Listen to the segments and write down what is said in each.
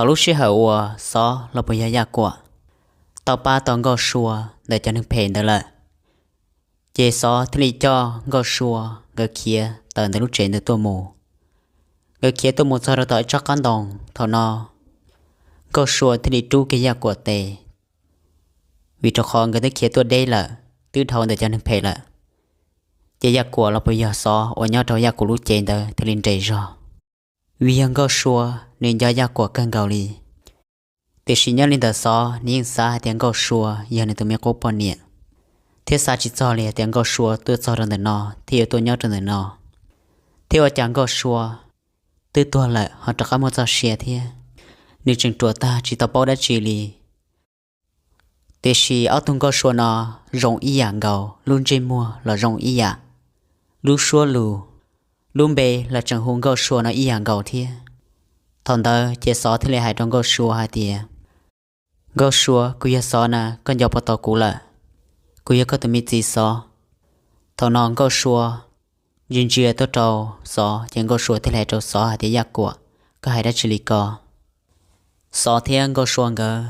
Thaum lub sij hawm uas Xov los puas yog Yaj Kuam tau pab tau Nkauj Sua ntawm cov neeg phem ntawd lawm, ces Xov thiaj li coj Nkauj Sua nkawd khiav tawm ntawm lub tsev ntawd tuaj mus. Nkawd khiav tuaj mus txog rau tom ib tsob qab ntoo, thaum no Nkauj Sua thiaj li rub kiag Yaj Kuam tes, vim rau qhov nkawd twb khiav tuaj deb lawm, twb dhau ntawm cov neeg phem lawm. Ces Yaj Kuam los puas yog Xov uas nyob rau Yaj Kuam lub cev ntawd thiaj li nres zog. Vim yog Nkauj Sua nws nco Yaj Kuam kawg nkaus li, tiam sis nyob li ntawm Xov nws yeej xav hais tias Nkauj Sua yog nws tus me qub poj niam, thiab xav tsis txog li hais tias Nkauj Sua tuaj txog rau ntawm no thiab yuav tuaj nyob rau ntawm no, thiab ua cas Nkauj Sua twb tuag lawm ho rov qab muaj txoj sia thiab. Nws tseem ruam tag tsis tau paub dab tsi li. Tiam sis ob tug Nkauj Sua no zoo ib yam nkaus, lub ntsej muag los zoo ib yam, lub suab lus, lub npe los tseem hu Nkauj Sua no ib yam nkaus thiab. Thaum ntawd ces Xov thiaj li hais rau Nkauj Sua hais tias, Nkauj Sua, kuv yog Xov na, koj nco puas tau kuv lawm? Kuv yog koj tus me txiv Xov. Thaum no Nkauj Sua ntsia ntsia tuaj rau Xov, ces Nkauj Sua thiaj li hais rau Xov hais tias, Yaj Kuam, koj hais dab tsi li ko? Xov thiab Nkauj Sua nkawd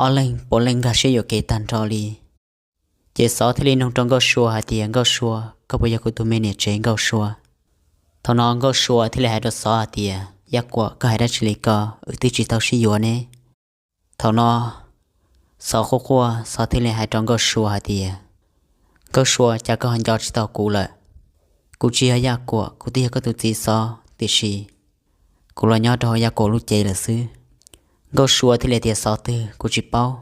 ob leeg puav leej nkag siab yuam kev tag nrho li. Ces Xov thiaj li nug rau Nkauj Sua hais tias, Nkauj Sua, koj puas yog kuv tus me niam tsev Nkauj Sua? Thaum no Nkauj Sua thiaj li hais rau Xov hais tias, Yaj Kuam, koj hais dab tsi li ko? Wb twb tsis tau sib yuav ne. Thaum no Xov quaj quaj, Xov thiaj li hais rau Nkauj Sua hais tias, Nkauj Sua, cas koj ho nco tsis tau kuv lawm? Kuv tsis yog Yaj Kuam, kuv twb yog koj tus txiv Xov, tiam sis kuv los nyob rau hauv Yaj Kuam lub cev lawm xwb. Nkauj Sua thiaj li tias, Xov twg? Kuv tsis paub.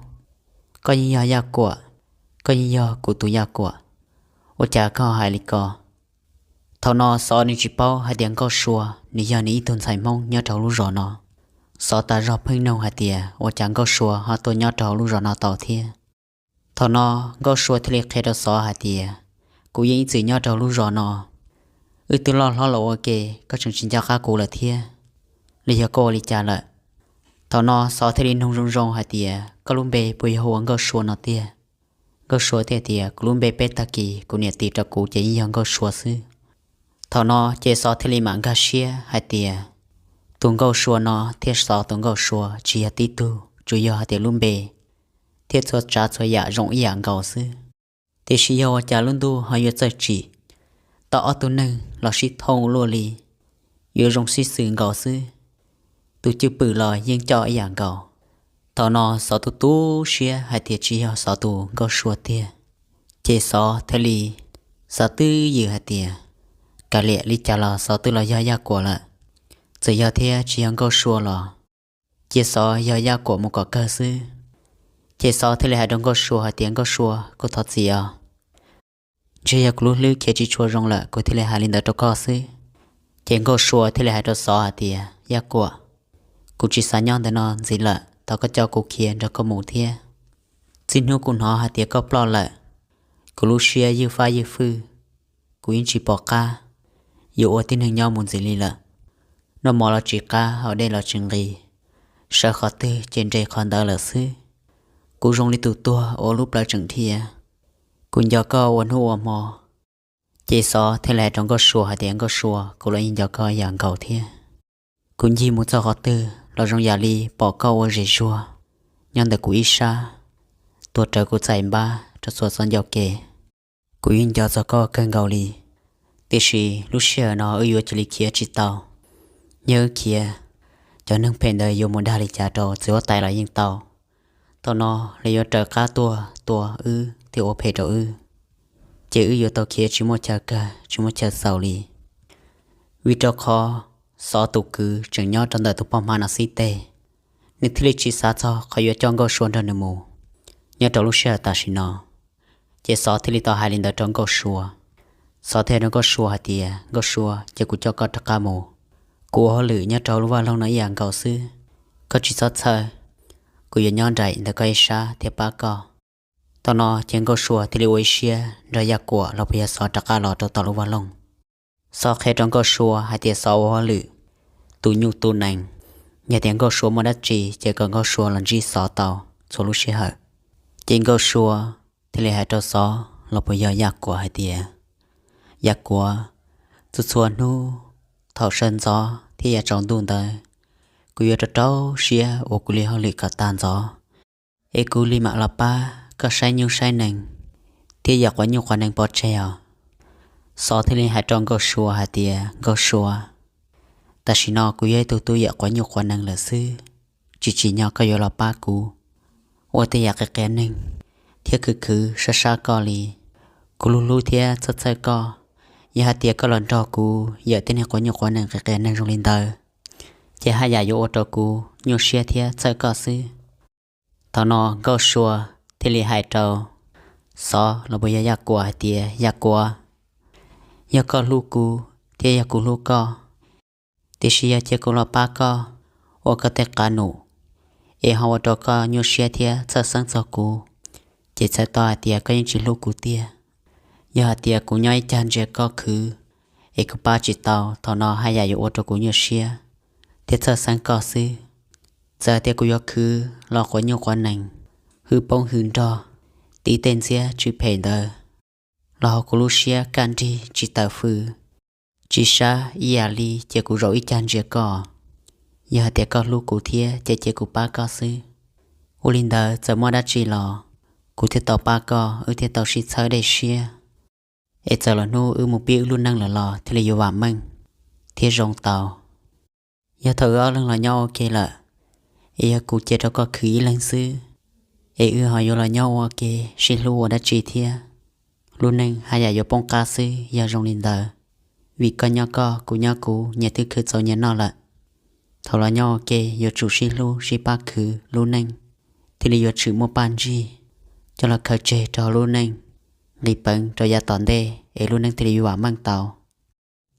Koj yeej yog Yaj Kuam, koj yeej yog kuv tus Yaj Kuam, ua cas koj hais li ko? Thaum no Xov nws tsis paub hais tias Nkauj Sua nws yog nws ib tug ntxhais Hmoob nyob rau hauv lub zos no. Xov tas zog pheej nug hais tias, Ua cas Nkauj Sua ho tuaj nyob rau hauv lub zos no tau thiab? Thaum no Nkauj Sua thiaj li qhia rau Xov hais tias, Kuv yeej ib txwm nyob rau hauv lub zos no, wb twb loj hlob los ua ke, koj tseem tsis nco qab kuv lawm thiab los yog koj ua li cas lawm? Thaum no Xov thiaj li nug zoo zoo hais tias, Koj lub npe puas yog hu ua Nkauj Sua no tiag? Nkauj Sua thiaj tias, Kuv lub npe peb tag kis kuv niam tis rau kuv ces yeej yog Nkauj Sua xwb. Thaum no ces Xov thiaj li mam nkag siab hais tias, tus Nkauj Sua no thiab Xov tus Nkauj Sua tsis yog tib tug, tsuas yog hais tias lub npe thiab txhua tsav txhua yam zoo ib yam nkaus xwb. Tiam sis yog ua cas lub ntuj ho yuav txawj tsim tau ob tug neeg los sib thooj ua luaj li, yuav zoo sib xws nkaus xwb, tus cwj pwm los yeej coj ib yam nkaus. Thaum no Xov tu tu siab hais tias tsis yog Xov tus Nkauj Sua tiag. Ces Xov thiaj li xav twb ywm hais tias, kav liam li cas los Xov twb los yog Yaj Kuam lawm, txawm yog thiab tsis yog Nkauj Sua los cia Xov yog Yaj Kuam mus kom kawg xwb. Ces Xov thiaj li hais rau Nkauj Sua hais tias, Nkauj Sua, kuv thov txim os, ntshe yog kuv lub hlwb khiav tsis tshua zoo lawm kuv thiaj li hais li ntawd rau koj xwb. Ces Nkauj Sua thiaj li hais rau Xov hais tias, Yaj Kuam, kuv tsis xav nyob ntawm no ntxiv lawm, thov koj coj kuv khiav nrog koj mus thiab. Txij hnub kuv hnov hais tias koj ploj lawm, kuv lub siab ywj fab ywj fwj, kuv yeej tsis pom qab yuav ua tib neeg nyob mus ntxiv li lawm. Noj mov los tsis qab, haus dej los tsis nqis, sawv qhov twg ces nres qhov ntawd lawm xwb. Kuv zoo li tus tuag uas lub plawv tseem dhia, kuv nco koj ua hnub ua hmo. Ces Xov thiaj li hais rau Nkauj Sua hais tias, Nkauj Sua, kuv los yeej nco koj ib yam nkaus thiab. Kuv ncig mus txog qhov twg los zoo yam li pom koj ua zem zuag nyob ntawm kuv ib sab, tuav rawv kuv txais npab rau txhua txoj ncauj kev. Kuv yeej nco txog koj kawg nkaus li, tiam sis lub sij hawm no wb yuav cia li khiav tsis tau. Yog wb khiav, cov neeg phem ntawd yuav mus dag li cas rau txiv huab tais los yeej tau. Thaum no lawv yuav raws qab tuaj tua wb thiab ua phem rau wb, ces wb yuav tau khiav tsis muaj chaw kawg tsis muaj chaw xaus li. Vim rau qhov Xov tus kwv tseem nyob rau ntawm tus poj hmab no xib teg, nws thiaj li tsis xav txog qhov yuav coj Nkauj Sua nrog nws mus nyob rau lub sij hawm tam sim no. Ces Xov thiaj li tau hais li ntawd rau Nkauj Sua. Xov thiaj hais rau Nkauj Sua hais tias, Nkauj Sua, cia kuv coj koj rov qab mus. Kuv ua hauj lwm nyob rau lub vaj loog no ib yam nkaus xwb, koj tsis txhob txhawj, kuv yuav nyob nraim ntawm koj ib sab thiab pab koj. Thaum no ces Nkauj Sua thiaj li ua ib siab nrog Yaj Kuam los puas yog Xov rov qab los rau tom lub vaj loog. Xov qhia rau Nkauj Sua hais tias Xov ua hauj lwm tu nyuj tu nees, yog tias Nkauj Sua muaj dab tsi ces kom Nkauj Sua los ntsib Xov tau txhua lub sij hawm. Ces Nkauj Sua thiaj li hais rau Xov los puas yog Yaj Kuam hais tias, Yaj Kuam, txhua txhua hnub thaum sawv ntxov thiab yav tsaus ntuj ntawd, kuv yuav rau rau siab ua kuv li hauj lwm kom tag ntxov, es kuv li mam los pab koj saib nyuj saib nees thiab yam quav nyuj quav nees pov tseg os. Xov thiaj li hais rau Nkauj Sua hais tias, Nkauj Sua, tam sim no kuv yog ib tug tub yam quav nyuj quav nees lawm xwb, tsis tsim nyog koj yuav los pab kuv ua tej yam qias qias neeg thiab khwv khwv sab sab koj li. Kuv hlub hlub thiab txhawj txhawj koj, yog hais tias koj los nrog kuv yam tej neeg quav nyuj quav nees qias qias neeg zoo li ntawd, ces haj yam yuav ua rau kuv nyuaj siab thiab txhawj koj xwb. Thaum no Nkauj Sua thiaj li hais rau Xov los puas yog Yaj Kuam hais tias, Yaj Kuam, yog koj hlub kuv thiab yog kuv hlub koj, tiam sis yog cia kuv los pab koj ua koj tej qab num, es ho ua rau koj nyuaj siab thiab txhawj xeeb txog kuv, ces txhais tau hais tias koj yeej tsis hlub kuv tiag. Yog hais tias kuv nyob ib cag ntsia koj khwv, es kuv pab tsis tau, thaum no haj yam yuav ua rau kuv nyuaj siab thiab txhawj xeeb koj xwb. Txawm tias kuv yuav khwv los quav nyuj quav nees, hwj poob hwj nrog, tiv tej ntxhiab tsw phem ntawd los hauv kuv lub siab kaj nrig tsis tawm fws, tsis sab ib yam li cia kuv zaum ib cag ntsia koj. Yog hais tias koj hlub kuv thiab ces cia kuv pab koj xwb. Ua li ntawd txawm muaj dab tsi los kuv thiaj tau pab koj, wb thiaj tau sib txhawb dej siab, es txawm los hnub wb mus pib wb lub neej lawm los thiaj li yuav vam meej thiab zoo tau. Yog thaum wb ob leeg los nyob ua ke lawm, es yog kuv cia rau koj khwv ib leeg xwb, es wb ho yuav los nyob ua ke sib hlub ua dab tsi thiab? Lub neej haj yam yuav poob qab xwb yog zoo li ntawd. Vim koj nyob koj, kuv nyob kuv, nyias twb khwv txaus nyias noj lawm. Thaum los nyob ua ke yuav tsum sib hlub sib pab khwv lub neej thiaj li yuav tshwm muaj paj ntsig, coj los khaws tseg rau hauv lub neej, nqis peev rau yav tom ntej es lub neej thiaj li yuav vam meej tau.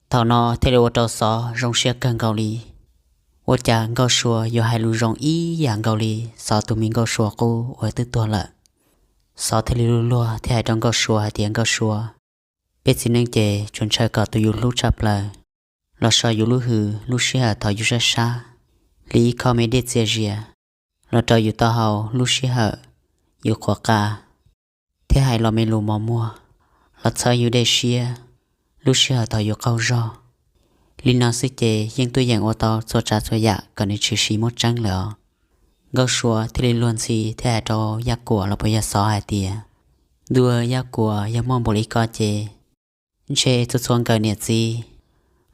Thaum no thiaj li ua rau Xov zoo siab kawg nkaus li. Ua cas Nkauj Sua yuav hais lus zoo ib yam nkaus li Xov tus me Nkauj Sua qub uas twb tuag lawm. Xov thiaj li luag luag thiab hais rau Nkauj Sua hais tias, Nkauj Sua, peb txiv neej ces tsuas ntshaw kom tus yus hlub tshaj plaws los so yus lub hws lub sij hawm thaum yus sab sab li ib khob me dej txias zias, los rau yus taub hau lub sij hawm yus qhuas qa, thiab hais los me lus mos muag los txhawb yus dej siab lub sij hawm thaum yus qaug zog. Li no xwb ces yeej tuaj yeem ua tau txhua tsav txhua yam kom nws tshwm sim muaj tseeb lawm os. Nkauj Sua thiaj li luag ntxhi thiab hais rau Yaj Kuam los puas yog Xov hais tias, Ntuj, Yaj Kuam, yog muaj npaum li ko ces ntshe txhua txhua nkawm niam txiv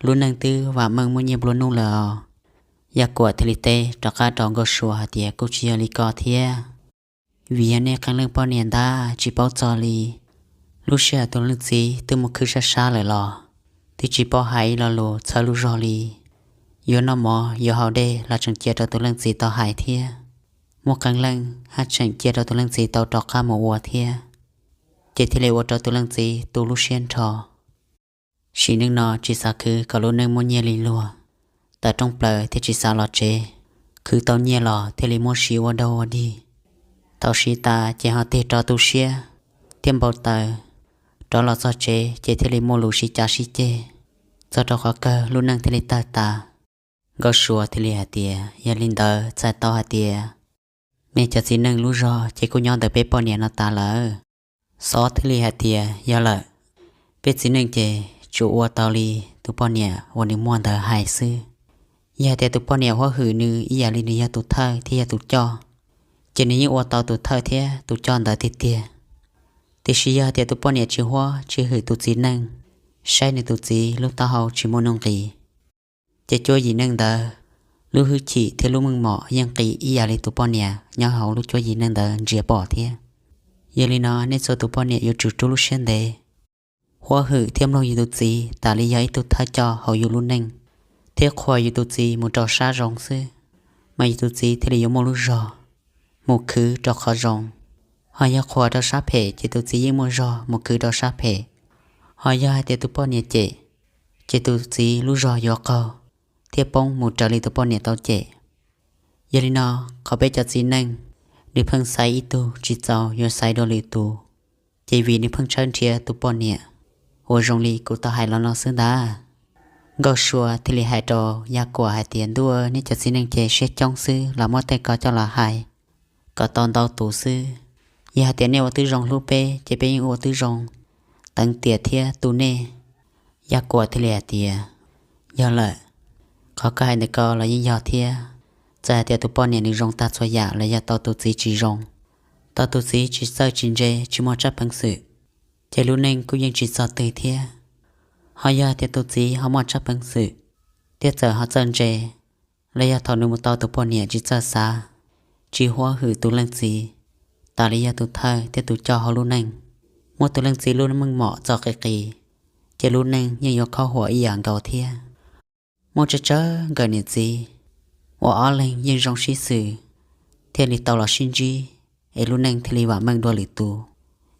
lub neej twb vam meej muaj nyiaj nplua nuj lawm os. Yaj Kuam thiaj li teb rov qab rau Nkauj Sua hais tias, Kuj tsis yog li ko thiab. Vim yog nej qee leej poj niam ntag tsis paub txog li. Lub sij hawm tus leej txiv twb mus khwb sab sab lawm los twb tsis paub hais ib lo lus txhawb lub zog li. Yuav noj mov yuav haus dej los tseem cia rau tus leej txiv tau hais thiab. Muaj qee leej haj tseem cia rau tus leej txiv tau rov qab mus ua thiab, ces thiaj li ua rau tus leej txiv tu lub siab nrho. Sim neej no tsis xav khwv kom lub neej muaj nyiaj li luag, tawm rooj plaws thiaj tsis xav los tsev. Khwv tau nyiaj los thiaj li muab siv ua dog ua dig. Thaum siv tas ces ho tig rov tu siab thiab npau taws, rov los txog tsev ces thiaj li muaj lus sib cav sib ceg, txog rau qhov kawg lub neej thiaj li tawg tas. Nkauj Sua thiaj li hais tias, Yog li ntawd txhais tau hais tias nej cov txiv neej lub zog ces kuj nyob ntawm peb poj niam no tas lawm. Xov thiaj li hais tias, Yog lawm, peb txiv neej ces tsuas ua tau li tus poj niam uas nws muaj ntawd hais xwb. Yog hais tias tus poj niam huab hwm nws ib yam li nws yog tus thawj thiab yog tus coj, ces nws yeej ua tau tus thawj thiab tus coj ntawd tiag tiag. Tiam sis yog hais tias tus poj niam tsis huab tsis hwm tus txiv neej, saib nws tus txiv lub taub hau tsis muaj nuj nqis, ces cuab yim neej ntawd lub hwj chim thiab lub meej mom yeej nqis ib yam li tus poj niam nyob hauv lub cuab yim neej ntawd ntsia pom thiab. Yog li no nej txhua tus poj niam yuav tsum rub lub siab ntev, huab hwm thiab mloog yus tus txiv tas li yog ib tug thawj coj hauv yus lub neej, thiab qhuas yus tus txiv mus rau sab zoo xwb, mas yus tus txiv thiaj li yuav muaj lub zog mus khwv rau qhov zoo. Ho yog qhuas rau sab phem ces tus txiv yeej muaj zog mus khwv rau sab phem. Ho yog hais tias tus poj niam cem, ces tus txiv lub zog yuav qaug thiab poob mus raws li tus poj niam tau cem. Yog li no, qhov peb cov txiv neej, nws pheej xaiv ib tug tsis txaus yuav xaiv dua lwm tus, ces vim nws pheej tshawb nrhiav tus poj niam uas zoo li kuv tau hais los no xwb ntag. Nkauj Sua thiaj li hais rau Yaj Kuam hais tias, Ntuj, nej cov txiv neej ces siab coob xwb los muab tej ko coj los hais kom tau ntau tus xwb. Yog hais tias nej ua tib zoo hlub peb ces peb yeej ua tib zoo teev tiam thiab tu nej. Yaj Kuam thiaj li hais tias, Yog lawm, qhov koj hais ntawm ko los yeej yog thiab. Txawm hais tias tus poj niam nws zoo tag txhua yam los yog tau tus txiv tsis zoo, tau tus txiv tsis txawj tsis ntse tsis muaj tsab peev xwm, ces lub neej kuj yeej tsis txog twg thiab. Ho yog tias tus txiv ho muaj tsab peev xwm thiab txawm ho txawj ntse, los yog thaum nws mus tau tus poj niam tsis txawj xav, tsis huab hwm tus leej txiv, tas li yog tus thawj thiab tus coj hauv lub neej, muab tus leej txiv lub meej mom txo qis qis, ces lub neej yeej yuav khaub huam ib yam nkaus thiab. Muaj tsawg tsawg nkawm niam txiv uas ob leeg yeej zoo sib xws, thiaj li tau los sib ntsib, es lub neej thiaj li vam meej dua lwm tus.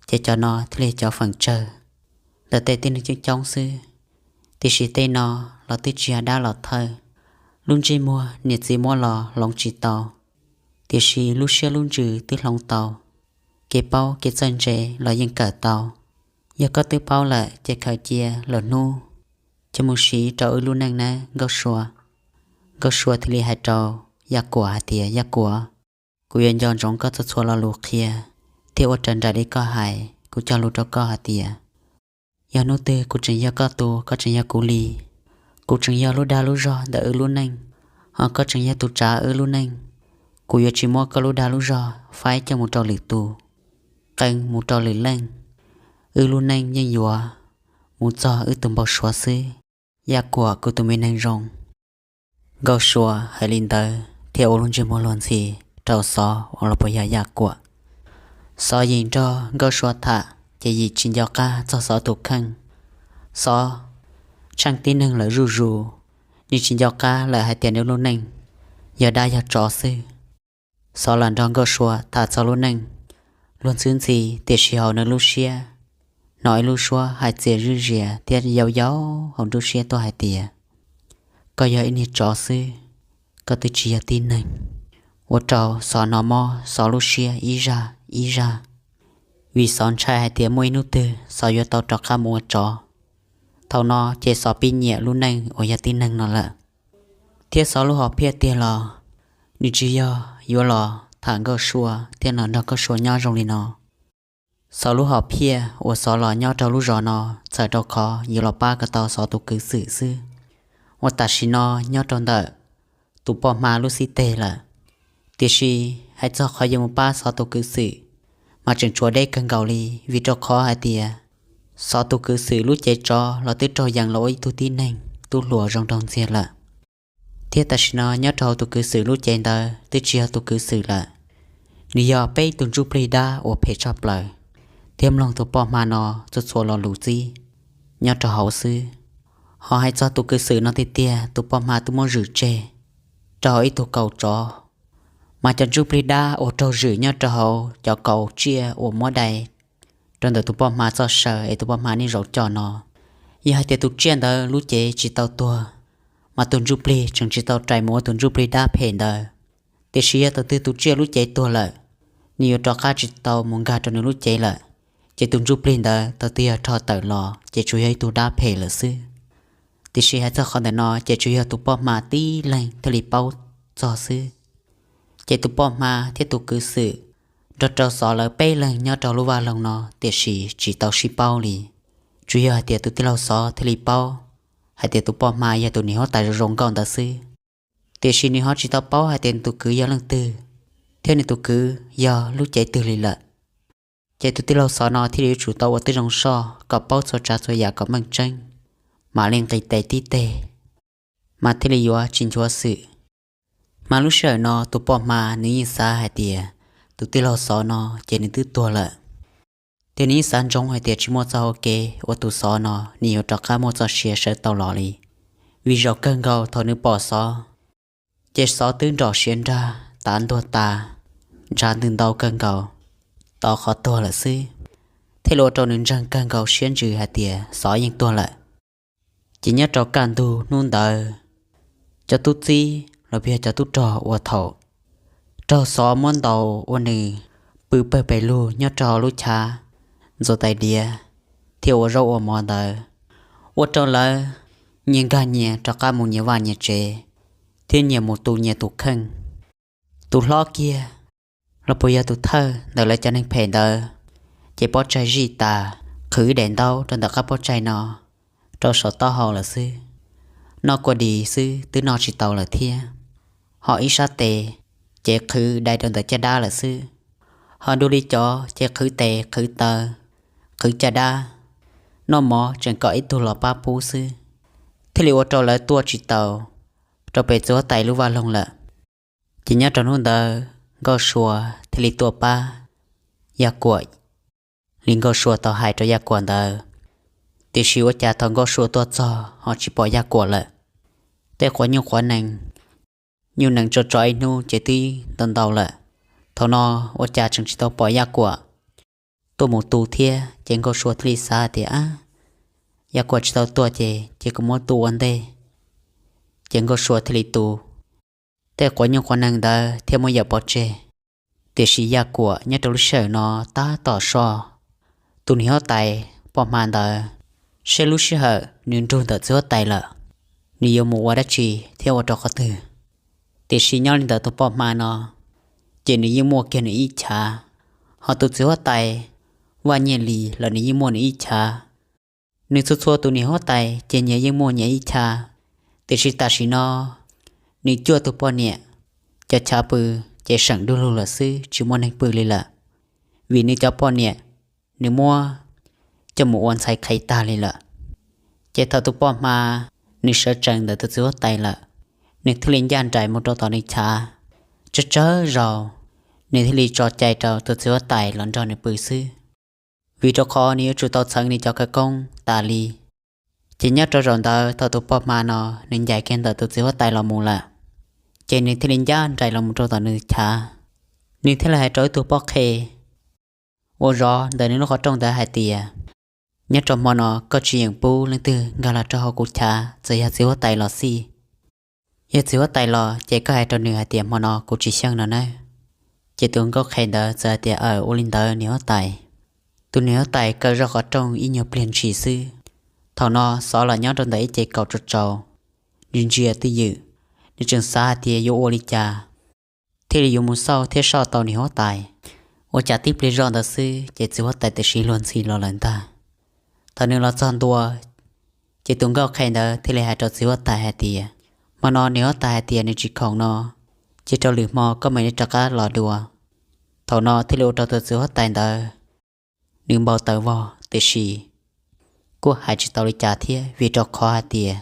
Ces cov no thiaj li cov feem tsawg ntawm tej tib neeg coob coob xwb. Tiam sis tej no los twb tsis yog dab los thawj. Lub ntsej muag niam txiv muab los hloov tsis tau, tiam sis lub siab lub ntsws twb hloov tau. Kev paub kev txawj ntse los yeej kawm tau. Yog koj twb paub lawm ces khaws cia lwm hnub coj mus siv rau wb lub neej nawb Nkauj Sua. Nkauj Sua thiaj li hais rau Yaj Kuam hais tias, Yaj Kuam, kuv yuav nco ntsoov koj txhua txhua lo lus qhia thiab ua raws nraim li koj hais. Kuv cog lus rau koj hais tias yog hnub twg kuv tseem yog koj tus, koj tseem yog kuv li, kuv tseem yog lub dag lub zog ntawm wb lub neej, ho koj tseem yog tus tsav wb lub neej, kuv yuav tsis muab koj lub dag lub zog faib coj mus rau lwm tus, qee mus rau lwm leej. Wb lub neej yeej yuav mus txog wb tus npau suav xwb, Yaj Kuam kuv tus me neeg zoo. Nkauj Sua hais li ntawd thiaj ua lub ntsej muag luag ntxhi rau Xov uas los puas yog Yaj Kuam. Xov Yim nrog Nkauj Sua tham ces Yim tsis nco qab txog Xov tus kheej. Xov tsheej tib neeg lawm zuj zus, nws tsis nco qab lawm hais tias nws lub neej yog dab yog tsov xwb. Xov los nrog Nkauj Sua tham txog lub neej luag ntxhi ntxhi, tiam sis hauv nws lub siab hnov ib lub suab hais txias zij zias thiab yau yau hauv nruab siab tuaj hais tias, koj yog ib niag tsov xwb, koj twb tsis yog tib neeg. Ua rau Xov hnov mob Xov lub siab ib zaj ib zaj, vim Xov ntshai hais tias muaj ib hnub twg Xov yuav tau rov qab mus ua tsov. Thaum no ces Xov pib nyiam lub neej uas yog tib neeg no lawm. Thiab Xov lub hom phiaj tiag los nws tsis yog yuav los tham Nkauj Sua thiab los nrog Nkauj Sua nyob zoo li no. Xov lub hom phiaj uas Xov los nyob rau lub zos no txhawm rau qhov yuav los pab kom tau Xov tus kwv Xwm xwb, uas tam sim no nyob rau ntawm tus poj hma lub xib teg lawm. Tiam sis hais txog qhov yuav mus pab Xov tus kwv Xwm mas tseem tshuav deb kawg nkaus li, vim rau qhov hais tias Xov tus kwv Xwm lub cev tsov los twb raug yees los ua ib tug tib neeg tub hluas zoo nraug ntxiag lawm. Thiab tam sim no nyob rau hauv tus kwv Xwm lub cev ntawd twb tsis yog tus kwv Xwm lawm, nws yog peb tus ntsuj plig dab uas phem tshaj plaws, thiab mloog tus poj hma no txhua txhua lo lus txib nyob rau hauv xwb. Ho hais txog tus kwv Xwm no tiag tiag, tus poj hma twb muab zwm tseg rau hauv ib tug kaus tsov, mas cov ntsuj plig dab uas raug zwm nyob rau hauv cov kaus tsiaj uas muab dai rau ntawm tus poj hma txoj saw es tus poj hma niaj zaus coj no, yog hais tias tus tsiaj ntawd lub cev tsis tau tuag, mas tus ntsuj plig tseem tsis tau rais mus ua tus ntsuj plig dab phem ntawd. Tiam sis yog thaum twg tus tsiaj lub cev tuag lawm, nws yuav rov qab tsis tau mus nkag rau nws lub cev lawm, ces tus ntsuj plig ntawd thaum twg yog rho tawm los ces tsuas yog ib tug dab phem lawm xwb. Tiam sis hais txog qhov ntawm no ces tsuas yog tus poj hma tib leeg thiaj li paub txog xwb. Ces tus poj hma thiab tus kwv Xwm nrog rau Xov lawv peb leeg nyob rau lub vaj loog no tiam sis tsis tau sib paub li. Tsuas yog hais tias tus tij laug Xov thiaj li paub hais tias tus poj hma yog tus niam huab tais zoo zoo nkauj ntawd xwb, tiam sis nws ho tsis tau paub hais tias nws tus kwv yog leej twg, thiab nws tus kwv yog lub cev twg li lawm. Ces tus tij laug Xov no thiaj li yuav tsum tau ua tib zoo soj kom paub txhua tsav txhua yam kom meej tseeb, mam li nqis tes tib teg, mas thiaj li yuav tsis nchuav xwm. Mas lub sij hawm no tus poj hma nws yeej xav hais tias tus tij laug Xov no ces nws twb tuag lawm, thiab nws yeej xav ntsoov hais tias tsis muaj txoj hau kev uas tus Xov no nws yuav rov qab muaj txoj sia sawv tau los li. Vim zaum kawg nkaus thaum nws pom Xov, ces Xov twb nrom siav nrag tav ntuag tas, ntshav ntws ntau kawg nkaus, tau qhov tuag lawm xwb, thiaj li ua rau nws ntseeg kawg nkaus siab ntsws hais tias Xov yeej tuag lawm. Ces nyob rau kaj ntug hnub ntawd, cov tub txib los yog cov tub rog uas thaum raug Xov muab ntaus ua nws pw pawg pes lug nyob rau lub chav ntxuav tais diav thiab ua zaub ua mov ntawd, ua rau lawv nyias nkag nyias rov qab mus nyias vaj nyias tsev, thiab nyias mus tu nyias tus kheej. Tus hlob kiag los puas yog tus thawj ntawm lawv cov neeg phem ntawd, ces pob tsaig zij tas, qhwv daim ntaub rau ntawm qab pob tsaig no rau saum taub hau lawm xwb. Noj kua dis xwb twb noj tsis tau lawm thiab. ho ib sab tes ces qhwv dai rau ntawm caj dab lawm xwb. Ho dua li cov ces qhwv tes qhwv taw, qhwv caj dab, noj mov tseem kom ib tug los pab pub xwb, thiaj li ua rau lawv tuaj tsis taus rau pem txiv huab tais lub vaj loog lawm. Ces nyob rau hnub ntawd Nkauj Sua thiaj li tuaj pab Yaj Kuam li Nkauj Sua tau hais rau Yaj Kuam ntawd. Tiam sis ua cas thaum Nkauj Sua tuaj txog ho tsis pom Yaj Kuam lawm. Tej quav nyuj quav nees, nyuj nees tso tso ib hnub ces twb ntau ntau lawm. Thaum no ua cas tseem tsis tau pom Yaj Kuam tuaj mus tu thiab, ces Nkauj Sua thiaj li xav tias, Ab, Yaj Kuam tsis tau tuaj ces ces kuv muab tu ua ntej. Ces Nkauj Sua thiaj li tu tej quav nyuj quav nees ntawd thiab muab yawm pov tseg. Tiam sis Yaj Kuam nyob rau lub sij hawm no tab tom soj tus niam huab tais poj hma ntawd, seb lub sij hawm nws nrug ntawm txiv huab tais lawm, nws yuav mus ua dab tsi thiab ua rau qhov twg. Tiam sis nyob li ntawd tus poj hma no, ces nws yeej muaj kiag nws ib chav, ho tus txiv huab tais Vaj Nyiaj Lis los nws yeej muaj nws ib chav. Nws txhua txhua tus niam huab tais ces nyias yeej muaj nyias ib chav. Tiam sis tam sim no nws cuaj tus poj niam, cov chav pw ces seem du lug lawm xwb, tsis muaj neeg pw li lawm. Vim nws cov poj niam nws muab coj mus ua ntxhais qhev tag li lawm. Ces thaum tus poj hma nws sawv tsees ntawm tus txiv huab tais lawm, nws thiaj li ncaj nraim mus rau tom nws chav. Tsawg tsawg zaus nws thiaj li tso cai rau tus txiv huab tais los nrog nws pw xwb, vim rau qhov nws yuav tsum tau txheev nws cov khawv koob tas li. Ces nyob rau zaum ntawd thaum tus poj hma no nws ncaim kiag ntawm tus txiv huab tais los mus lawm, ces nws thiaj li ncaj nraim los mus rau tom nws chav. Nws thiaj li hais rau ib tug poj qhe uas zov ntawm nws lub qhov rooj ntawd hais tias, Nyob rau hmo no koj tsis yeem pub leej twg nkag los rau hauv kuv chav, txawm yog txiv huab tais los xij. Yog txiv huab tais los ces koj hais rau nws hais tias hmo no kuv tsis xyeej no nawb. Ces tus nkauj qhe ntawd txawm hais tias, Aws, ua li ntawd niam huab tais. Tus niam huab tais kaw zog qhov rooj ib nyuag pliag ntshis xwb. Thaum no Xov los nyob rau ntawm ib ce kaum tsaus tsaus, nws ntsia twj ywm, nws tseem xav hais tias yuav ua li cas thiaj li yuav mus xauj thiab soj tau niam huab tais. Ua cas tib pliag zoj ntawd xwb ces txiv huab tais tam sim luag ntxhi los lawm ntag. Thaum nws los txog ntua, ces tus nkauj qhe ntawd thiaj li hais rau txiv huab tais hais tias, Hmo no niam huab tais hais tias nws tsis khoom no, ces rau lwm hmo koj mam li rov qab los dua. Thaum no thiaj li ua rau tus txiv huab tais ntawd nws npau taws vog, tiam sis kuj hais tsis tau li cas thiab, vim rau qhov hais tias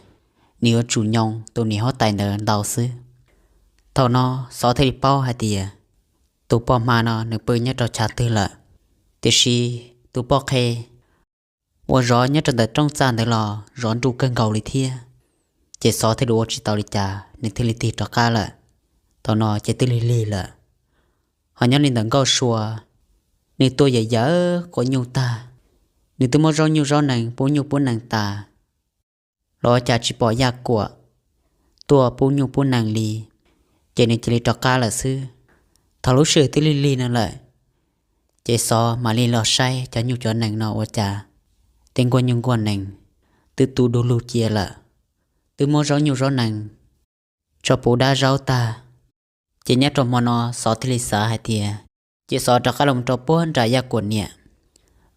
nws yuav tsum nyoo tus niam huab tais ntawd ntau xwb. Thaum no Xov thiaj li paub hais tias tus poj hma no nws pw nyob rau chav twg lawm. Tiam sis tus poj qhe uas zov nyob rau ntawm rooj txaj ntawd los zov nruj kawg nkaus li thiab, ces Xov thiaj li ua tsis tau li cas, nws thiaj li tig rov qab lawm. Thaum no ces twb lig lig lawm. Ho nyob li ntawm Nkauj Sua, nws tua yawm yawm quav nyuj tag, nws twb muab zaub nyuj zaub nees pub nyuj pub nees tas los ua cas tsis pom Yaj Kuam tuaj pub nyuj pub nees li, ces nws cia li rov qab lawm xwb. Thaum lub sij hawm twb lig lig no lawm, ces Xov mam li los saib cov nyuj cov nees no ua cas tej nkuaj nyuj nkuaj nees twb tu du lug cia lawm, twb muab zaub nyuj zaub nees tso puv dab zaub tag. Ces nyob rau hmo no Xov thiaj li xav hais tias, ces Xov rov qab los rau puag nram Yaj Kuam niam,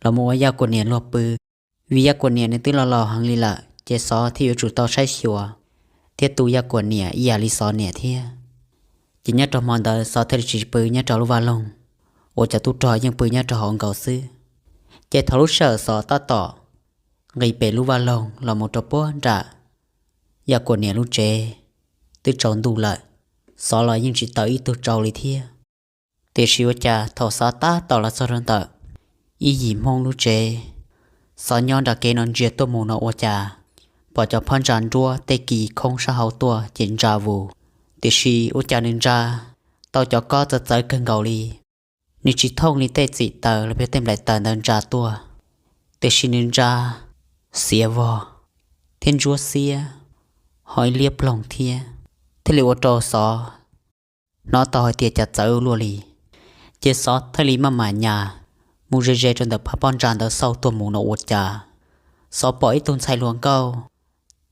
los mus ua Yaj Kuam niam luag pw. Vim Yaj Kuam niam nws twb los laus heev li lawm, ces Xov thiaj yuav tsum tau saib xyuas thiab tu Yaj Kuam niam ib yam li Xov niam thiab. Ces nyob rau hmo ntawd Xov thiaj li tsis pw nyob rau lub vaj loog, uas cov tub rog yeej pw nyob rau hauv nkaus xwb. Ces thaum lub sij hawm Xov tab tom nqis pem lub vaj loog los mus rau puag nram Yaj Kuam niam lub tsev, twb tsaus ntuj lawm, Xov los yeej tsis tawm ib tug tsau li thiab. Tiam sis ua cas thaum Xov tab tom los txog rau ntawm ib yim Hmoob lub tsev, Xov nyob nram kev no ntsia tuaj mus no ua cas pom cov phab ntsa nruab tej kis khoob sab hauv tuaj ces ntsa vus. Tiam sis ua cas nws ntsa tau cov kob txawv txawv kawg nkaus li, nws tsis thooj li tej txim taws los yog tej nplaim taws ntawd ntsa tuaj, tiam sis nws ntsa xiav vog thiab ntsuab xiab, ho ib liab ploog thiab, thiaj li ua rau Xov hnov tau hais tias cas txawv luaj li. Ces Xov thiaj li maj mam nyas mus ze ze rau ntawm phab pob ntsa ntawd xauj tuaj mus no ua cas Xov pom ib tug ntxhais hluas nkauj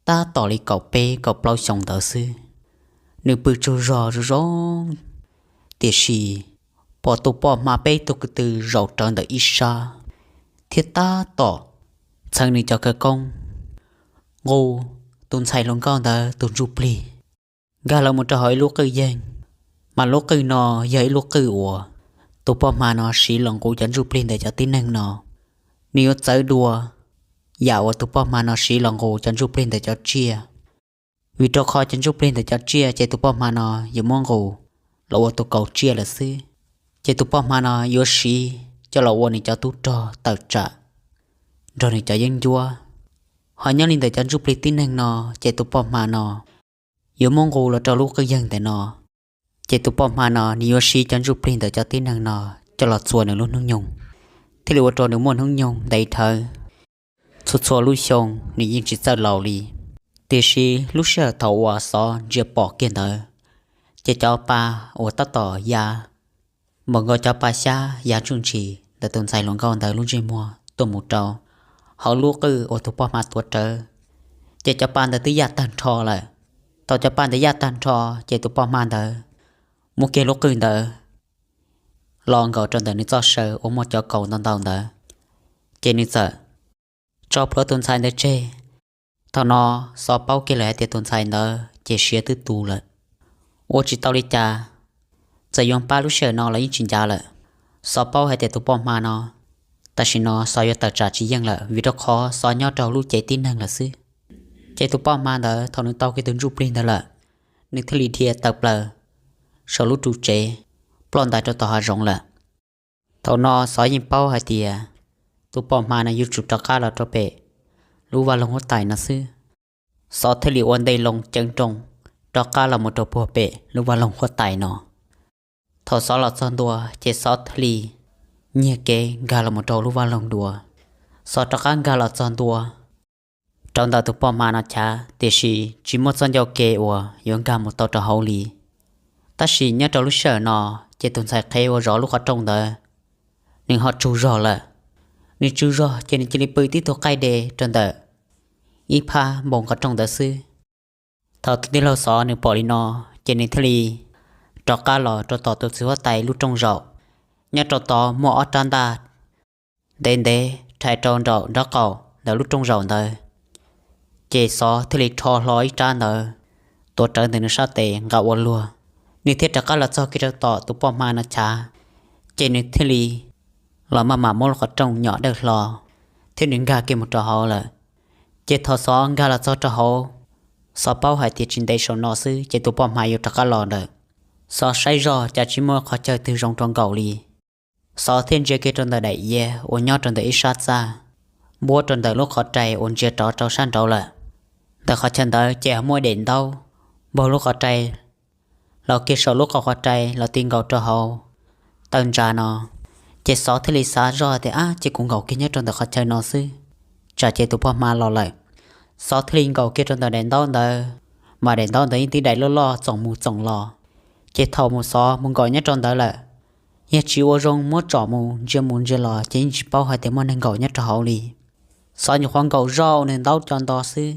tab tom li kaum peb kaum plaub xyoo ntawd xwb. Nws pw tsaug zog zoo zoo, tiam sis pom tus poj hma peb tug ko tw zaum rawv ntawm ib sab, thiab tab tom txheev nws cov khawv koob nqus tus ntxhais hluas nkauj ntawd tus ntsuj plig. nkag los mus rau hauv ib lub qwj yeeg, mas lub qwj no yog ib lub qwj uas tus poj hma no siv los nqus cov ntsuj plig ntawm cov tib neeg no. Nws yuav txawv dua yam uas tus poj hma no siv los nqus cov ntsuj plig ntawm cov tsiaj, vim rau qhov cov ntsuj plig ntawm cov tsiaj ces tus poj hma no yuav muab nqus los ua tus kaus tsiaj lawm xwb. Ces tus poj hma no yuav siv coj los ua nws cov tub rog tawm tsam nrog nws cov yeeb ncuab. Ho nyob li ntawm cov ntsuj plig tib neeg no, ces tus poj hma no yuav muab nqus los rau lub qwj yeeg ntawm no. Ces tus poj hma no nws yuav siv cov ntsuj plig ntawm cov tib neeg no coj los txua nws lub hnub nyoog, thiaj li ua rau nws muaj hnub nyoog ntev dhawv. Txhua txhua lub xyoo nws yeej tsis txawj laus li. Tiam sis lub sij hawm thaum uas xov ntsia pom kiag ntawd, ces cov pa uas tab tom ya npaum nkaus cov pa xyab ya ntsuj ntshis ntawm tus ntxhais hluas nkauj ntawd lub ntsej muag tuaj mus rau hauv lub qwj uas tus poj hma tuav rawv, ces cov pa ntawd twb yaj tag nrho lawm. Thaum cov pa ntawd yaj tag nrho, ces tus poj hma ntawd muab kiag lub qwj ntawd los nkaus rau ntawm nws txoj saw uas muaj cov kaus ntau ntau ntawd, ces nws txawm tso plhuav tus ntxhais ntawd tseg. Thaum no xov paub kiag lawm hais tias tus ntxhais ntawd ces siav twb tu lawm, ua tsis tau li cas. Txawm yuav pab lub sij hawm no los yeej tsis ncav lawm. Xov paub hais tias tus poj hma no tam sim no xov yuav tawm tsam tsis yeej lawm, vim rau qhov xov nyob rau lub cev tib neeg lawm xwb. Ces tus poj hma ntawd thaum nws tau kiag tus ntsuj plig ntawd lawm, nws thiaj li dhia tawm plaws saum lub ru tsev, ploj ntais rau tom hav zoov lawm. Thaum no xov yeej paub hais tias tus poj hma no yuav tsum rov qab los rau pem lub vaj loog huab tais no xwb. Xov thiaj li ua ntej loo ceev nrooj rov qab los mus rau puag pem lub vaj loog huab tais no. Thaum xov los txog ntua, ces xov thiaj li nyiag kev nkag los mus rau lub vaj loog dua. Xov rov qab nkag los txog ntua rau ntawm tus poj hma no chav, tiam sis tsis muaj txoj ncauj ke uas yuav nkag mus tau rau hauv li. Tab sis nyob rau lub sij hawm no, ces tus ntxhais qhev uas zov lub qhov rooj ntawd, nws ho tsaug zog lawm. Nws tsaug zog ces nws cia li pw tib tug qaij de rau ntawm ib phab npoo qhov rooj ntawd xwb. Thaum tus tij laug xov nws pom li no, ces nws thiaj li rov qab los rau tom tus txiv huab tais lub rooj zaum. Nyob rau tod muaj ob rab ntaj ntev ntev rhais rau nraum nraub qaum ntawm lub rooj zaum ntawd. Ces xov thiaj li rho hlo ib rab ntawd tuav rawv ntawm nws sab tes nqa ua luag. Nws thiaj rov qab los txog kiag rau tom tus poj hma no chav, ces nws thiaj li los maj mam muab lub qhov rooj nyom dawj hlo, thiab nws nkag kiag mus rau hauv lawm. Ces thaum xov nkag los txog rau hauv, xov paub hais tias tsis ntev saum no xwb ces tus poj hma yuav rov qab los lawm. Xov saib zog cas tsis muaj qhov chaw twg zoo rau nkaum li. Xov thiaj ntsia kiag rau ntawm daim iav uas nyob rau ntawm ib sab txaj, npuab rau ntawm lub qhov rai uas ntsia rov rau sab nraud lawm. Ntawm qhov chaw ntawd ces ho muaj daim ntaub npog lub qhov rai los kiag saum lub qhov rai los ti nkaus rau hauv taw ntsa no. Ces xov thiaj li xav zog tias, ab, ces kuv nkaum kiag nyob rau ntawm qhov chaw no xwb, tsam ces tus poj hma los lawm. Xov thiaj li nkaum kiag rau ntawm daim ntaub ntawd, mas daim ntaub ntawd yeej tib daim loj loj txoom mus txoom los. Ces thaum mus xov mus nkaum nyob rau ntawd lawm, yog tsis ua zoo muab tsom mus ntsia mus ntsia los ces yeej tsis paub hais tias muaj neeg nkaum nyob rau hauv li. Xov nyuam qhuav nkaum zoj ua nws ntaub co nto xwb,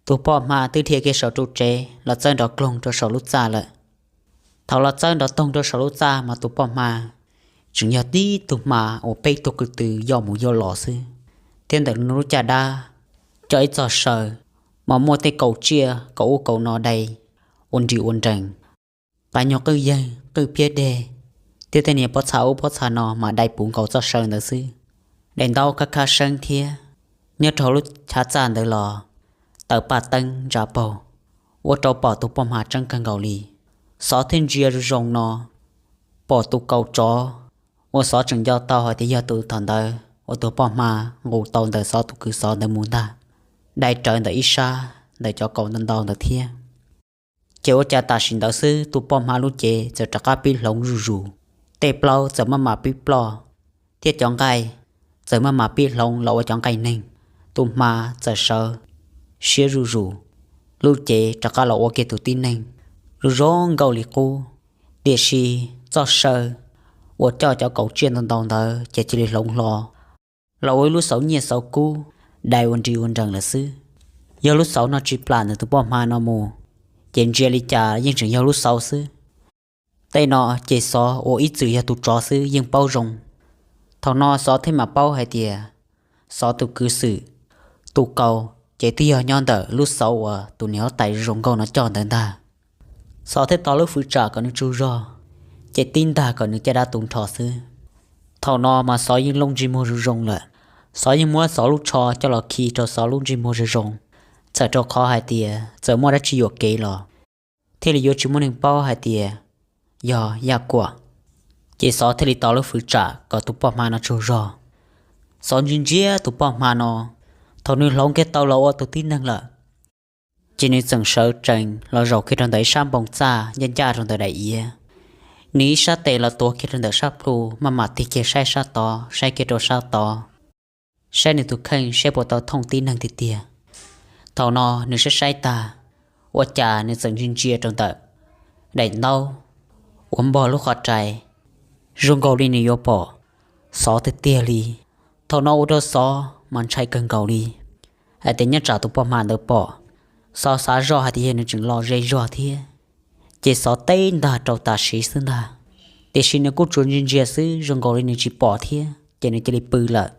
tus poj hma twb dhia kiag saum ru tsev los txawb nrov kloog rau saum lub txaj lawm. Thaum los txawb nrov toog rau saum lub txaj mas tus poj hma tseem yog tib tug hma uas peb tug ko tw yoj mus yoj los xwb, thiab ntawm nws lub caj dab coj ib txoj saw mas muaj tej kaus tsiaj kaus ub kaus no dai ua nris ua nrees. Qab nyuag qwj yeeg qwj phiab deg thiab tej niag pob txha ub pob txha no mas dai puv nkaus txoj saw ntawd xwb. Daim ntaub khab khab seeb thiab, nyob rau hauv lub chav txaj ntawd los taws paj teeb ntsa paug, ua rau pom tus poj hma tseeb kawg nkaus li. Xov thiaj ntsia zoo zoo no, pom tus kaus tsov uas xov tseem nco tau hais tias yog tus thaum ntawd uas tus poj hma nqus tau ntawm xov tus kwv xov ntawd mus ntag, dai rawv ntawm ib sab ntawm cov kaus ntau ntau ntawd thiab. Ces ua cas tam sim ntawd xwb tus poj hma lub cev txawm rov qab pib hloov zuj zus, tej plaub txawm maj mam pib ploj, thiab cov nqaij txawm maj mam pib hloov los ua cov nqaij neeg. Tus hma txawm sawv siab zuj zus, lub cev rov qab los ua kiag tus tib neeg, zoo zoo nkauj li qub. Tiam sis txoj saw uas coj cov kaus tsiaj ntau ntau ntawd ces cia li hloov hlo los ua ib lub xauv nyiaj xauv kub dai ua nris ua nrees lawm xwb. Yog lub xauv no tsis plam ntawm tus poj hma no mus, ces ntsia li cas yeej tseem yog lub xauv xwb. Tej no ces xov uas ib txwm yog tus tsov xwb yeej paub zoo. Thaum no xov thiaj mam paub hais tias xov tus kwv xwm, tus kaus ces twb yog nyob ntawm lub xauv uas tus niam huab tais zoo nkauj no coj ntawd ntag. Xov thiaj tos lub fwv tsam kom nws tsaug zog, ces tib ntag kom nws caj dab tu nrho xwb. Thaum no mas Xov yeej looj ntsej muag zoo zoo lawm. Xov yeej muab Xov lub tsho coj los khi rau Xov lub ntsej muag zoo zoo, txhawm rau qhov hais tias txawm muaj dab tsi yuam kev los thiaj li yuav tsis muaj neeg paub hais tias yog Yaj Kuam. Ces Xov thiaj li tos lub fwv tsam kom tus poj hma no tsaug zog. Xov ntsia ntsia tus poj hma no, thaum nws hloov kiag tau los ua tus tib neeg lawm, ces nws txawm sawv tsees los zaum kiag rau ntawm ib sab npoo txaj ncaj ncaj rau ntawm daim iav. Nws ib sab tes los tuav kiag rau ntawm sab plhu, maj mam tig kiag saib sab tod, saib kiag rau sab tod, saib nws tus kheej saib puas tau thooj tib neeg tiag tiag. Thaum no nws saib saib tag, ua cas nws txawm ntsia ntsia rau ntawm daim ntaub uas npog lub qhov rai, zoo nkaus li nws yuav pom Xov tiag tiag li. Thaum no ua rau Xov mas ntshai kawg nkaus li, hais tias nyob tsam tus poj hma ntawd pom, Xov xav zoj hais tias yog nws tseem lom zem zog thiab, ces Xov teb ntag rau tam sim xwb ntag. Tiam sis nws kuj tsuas ntsia ntsia xwb, zoo nkaus li nws tsis pom thiab, ces nws cia li pw lawm.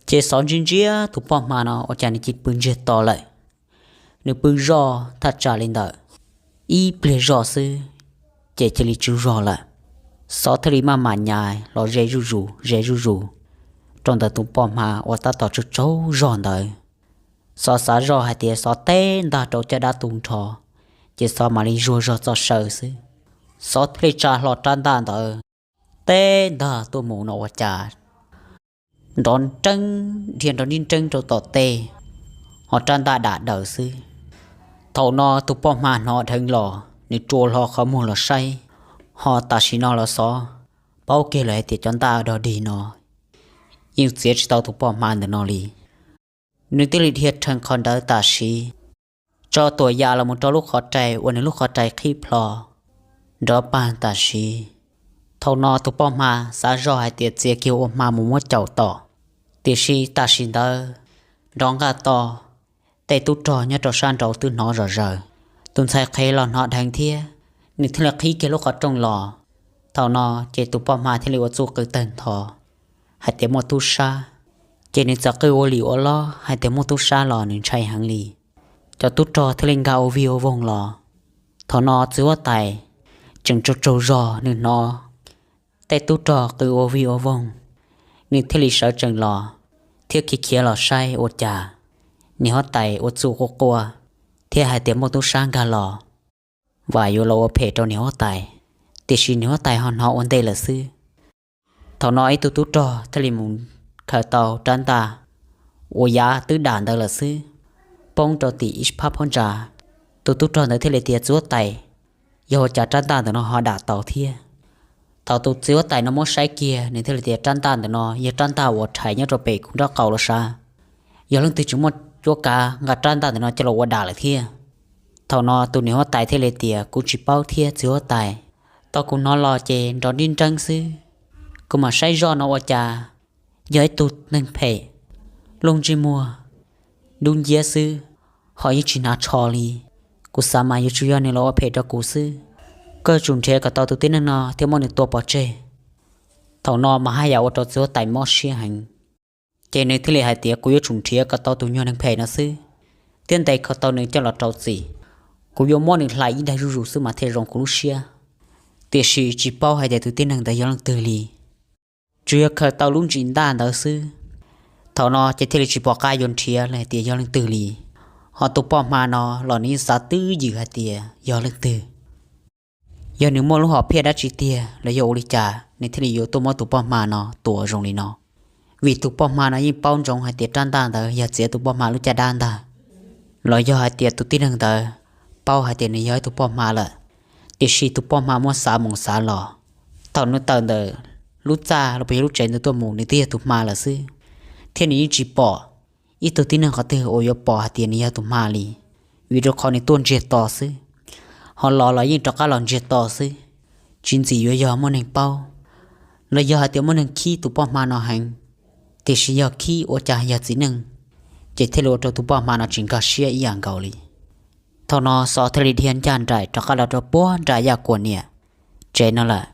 Ces Xov ntsia ntsia tus poj hma no ua cas nws cia li pw ntsiag to lawm. Nws pw zoj thaj tsam li ntawm ib pliag zoj xwb, ces cia li tsaug zog lawm. Xov thiaj li maj mam nyais los ze zuj zus ze zuj zus rau ntawm tus poj hma uas tab tom tsaug tsaug zog ntawd. Xov xav zoj hais tias Xov teb ntag rau caj dab tu nrho, ces Xov mam li zuag zog txoj saw xwb. Xov thiaj li tsa hlo rab ntaj ntawd teb ntag tuaj mus no ua cas nrov nreeb, dhia nrov nreeb nreeb rau tom tej, ho rab ntaj dam daws xwb. Thaum no tus poj hma hnov dheev los, nws rua hlo qhov muag los saib, ho tam sim no los Xov paub kiag lawm hais tias cov ntaj dog dig no yeej txiav tsis tau tus poj hma ntawm no li. Nws thiaj li dhia rhees qhov ntawd tam sim, tso tuam yam los mus rau lub qhov rai uas nws lub qhov rai qhib plho nrov pag tam sim. Thaum no tus poj hma xav zoj hais tias txiav kiag ua hma mus muab caum tom, tiam sis tam sim ntawd nrov nqaj to, tej tub rog nyob rau sab nraud twb hnov zom zaws. Tus ntxhais qhev los hnov dheev thiab, nws thiaj li qhib kiag lub qhov rooj los. Thaum no ces tus poj hma thiaj li ua txuj qw tawg ntho hais tias muaj tub sab, ces nws txawm qw ua lim ua lob hais tias muaj tub sab los nws ntshai heev li. Cov tub rog thiaj li nkag ua vig ua voog los. Thaum no txiv huab tais tseem tsaug tsaug zog, nws hnov tej tub rog qw ua vig ua voog, nws thiaj li sawv tsees los thiab khiav khiav los saib ua cas niam huab tais ua txuj quaj quaj thiab hais tias muaj tub sab nkag los, vam yuav los ua phem rau niam huab tais, tiam sis niam huab tais ho hnov ua ntej lawm xwb. Thaum no ib tug tub rog thiaj li mus khaws tau rab ntaj uas yav twb dam ntawd lawm xwb, poob rau tim ib phab phab ntsa. Tus tub rog ntawd thiaj li tias, Txiv huab tais, yog ua cas rab ntaj ntawm no ho dam tau thiab? Thaum tus txiv huab tais no muab saib kiag, nws thiaj li tias, Rab ntaj ntawm no yog rab ntaj uas rhais nyob rau pem kuv nraub qaum los sav. Yog leej twg tseem muaj cuab kav nqa rab ntaj ntawm no coj los ua dam lawm thiab. Thaum no tus niam huab tais thiaj li tias, Kuv tsis paub thiab txiv huab tais. Tau kuv hnov los ces nrov nrib nreeb xwb, kuv mam saib zoj no ua cas yog ib tug neeg phem, lub ntsej muag dub nciab xwb, ho yeej tsis hnav tsho li. Kuv xav mas yuav tsum yog nws los ua phem rau kuv xwb. Koj yuav tsum nrhiav kom tau tus tib neeg no thiab muab nws tua pov tseg. Thaum no mas haj yam ua rau txiv huab tais mob siab heev, ces nws thiaj li hais tias, Kuv yuav tsum nrhiav kom tau tus nyuag neeg phem no xwb, thiab ntes kom tau nws coj los rau txim. Kuv yuav muab nws hlais ib daig zuj zus xwb mas thiaj zoo kuv lub siab. Tiam sis tsis paub hais tias tus tib neeg ntawd yog leej twg li, tsuas yog khaws tau lub ntsis ntaj ntawd xwb. Thaum no ces thiaj li tsis pom qab yuav nrhiav hais tias yog leej twg li. Ho tus poj hma no los nws yeej xav twb ywm hais tias yog leej twg, yog nws muaj lub hom phiaj dab tsi tiag los yog ua li cas nws thiaj li yuav tuaj muab tus poj hma no tua zoo li no. Vim tus poj hma no yeej paub ntsoov hais tias rab ntaj ntawd yog txiav tus poj hma lub caj dab ntag, los yog hais tias tus tib neeg ntawd paub hais tias nws yog ib tug poj hma lawm, tiam sis tus poj hma muab xav mus xav los, thaum nws tawm ntawm lub txaj los puas yog lub tsev ntawd tuaj mus nws twb yog tus hma lawm xwb, thiab nws yeej tsis pom ib tug tib neeg qhov twg uas yuav pom hais tias nws yog tus hma li, vim rau qhov nws tuaj ntsiag to xwb. Ho los los yeej rov qab los ntsiag to xwb, tsis ntxim yuav yog muaj neeg paub, los yog hais tias muaj neeg khib tus poj hma no heev, tiam sis yog khib ua cas yog txiv neej, ces thiaj li ua rau tus poj hma no tsis nkag siab ib yam nkaus li. Thaum no Xov thiaj li dhia ncaj nraim rov qab los rau puag nram Yaj Kuam niam tsev no lawm,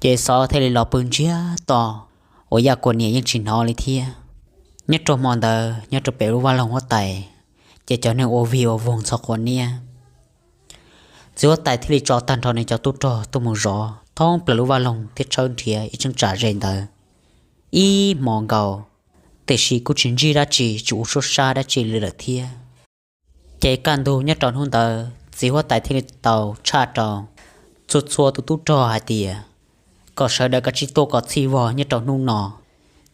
ces Xov thiaj li los pw ntsiag to uas Yaj Kuam niam yeej tsis hnov li thiab. Nyob rau hmo ntawd nyob rau pem lub vaj loog huab tais, ces cov neeg ua vig ua voog txhua qhua niab. Txiv huab tais thiaj li tso tag nrho nws cov tub rog tuaj mus zov thoob plaws lub vaj loog thiab tshawb nrhiav ib cheeb tsam ze ntawd ib hmo nkaus, tiam sis kuj tsis ntsib dab tsi, tsis ua suab sab dab tsi li lawm thiab. Ces kaj ntug nyob rau hnub ntawd txiv huab tais thiaj li tau tshaj rau txhua txhua tus tub rog hais tias kom sawv daws kav tsij tuaj kom txhij vog nyob rau hnub no,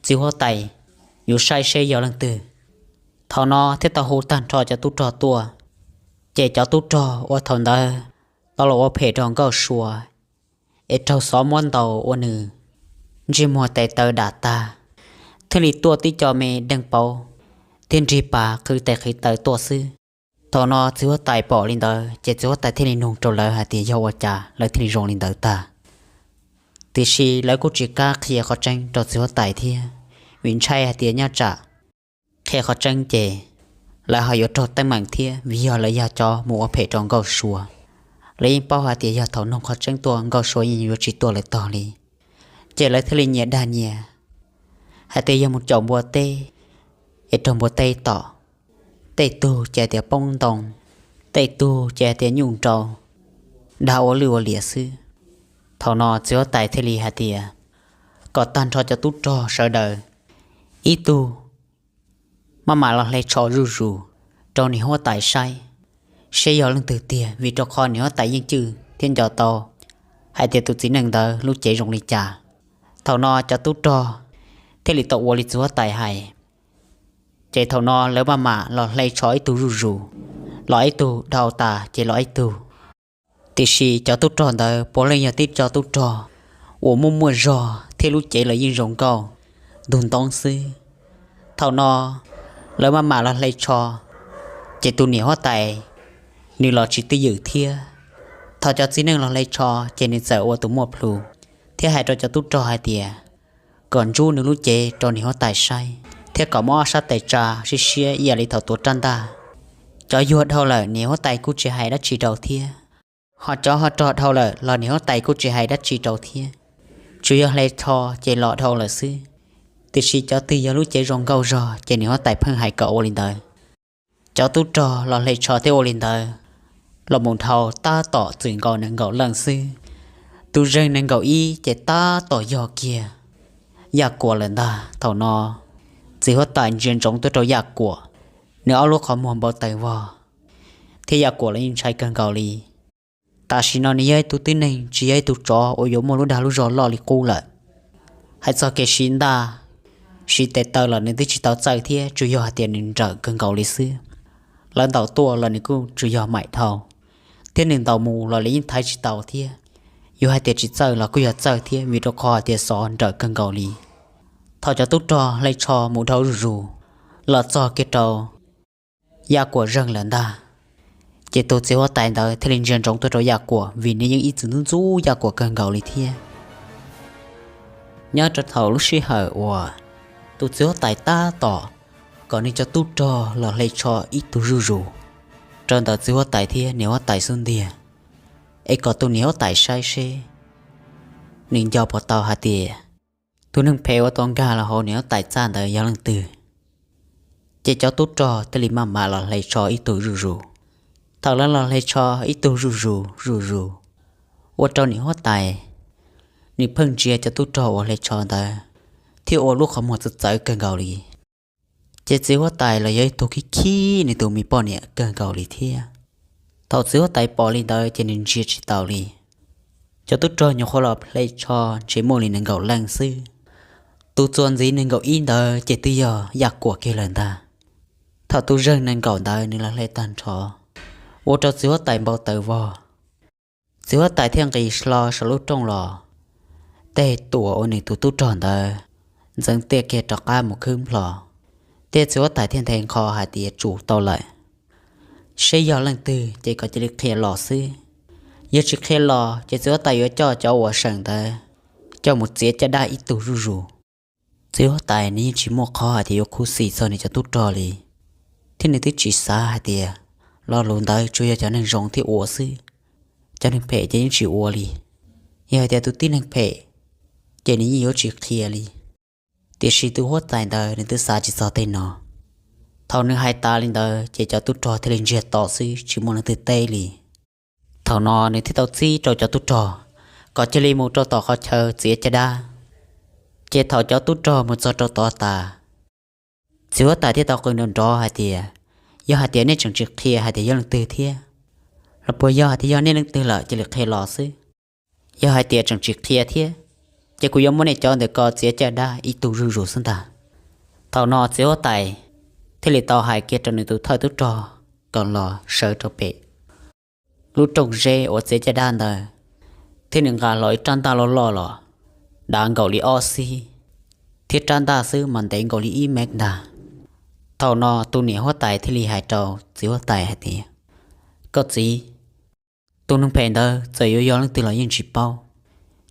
txiv huab tais yuav saib seb yog leej twg. Thaum no thiaj tau hu tag nrho cov tub rog tuaj. Ces cov tub rog uas thaum ntawd tau los ua phem rau Nkauj Sua, es raug xov muab ntaus ua nws ntsej muag tes taw dam tag, thiaj li tuaj tib co me deej paub thiab nrig pas qhwv tes qhwv taw tuaj xwb. Thaum no txiv huab tais pom li ntawd ces txiv huab tais thiaj li nug rau lawv hais tias yog ua cas lawv thiaj li zoo li ntawd tag. Tiam sis lawv kuj tsis kam qhia qhov tseeb rau txiv huab tais thiab, vim ntshai hais tias nyob tsam qhia qhov tseeb ces lawv ho yuav raug teeb meem thiab, vim yog lawv yog cov mus ua phem rau Nkauj Sua. Lawv yeej paub hais tias yog thaum nug qhov tseeb tuaj Nkauj Sua yeej yuav tsis tuaj lawv tog li. Ces lawv thiaj li nyias dag nyias hais tias yog mus caum npua teb es raug npua teb tom, tej tug ces hais tias poob ntoo, tej tug ces hais tias nyuj nrau, dag ua lwj ua liam xwb. Thaum no txiv huab tais thiaj li hais tias kom tag nrho cov tub rog sawv daws ib tug maj mam los hle tsho zuj zus rau niam huab tais saib seb yog leej twg tiag, vim rau qhov niam huab tais yeej cwj thiab nco tau hais tias tus txiv neej ntawd lub cev zoo li cas. Thaum no cov tub rog thiaj li tau ua li txiv huab tais hais. Ces thaum no lawv maj mam los hle tsho ib tug zuj zus, los ib tug, dhau tas ces los ib tug. Tiam sis cov tub rog ntawd puav leej yog tib co tub rog uas muaj muaj zog thiab lub cev los yeej zoo nkauj ntug ntoo xwb. Thaum no lawv maj mam los hle tsho, ces tus niam huab tais nws los tsis twj ywm thiab. Thaum cov txiv neej los hle tsho ces nws txawm ua tus muaj plhus thiab hais rau cov tub rog hais tias kom ntsub nws lub cev rau niam huab tais saib thiab kom muab ob sab tes tsa siab siab ib yam li thaum tuav rab ntaj. Cov yuag dhau lawm niam huab tais kuj tsis hais dab tsi rau thiab, ho cov ho rog dhau lawm los niam huab tais kuj tsis hais dab tsi rau thiab. Tsuas yog hle tsho ces los dhau lawm xwb. Tiam sis cov twg yog lub cev zoo nkauj zog ces niam huab tais pheej hais kom ua li ntawd. Cov tub rog los hle tsho thiab ua li ntawd los mus dhau tab tom txwm nkaus nees nkaum leej xwb. Tus zeeg nees nkaum ib ces tab tom yog kiag Yaj Kuam lawm ntag. Thaum no txiv huab tais ntsia ntsoov tuaj rau Yaj Kuam, nws ob lub qhov muag npau taws vog, thiab Yaj Kuam los yeej ntshai kawg nkaus li. Tam sim no nws yog ib tug tib neeg, tsis yog ib tug tsov uas yuav muaj lub dag lub zog loj li qub lawm. Hais txog kev siv ntaj, siv tes taw los nws twb tsis tau txawj thiab, tsuas yog hais tias nws nrawm kawg nkaus li xwb. Lawv ntaus tuaj los nws kuj tsuas yog maim dhau, thiab nws ntaus mus los lawv yeej thaiv tsis tau thiab. Yuav hais tias tsis txawj los kuj yog txawj thiab, vim rau qhov hais tias xov nrawm kawg nkaus li. Thaum cov tub rog hle tsho mus dhau zuj zus los txog kiag rau Yaj Kuam zeeg lawm ntag, ces tus txiv huab tais ntawd thiaj li ntsia ntsoov tuaj rau Yaj Kuam, vim nws yeej ib txwm ntxub ntxub Yaj Kuam kawg nkaus li thiab. Nyob rau thaum lub sij hawm uas tus txiv huab tais tab tom kom nws cov tub rog los hle tsho ib tug zuj zus rau ntawm txiv huab tais thiab niam huab tais xub ntiag, es kom tus niam huab tais saib seb nws nco puas tau hais tias tus neeg phem uas tau nkag los hauv niam huab tais txaj ntawd yog leej twg. Ces cov tub rog thiaj li maj mam los hle tsho ib tug zuj zus. Thaum lawv los hle tsho ib tug zuj zus zuj zus, ua rau niam huab tais nws pheej ntsia cov tub rog uas hle tsho ntawd thiab ua lub qhov muag txawv txawv kawg nkaus li. Ces txiv huab tais los yog ib tug khib khib nws tus me poj niam kawg nkaus li thiab. Thaum txiv huab tais pom li ntawd ces nws ntsia tsis taus li. Cov tub rog nyuam qhuav los hle tsho ntshe muaj li nees nkaum leej xwb. Tus txuas ntxiv nees nkaum ib ntawd ces twb yog Yaj Kuam kiag lawm ntag. Thaum tus zeeg nees nkaum ntawd nws los hle tag nrho, ua rau txiv huab tais npau taws vog. Txiv huab tais thiaj nqis hlo saum lub rooj los, tej tuam uas nws tus tub rog ntawd ntxeev tiaj kiag rov qab mus khwb nplho, thiab txiv huab tais thiaj nthe nqho hais tias tsum tau lawm. Seb yog leej twg ces kom cia li qhia los xwb. Yog tsis qhia los ces txiv huab tais yuav coj cov uas seem ntawd coj mus txiav caj dab ib tug zuj zus. Txiv huab tais nws yeej tsis muaj qhov hais tias yuav khuv xim txog nws cov tub rog li, thiab nws twb tsis xav hais tias lo lus ntawd tsuas yog cov neeg zoo thiaj ua xwb, cov neeg phem ces yeej tsis ua li. Yog hais tias tus tib neeg phem ces nws yeej yuav tsis qhia li. Tiam sis tus huab tais ntawd nws twb xav tsis txog tej no. Thaum nws hais tas li ntawd ces cov tub rog thiaj li ntsiag to xwb tsis muaj leej twg teb li. Thaum no nws thiaj tau txib rau cov tub rog kom cia li mus rau tom qhov chaw txiav caj dab. Ces thaum cov tub rog mus txog rau tod tas, txiv huab tais thiaj tau qw nrov nrov hais tias, yog hais tias nej tseem tsis qhia hais tias yog leej twg thiab, los puas yog hais tias yog nej leej twg lawm cia li qhia los xwb. Yog hais tias tseem tsis qhia thiab, ces kuv yuav muab nej cov ntawm ko txiav caj dab ib tug zuj zus xwb ntag. Thaum no txiv huab tais thiaj li tau hais kiag rau nws tus thawj tub rog kom los sawv rau pem lub rooj zeb uas txiav caj dab ntawd, thiab nws nqa hlo ib rab ntaj loj loj los, dav nkaus li ob xib, thiab rab ntaj xwb mas ntev nkaus li ib mev ntag. Thaum no tus niam huab tais thiaj li hais rau txiv huab tais hais tias, koj txiv, tus neeg phem ntawd txawm yuav yog leej twg los yeej tsis paub,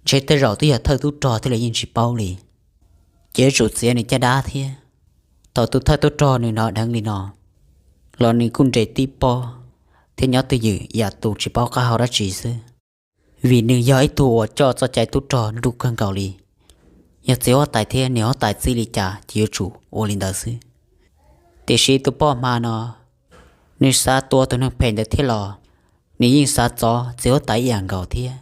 ntshe tej zaum twb yog thawj tub rog thiaj li yeej tsis paub li. Ces yuav tsum txiav nws caj dab thiab. Thaum tus thawj tub rog nws hnov dheev li no, los nws kuj nres tib pob, thiab nyob twj ywm yam tus tsis paub qab hau dab tsi xwb, vim nws yog ib tug uas coj txoj cai tub rog nruj kawg nkaus li. Yog txiv huab tais thiab niam huab tais txij li cas ces yuav tsum ua li ntawd xwb. Tiam sis tus poj hma no, nws xav tua tus neeg phem ntawd thiab los, nws yeej xav txov txiv huab tais ib yam nkaus thiab.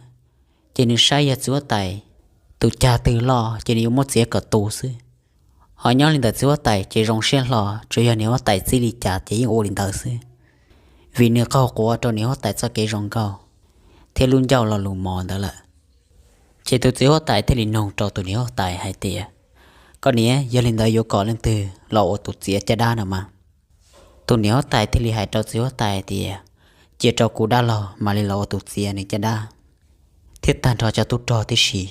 Ces nws saib yog txiv huab tais tus cag twg loj ces nws yuav muab txiav kom tu xwb. Ho nyob li ntawm txiv huab tais ces zoo siab hlo, tsuas yog niam huab tais txij li cas ces yeej ua li ntawd xwb, vim nws qaug quav rau niam huab tais txoj kev zoo nkauj thiab lub ncauj lo lus mos ntawd lawm. Ces tus txiv huab tais thiaj li nug rau tus niam huab tais hais tias, koj niam, yog li ntawd yuav kom leej twg los ua tus txiav caj dab no mas? Tus niam huab tais thiaj li hais rau txiv huab tais hais tias, cia rau kuv dab laug mam li los ua tus txiav nws caj dab, thiab tag nrho cov tub rog tib si.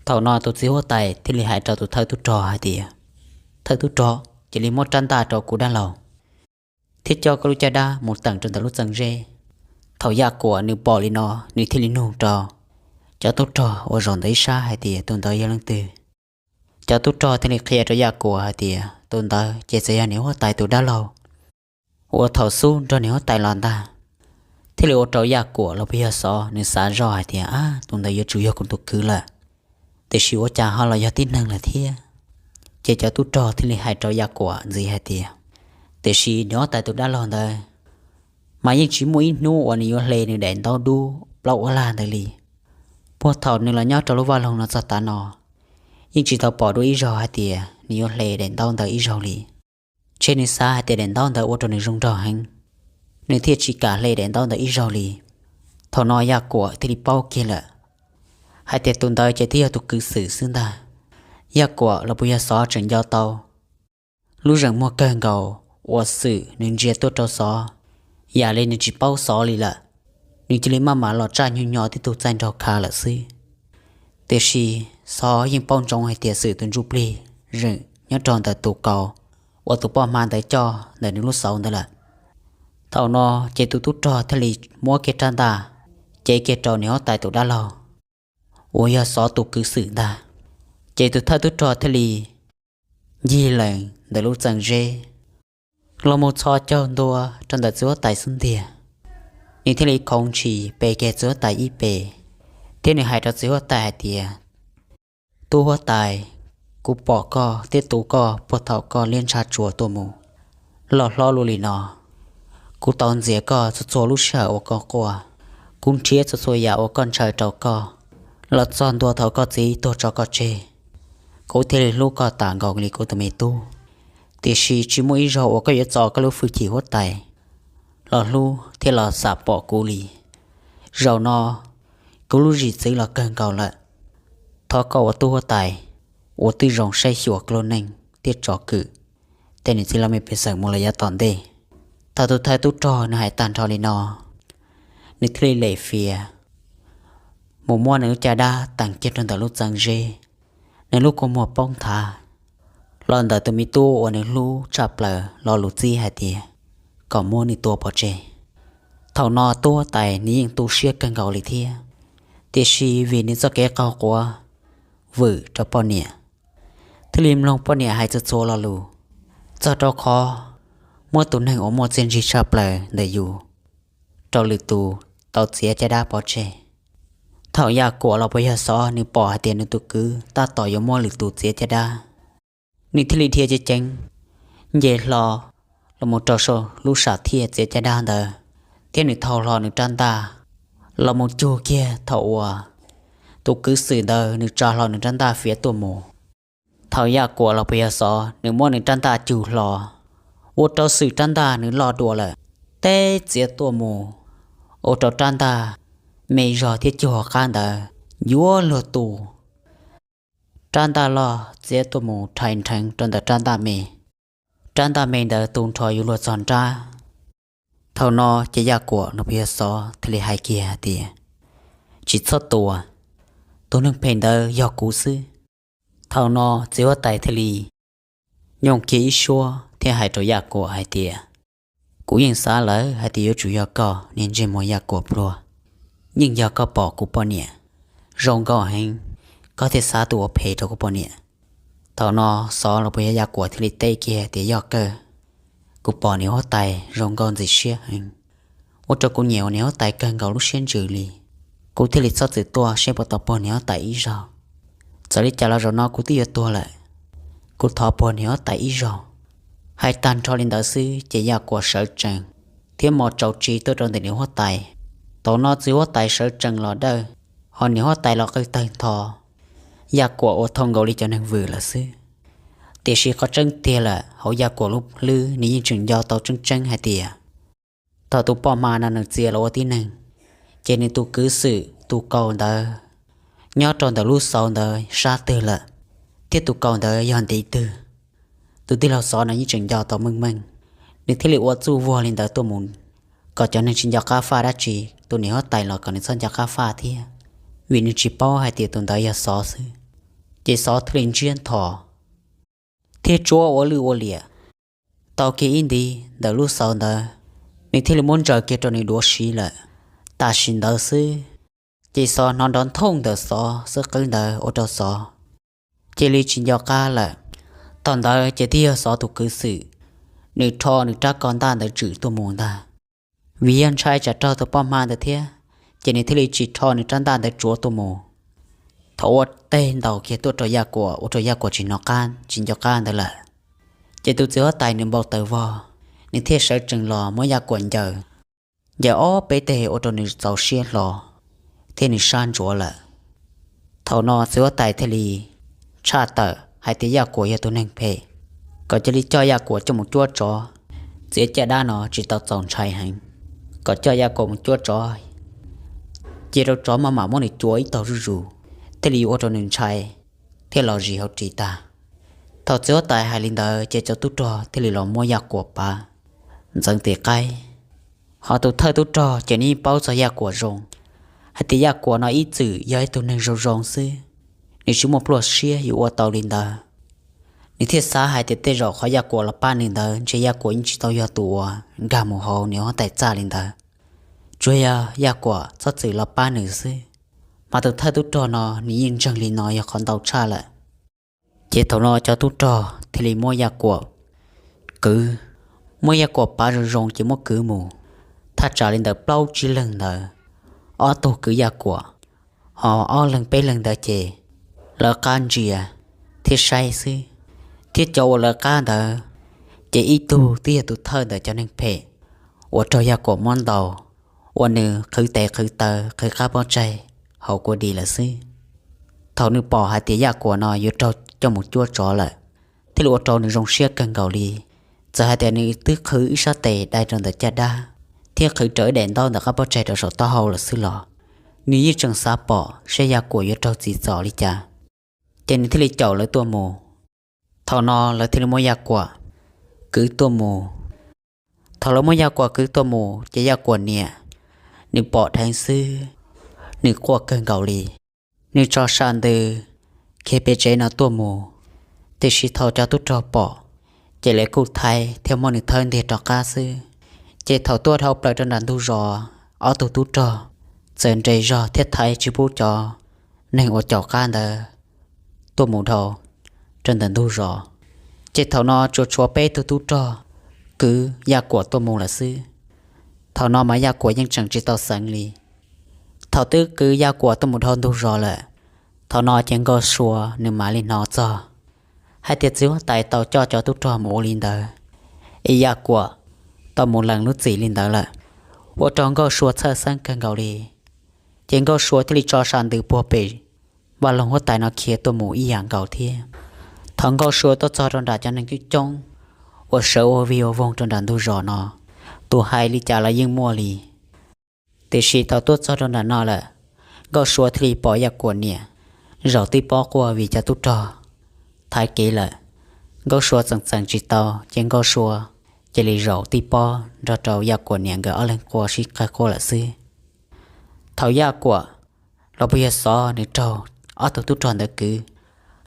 Thaum no tus txiv huab tais thiaj li hais rau tus thawj tub rog hais tias, thawj tub rog, cia li muab rab ntaj rau kuv dab laug, thiab coj koj lub caj dab mus teem rau ntawm lub txee zeb. Thaum Yaj Kuam nws pom li no, nws thiaj li nug rau cov tub rog uas zaum ntawm ib sab hais tias tus ntawd yog leej twg. Cov tub rog thiaj li qhia rau Yaj Kuam hais tias tus ntawd ces txawm yog niam huab tais tus dab laug uas thaum xub nrog niam huab tais los ntag, thiaj li ua rau Yaj Kuam los puas yog Xov nws xav zoj hais tias, ab, tus ntawd yuav tsum yog kuv tus kwv lawm. Tiam sis ua cas ho los yog tib neeg lawm thiab? Ces cov tub rog thiaj li hais rau Yaj Kuam ntxiv hais tias, tiam sis niam huab tais tus dab laug ntawd mas yeej tsis muaj ib hnub uas nws yuav hle nws daim ntaub dub plaub ua lag ntawd li. Puag thaum nws los nyob rau lub vaj loog no txog tav no, yeej tsis tau pom dua ib zaug hais tias nws yuav hle daim ntaub ntawd ib zaug li. Ntshe nws xav hais tias daim ntaub ntawd ua rau nws zoo nraug heev, nws thiaj tsis kam hle daim ntaub ntawd ib zaug li. Thaum no Yaj Kuam thiaj li paub kiag lawm hais tias tus ntawd ces twb yog tus kwv Xwm xwb ntag. Yaj Kuam los puas yog Xov tseem nco tau lub zeem muag kawg nkaus uas Xwm nws ntsia tuaj rau Xov, yam li nws tsis paub Xov li lawm. Nws cia li maj mam los tsaj nyuag nyo tib tug txaij nraug kha lawm xwb. Tiam sis Xov yeej paub ntsoov hais tias Xwm tus ntsuj plig zeem nyob rau ntawm tus kaus uas tus poj hma ntawd coj ntawm nws lub xauv ntawd lawm. Thaum no ces tus tub rog thiaj li muab kiag rab ntaj cev kiag rau niam huab tais tus dab laug uas yog Xov tus kwv Xwm ntag. Ces tus thawj tub rog thiaj li ncig lees ntawm lub txee zeb los mus txhos caug ntua rau ntawm txiv huab tais xub ntiag. Nws thiaj li khoov ntshis pe kiag txiv huab tais ib pe, thiab nws hais rau txiv huab tais hais tias, tub huab tais, kuv pom koj thiab tu koj puag thaum koj liab ntsha tsuas tuaj mus, loj hlob luaj li no. Kuv tau ntxias koj txhua txhua lub sij hawm uas koj quaj, kuv nrhiav txhua txhua yam uas koj ntshaw rau koj, los txog ntua thaum koj txiv tuag tso koj tseg, kuv thiaj li hlub koj tas nkaus li kuv tus me tub. Tiam sis tsis muaj ib zaug uas koj yuav txo koj lub hwj chim huab tais los hlub thiab los xam pom kuv li. Zaum no kuv lub zim txwv los kawg nkaus lawm. Thov koj ua tub huab tais uas twb zoo saib xyuas koj lub neej thiab tsom kwm tej niam txiv laj mej pej xeem mus lawm yav tom ntej. Thaum tus thawj tub rog nws hais tag nrho li no, nws thiaj li lem fiav mus muab nws lub caj dab tees kiag rau ntawm lub txee zeb. Nws lub kua muag poob nthav los ntawm tus me tub uas nws hlub tshaj plaws lo lus txib hais tias kom muab nws tua pov tseg. Thaum no tub huab tais nws yeej tu siab kawg nkaus li thiab, tiam sis vim nws txoj kev qaug quav vwm rau poj niam, thiaj li mloog poj niam hais txhua txhua lo lus, txog rau qhov muab tus neeg uas muaj txiaj ntsig tshaj plaws ntawm yus rau lwm tus tau txiav caj dab pov tseg. Thaum Yaj Kuam los puas yog Xov nws pom hais tias nws tus kwv tab tom yuav muab lwm tus txiav caj dab, nws thiaj li dhia ceev ceev nce hlo los mus rau saum lub sam thiaj txiav caj dab ntawd, thiab nws thau hlo nws rab ntaj los mus cug kiag thaum uas tus kwv xwm ntawd nws tsa hlo nws rab ntaj fiav tuaj mus. Thaum Yaj Kuam los puas yog Xov nws muab nws rab ntaj cug hlo, ua rau xwm rab ntaj nws loj dua lawm, teb txiav tuaj mus, ua rau rab ntaj me zog thiab cug hauv qab ntawd yuav luag tu. Rab ntaj loj txiav tuaj mus rhais nrheev rau ntawm rab ntaj me. Rab ntaj me ntawd tu nrho yuav luag txog nrab. Thaum no ces Yaj Kuam los puas yog Xov thiaj li hais kiag hais tias, tsis txhob tua, tus neeg phem ntawd yog kuv xwb. Thaum no txiv huab tais thiaj li nyooj kiag ib suab thiab hais rau Yaj Kuam hais tias, kuv yeej xav lawm hais tias yuav tsum yog koj niag ntsej muag Yaj Kuam pluag, yeej yog koj pom kuv poj niam zoo nkauj heev, koj thiaj xav tuaj ua phem rau kuv poj niam. Thaum no Xov los puas yog Yaj Kuam thiaj li teb kiag tias, yog kawg, kuv pom niam huab tais zoo nkauj ntxim siab heev, ua rau kuv nyiam ua niam huab tais kawg nkaus lub siab ntsws li. Kuv thiaj li txhob txwm tuaj saib puas tau puag niam huab tais ib zaug. Txawm li cas los zaum no kuv twb yuav tuag lawm, kuv thov puag niam huab tais ib zaug. Hais tag nrho li ntawd xwb ces Yaj Kuam sawv tsees thiab mos tsaus tsis tuaj rau ntawm niam huab tais. Thaum no txiv huab tais sawv tsees los dawj, ho niam huab tais los qw tawg ntho. Yaj Kuam ua thau nkaus li cov neeg vwm lawm xwb. Tiam sis qhov tseeb tiag lawm hauv Yaj Kuam lub hlwb nws yeej tseem nco tau tseeb tseeb hais tias thaum tus poj hma no nws txia los ua tib neeg, ces nws tus kwv xwm tus kaus ntawd nyob rau ntawm lub xauv ntawd sab twg lawm, thiab tus kaus ntawd yog ntiv twg. Tus tij laug Xov no yeej tseem nco tau meej meej, nws thiaj li ua txuj vuag li ntawd tuaj mus, kom cov neeg tsis nco qab faj dab tsi, tus niam huab tais los kom nws txhob nco qab faj thiab, vim nws tsis paub hais tias tus ntawd yog Xov xwb. Ces Xov thiaj li ntsiab ntho thiab tsuab ua lwj ua liam tau kiag ib ntiv ntawm lub xauv ntawd, nws thiaj li muab ntsaws kiag rau nws duav siv lawm. Tam sim ntawd xwb, ces Xov hnov nrov nthooj ntawm Xov xub qwb ntawd ua rau Xov cia li tsis nco qab lawm. Thaum ntawd ces twb yog Xov tus kwv xwm, nws rho nws rab ko ntaj ntawd tswm tuaj mus ntag. Vim yog ntshai tsam raug tus poj hma ntawd thiab, ces nws thiaj li tsis rho nws rab ntaj ntawd tsuav tuaj mus. Thaum ua teg ntaus kiag tuaj rau Yaj Kuam ua rau Yaj Kuam tsis hnov qab tsis nco qab ntawd lawm, ces tus txiv huab tais nws npau taws vog, nws thiaj sawv tsees los muab Yaj Kuam ncaws, ncaws ob peb teg ua rau nws txaus siab hlo thiab nws sab ntsuav lawm. Thaum no txiv huab tais thiaj li tshaj tawm hais tias Yaj Kuam yog tus neeg phem, kom cia li coj Yaj Kuam coj mus cuab tsov. Txiav caj dab no tsis tau txaus ntshai heev, kom coj Yaj Kuam mus cuab tsov, cia rau tsov maj mam muab nws cuav ib tog zuj zus, thiaj li yuav ua rau nws ntshai thiab los zis hauv ris tag. Thaum txiv huab tais hais li ntawd ces cov tub rog thiaj li los muab Yaj Kuam pav ntxeev tes qaib. Ho tus thawj tub rog ces nws yeej paub txog Yaj Kuam zoo, hais tias Yaj Kuam no ib txwm yog ib tug neeg zoo zoo xwb, nws tsis muaj pluaj siab yuav ua tau li ntawd. Nws thiaj xav hais tias tej zaum qhov Yaj Kuam los pab nws ntawd ntshe Yaj Kuam yeej tsis tau yog tus uas nkag mus hauv niam huab tais txaj li ntawd, tsuas yog Yaj Kuam txhob txwm los pab nws xwb. Mas tus thawj tub rog no nws yeej ntseeg li no yog qhov ntau tshaj lawm. Ces thaum no cov tub rog thiaj li muab Yaj Kuam kwv, muab Yaj Kuam pav zoo zoo ces muab kwv mus. Thaj tsam li ntawd plaub tsib leeg ntawd, ob tug kwv Yaj Kuam, ho ob leeg peb leeg ntawd ces lawv qab ntsia thiab saib xwb, thiab cov uas lawv qab ntawd ces ib tug twb yog tus thawj ntawm cov neeg phem uas raug Yaj Kuam muab ntaus, uas nws qhwv tes qhwv taw qhwv qab pob tsaig hauv kua dis lawm xwb. Thaum nws pom hais tias Yaj Kuam no yuav raug coj mus cuab tsov lawm, thiaj li ua rau nws zoo siab kawg nkaus li. Txawm hais tias nws twb qhwv ib sab tes dai rau ntawm caj dab, thiab qhwv raws ib daim ntaub ntawm qab pob tsaig rau saum taub hau lawm xwb los, nws yeej tseem xav pom saib Yaj Kuam yuav raug txim txom li cas, ces nws thiaj li caum lawv tuaj mus. Thaum no lawv thiaj li muab Yaj Kuam kwv tuaj mus. Thaum lawv muab Yaj Kuam kwv tuaj mus ces Yaj Kuam niam, nws pom dheev xwb, nws quaj kawg nkaus li. Nws tso sam ntws kiag pem tsev no tuaj mus, tiam sis thaum cov tub rog pom, ces lawv kuj thaiv thiab muab nws thawb ntiag rov qab xwb. Ces thaum tuaj dhau plaws rau nram ntug zos, ob tug tub rog txawm nres zog thiab thaiv tsis pub cov neeg uas caum qab ntawd tuaj mus dhau rau ntawm ntug zos. Ces thaum no tsuas tshuav peb tug tub rog kwv Yaj Kuam tuaj mus lawm xwb. Thaum no mas Yaj Kuam yeej tseem tsis tau xeev li. Thaum twb kwv Yaj Kuam tuaj mus dhau ntug zos lawm, thaum no ces Nkauj Sua nws mam li hnov txog hais tias txiv huab tais tau coj cov tub rog mus ua li ntawd, es Yaj Kuam tau mus lees lub txim li ntawd lawm, ua rau Nkauj Sua txhawj xeeb kawg nkaus li. Ces Nkauj Sua thiaj li tso sam ntws puag pem vaj loog huab tais no khiav tuaj mus ib yam nkaus thiab. Thaum Nkauj Sua tuaj txog rau nram cov neeg coob coob uas sawv ua vig ua voog rau nram ntug zos no, tus hais li cas los yeej muaj li. Tiam sis thaum tuaj txog rau nram no lawm, Nkauj Sua thiaj li pom Yaj Kuam niam zaum tib pob quaj vim cov tub rog thaiv kev lawm. Nkauj Sua txeem txeem tsis tau ces Nkauj Sua cia li zaum tib pob nrog rau Yaj Kuam niam nkawd ob leeg quaj sib qawg quaj lawm xwb. Thaum Yaj Kuam los puas yog xov nws raug ob tug tub rog ntawd kwv,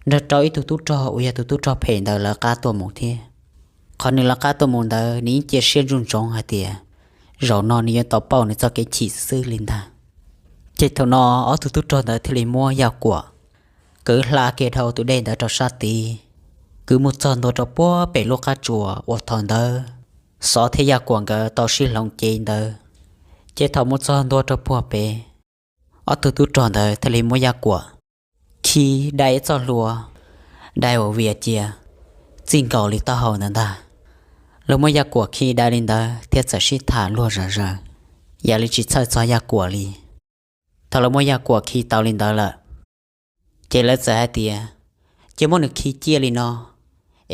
nrog rau ib tug tub rog uas yog tus tub rog phem ntawd lawv qab tuaj mus thiab. Qhov nws lawv qab tuaj mus ntawd nws yeej cia siab ntsoov ntsoov hais tias zaum no nws yuav tau pauj nws txoj kev chim xwb li ntag. Ces thaum no ob tug tub rog ntawd thiaj li muab Yaj Kuam kwv hla kiag dhau tus dej ntawd rau sab tid, kwv mus txog ntua rau puag pem lub qab tsuas uas thaum ntawd xov thiab Yaj Kuam nkawd tau sib hloov cev ntawd. Ces thaum mus txog ntua rau puag pem, ob tug tub rog ntawd thiaj li muab Yaj Kuam khi dai ib txoj hlua, dai ua vias cia txij nkaus li taub hau ntawd ntag. Lawv muab Yaj Kuam khi dai li ntawd thiab txawm sib tham luag zom zaws, yam li tsis txhawj txog Yaj Kuam li. Thaum lawv muab Yaj Kuam khi tau li ntawd lawm, ces lawv txawm hais tias cia muab nws khi ciaj li no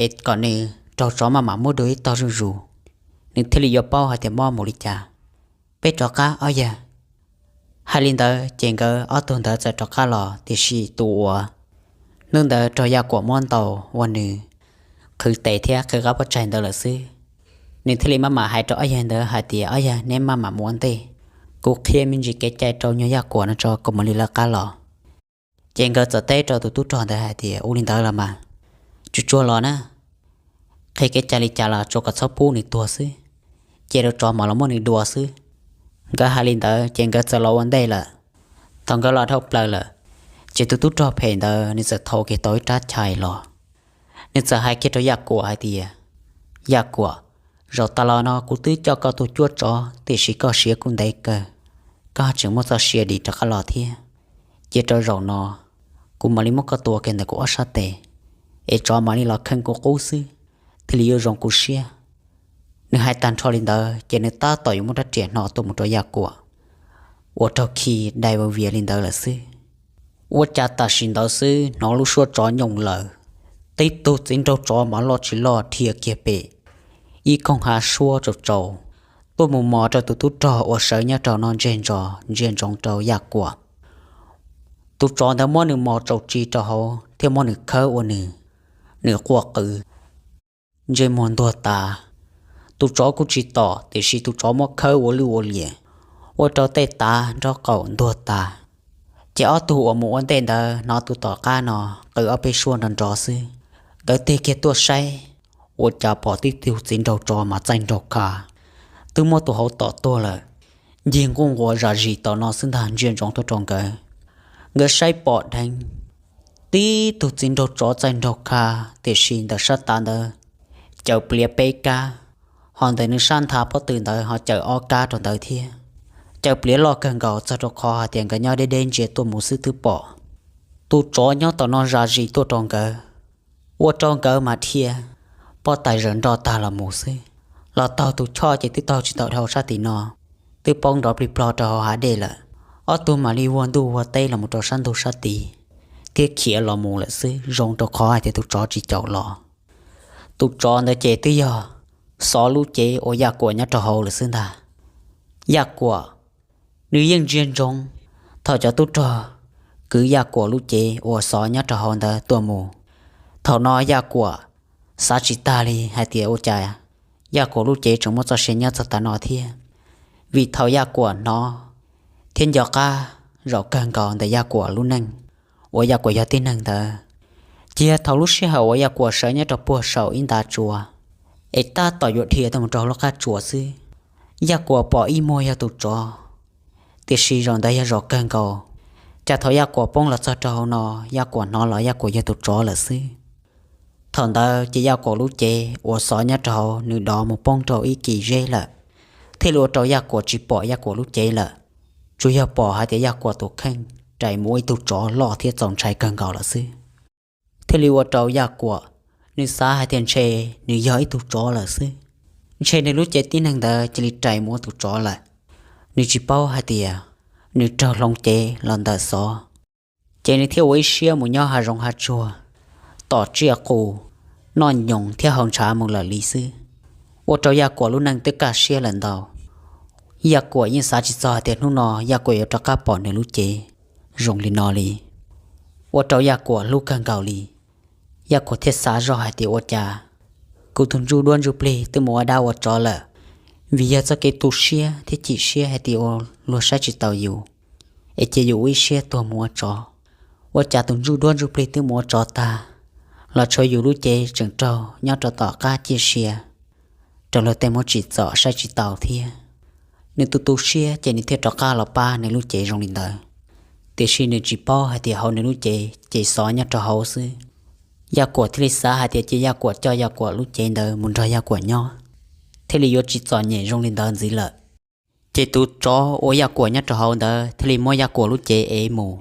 es kom nws raug tsov maj mam muab dua ib tog zuj zus, nws thiaj li yuav paub hais tias mob mus li cas. Peb rov qab ob yawg. Hais li ntawd ces nkawd ob tug ntawd txawm rov qab los, tiam sis tus uas hnub ntawd raug Yaj Kuam muab ntaus ua nws qhwv tes thiab qhwv qab pob tsaig ntawd lawm xwb, nws thiaj li maj mam hais rau ob yawg ntawd hais tias, ob yawg, neb maj mam mus ua ntej, kuv qhia me ntsis kev cai rau nyuag Yaj Kuam no tso kuv mam li lawv qab los. Ces nkawd txawm teb rau tus tub rog ntawd hais tias, ua li ntawd los mas, tsuag tsuag los na, qhia kev cai li cas los tsuas kom txhob pub nws tuag xwb, cia rau tsov mam los muab nws dua xwb. Nkawd hais li ntawd ces nkawd txawm los ua ntej lawm. Thaum nkawd los dhau plaws lawm, ces tus tub rog phem ntawd nws txawm thau kiag tau ib rab chais los, nws txawm hais kiag rau Yaj Kuam hais tias, Yaj Kuam, zaum tas los no kuv twb coj koj tuaj cuab tsov tiam sis koj siav kuj ntev kawg, koj tseem muaj txoj sia dim rov qab los thiab. Cia rau zaum no kuv mam li muab koj tua kiag ntawm kuv ob sab tes, es tsov mam li los kheej kuv qub xwb, thiaj li yuav zoo kuv siab. Nws hais tag nrho li ntawd ces nws tab tom yuav muab rab riam hno tuaj mus rau Yaj Kuam, ua raug khi dai ua vias li ntawd lawm xwb. Ua cas tam sim ntawd xwb hnov lub suab tsov nyooj lawm, tib tug txiv nraug tsov mas loj tsis loj dhia kiag pem ib koog hav suab tsaus tsaus tuaj mus mos rau tus tub rog uas sawv nyob rau no ntseg ntso ntsia ntsoov rau Yaj Kuam. Tus tsov ntawd muab nws mos tsaus tsi rau hauv thiab muab nws khawb ua nws, nws quaj qw, ntsej muag ntuag tas. Tus tsov kuj tsis tom tiam sis tus tsov muab khawb ua lwj ua liam, ua rau tej tav nraub qaum ntuag tas. Ces ob tug uas mus ua ntej ntawd hnov tus tom qab no qw ob peb suab nrov nrov xwb, nkawd tig kiag tuaj saib, ua cas pom tib tug txiv nraug tsov mas txaij nraug kha, twb muab tus hauv tom tuag lawm, ncig nquj nquas zam zis tom no xwb ntag ntsia ntsoov tuaj rau nkawd. Nkawd saib pom dheev tib tug txiv nraug tsov txaij nraug kha, tiam sis ntawm sab tav ntawd cawm pliav peb kab, ho ntawm nws sab ntha pob tw ntawd ho cawm ob kab rau ntawd thiab. Cawm pliav loj kawg nkaus txog rau qhov hais tias nkawd nyob deb deb ntsia tuaj mus xwb twb pom tus tsov nyob tom no zam zis tuaj rau nkawd, ua rau nkawd mas dhia pob tais zaws nroj tag los mus xwb. Los taug tus choj ces twb taug tsis tau dhau sab tim no, twb poob nrov plig plog rau hauv hav dej lawm. Ob tug mam li vua ntuj vua teb los mus rau sab ntug sab tid thiab khiav los mus lawm xwb, zoo rau qhov hais tias tus tsov tsis caum los. Tus tsov ntawd ces twb yog xov lub cev uas Yaj Kuam nyob rau hauv lawm xwb ntag. Yaj Kuam nws yeej ntsia ntsoov thaum cov tub rog kwv Yaj Kuam lub cev uas xov nyob rau hauv ntawd tuaj mus. Thaum no Yaj Kuam xav tsis tag li hais tias ua cas Yaj Kuam lub cev tseem muaj txoj sia nyob txog tav no thiab. Vim thaum Yaj Kuam hnov thiab nco qab zaum kawg nkaus ntawm Yaj Kuam lub neej uas Yaj Kuam yog tib neeg ntawd, cia thaum lub sij hawm uas Yaj Kuam sawv nyob rau puag saum ib ntav tsua es tab tom yuav dhia tuaj mus rau lub qab tsuas xwb, Yaj Kuam pom ib muag yog tus tsov, tiam sis zaum ntawd yog zaum kawg nkaus. Cas thaum Yaj Kuam poob los txog rau hauv no, Yaj Kuam hnov los Yaj Kuam yog tus tsov lawm xwb. Thaum ntawd ces Yaj Kuam lub cev uas xov nyob rau hauv nws dov mus poob rau ib kis zeb lawm, thiaj li ua rau Yaj Kuam tsis pom Yaj Kuam lub cev lawm, tsuas yog pom hais tias Yaj Kuam tus kheej rais mus ua ib tug tsov loj thiab txaus ntshai kawg nkaus lawm xwb. Thiaj li ua rau Yaj Kuam nws xav hais tias ntshe nws yog ib tug tsov lawm xwb, ntshe nws lub cev tib neeg ntawd cia li rais mus ua tus tsov lawm. Nws tsis paub hais tias nws raug hloov cev los ntawm Xov, ces nws thiaj ua ib siab mus nyob hav zoov hav tsuag, tom tsiaj qus, noj nyoos thiab haus ntshav mus lawm li xwb. Ua rau Yaj Kuam lub neej twb kaj siab lawm ntau. Yaj Kuam yeej xav tsis txog tias hnub no Yaj Kuam yuav rov qab pom nws lub cev zoo li no li. Ua rau Yaj Kuam hlub kawg nkaus li. Yaj Kuam thiaj xav zoj hais tias ua cas kuv tus ntsuj duab ntsuj plig twb mus ua dab ua tsov lawm, vim yog txoj kev tu siab thiab chim siab hais tias ua luag saib tsis taus yus, es cia yus ua ib siab tuag mus ua tsov. Ua cas tus ntsuj duab ntsuj plig twb mus ua tsov tag, los tshuav yus lub cev tseem raug nyob rau tom qab ciaj sia, raug luag tej muab tsim txom saib tsis taus thiab. Nws tu tu siab ces nws thiaj rov qab los pab nws lub cev zoo li ntawd. Tiam sis nws tsis paub hais tias hauv nws lub cev ces Xov nyob rau hauv xwb. Yaj Kuam thiaj li xav hais tias cia Yaj Kuam coj Yaj Kuam lub cev ntawd mus nrog Yaj Kuam nyob, thiaj li yuav tsis txom nyem zoo li ntawd ntxiv lawm. Ces tus tsov uas Yaj Kuam nyob rau hauv ntawd thiaj li muab Yaj Kuam lub cev ev mus.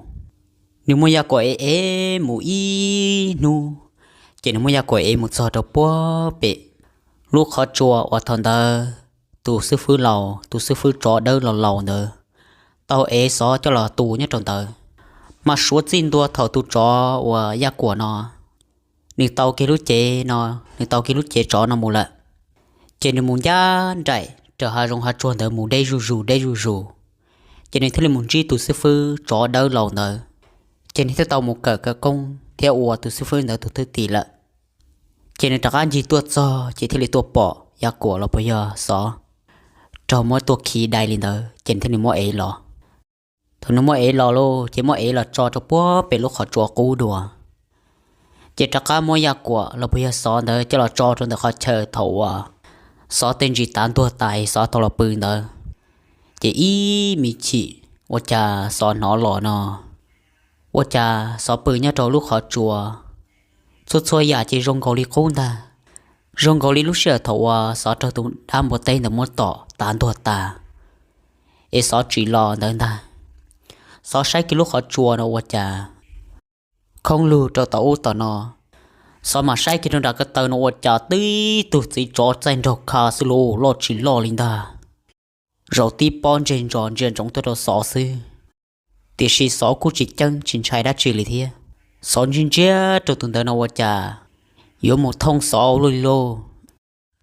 Nws muab Yaj Kuam ev ev mus ib hnub, ces nws muab Yaj Kuam ev mus txog rau puag pem lub qhov tsua uas thaum ntawd tus xib fwb laus, tus xib fwb tsov dawb laus laus ntawd tau ev Xov coj los tu nyob rau ntawd. Mas suav txij ntua thaum tus tsov uas Yaj Kuam no nws tau kiag lub cev no, nws tau kiag lub cev tsov no mus lawm, ces nws mus ncaj nraim raws hav zoov hav tsuag ntawd mus deb zuj zus deb zuj zus. Ces nws thiaj li mus ntsib tus xib fwb tsov dawb laus ntawd, ces nws thiaj tau mus kawm khawv koob thiab ua tus xib fwb ntawd tus thwj tim lawm. Ces nws rov qab ncig tuaj txog ces thiaj li tuaj pom Yaj Kuam los puas yog Xov raug muab tuaj khi dai li ntawd, ces nws thiaj li muab ev los. Thaum nws muab ev los lauj, ces muab ev los tso rau puag pem lub qhov tsua qub dua. Ces rov qab muab Yaj Kuam los puas yog Xov ntawd coj los tso rau ntawm qhov chaw thaum uas Xov tej ntsis tav ntuag tas Xov tau los pw ntawd. Ces ib me chim, ua cas Xov hnov los no, ua cas Xov pw nyob rau lub qhov tsua, txhua txhua yam ces zoo nkaus li qub ntag. Zoo nkaus li lub sij hawm thaum uas Xov raug tus dab npua teb ntawd muab tom tav ntuag tas, es Xov tsim los ntawd ntag. Xov saib kiag lub qhov tsua no ua cas khoob lug rau tom ub tom no. Xov mam saib kiag rau nram ko taw no ua cas tib tug txiv tsov txaij nraug kha xwb lauj, loj tsis loj li ntag. Zaum tib pob ntseg ntsos ntsia ntsoov tuaj rau Xov xwb. Tiam sis Xov kuj tsis ceeb tsis ntshai dab tsi li thiab. Xov ntsia ntsia rau tus ntawd no ua cas yuav mus thooj Xov ua luaj li lauj.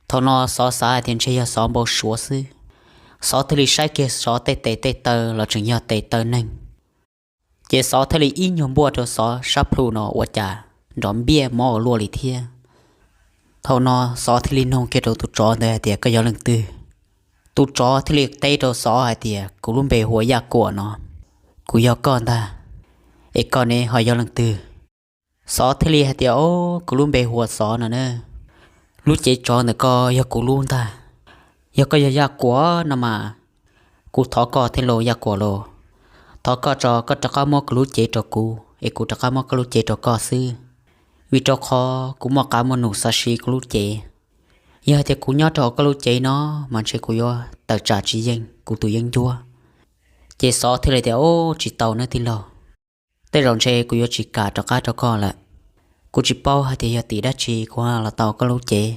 Thaum no Xov xav hais tias ntshe yog Xov npau suav xwb. Xov thiaj li saib kiag Xov tej tes tej taw los tseem yog tes taw neeg. Ces Xov thiaj li ib nyuag npuaj rau Xov sab plhu no ua cas nrov npiaj mob ua luaj li thiab. Thaum no Xov thiaj li nug kiag rau tus tsov ntawd hais tias koj yog leej twg? Tus tsov thiaj li teb rau Xov hais tias kuv lub npe hu ua Yaj Kuam no, kuv yog koj ntag, es koj ne ho yog leej twg? Xov thiaj li hais tias o, kuv lub npe hu ua Xov no na, lub cev tsov ntawm ko yog kuv lub ntag. Yog koj yog Yaj Kuam no mas kuv thov koj thiab lauj Yaj Kuam lauj, thov koj tso koj rov qab muab kuv lub cev rau kuv es kuv rov qab muab koj lub cev rau koj xwb. Vim rau qhov kuv muaj qab muaj num xav siv kuv lub cev. Yog hais tias kuv nyob rau hauv koj lub cev no mas ntshe kuv yuav tawm tsam tsis yeej kuv tus yeeb ncuab. Ces Xov thiaj li tias o, tsis tau nawb tij laug, tej zaum ntshe kuv yuav tsis kam rov qab rau koj lawm. Kuv tsis paub hais tias yog tim dab tsi kuv ho los tau koj lub cev,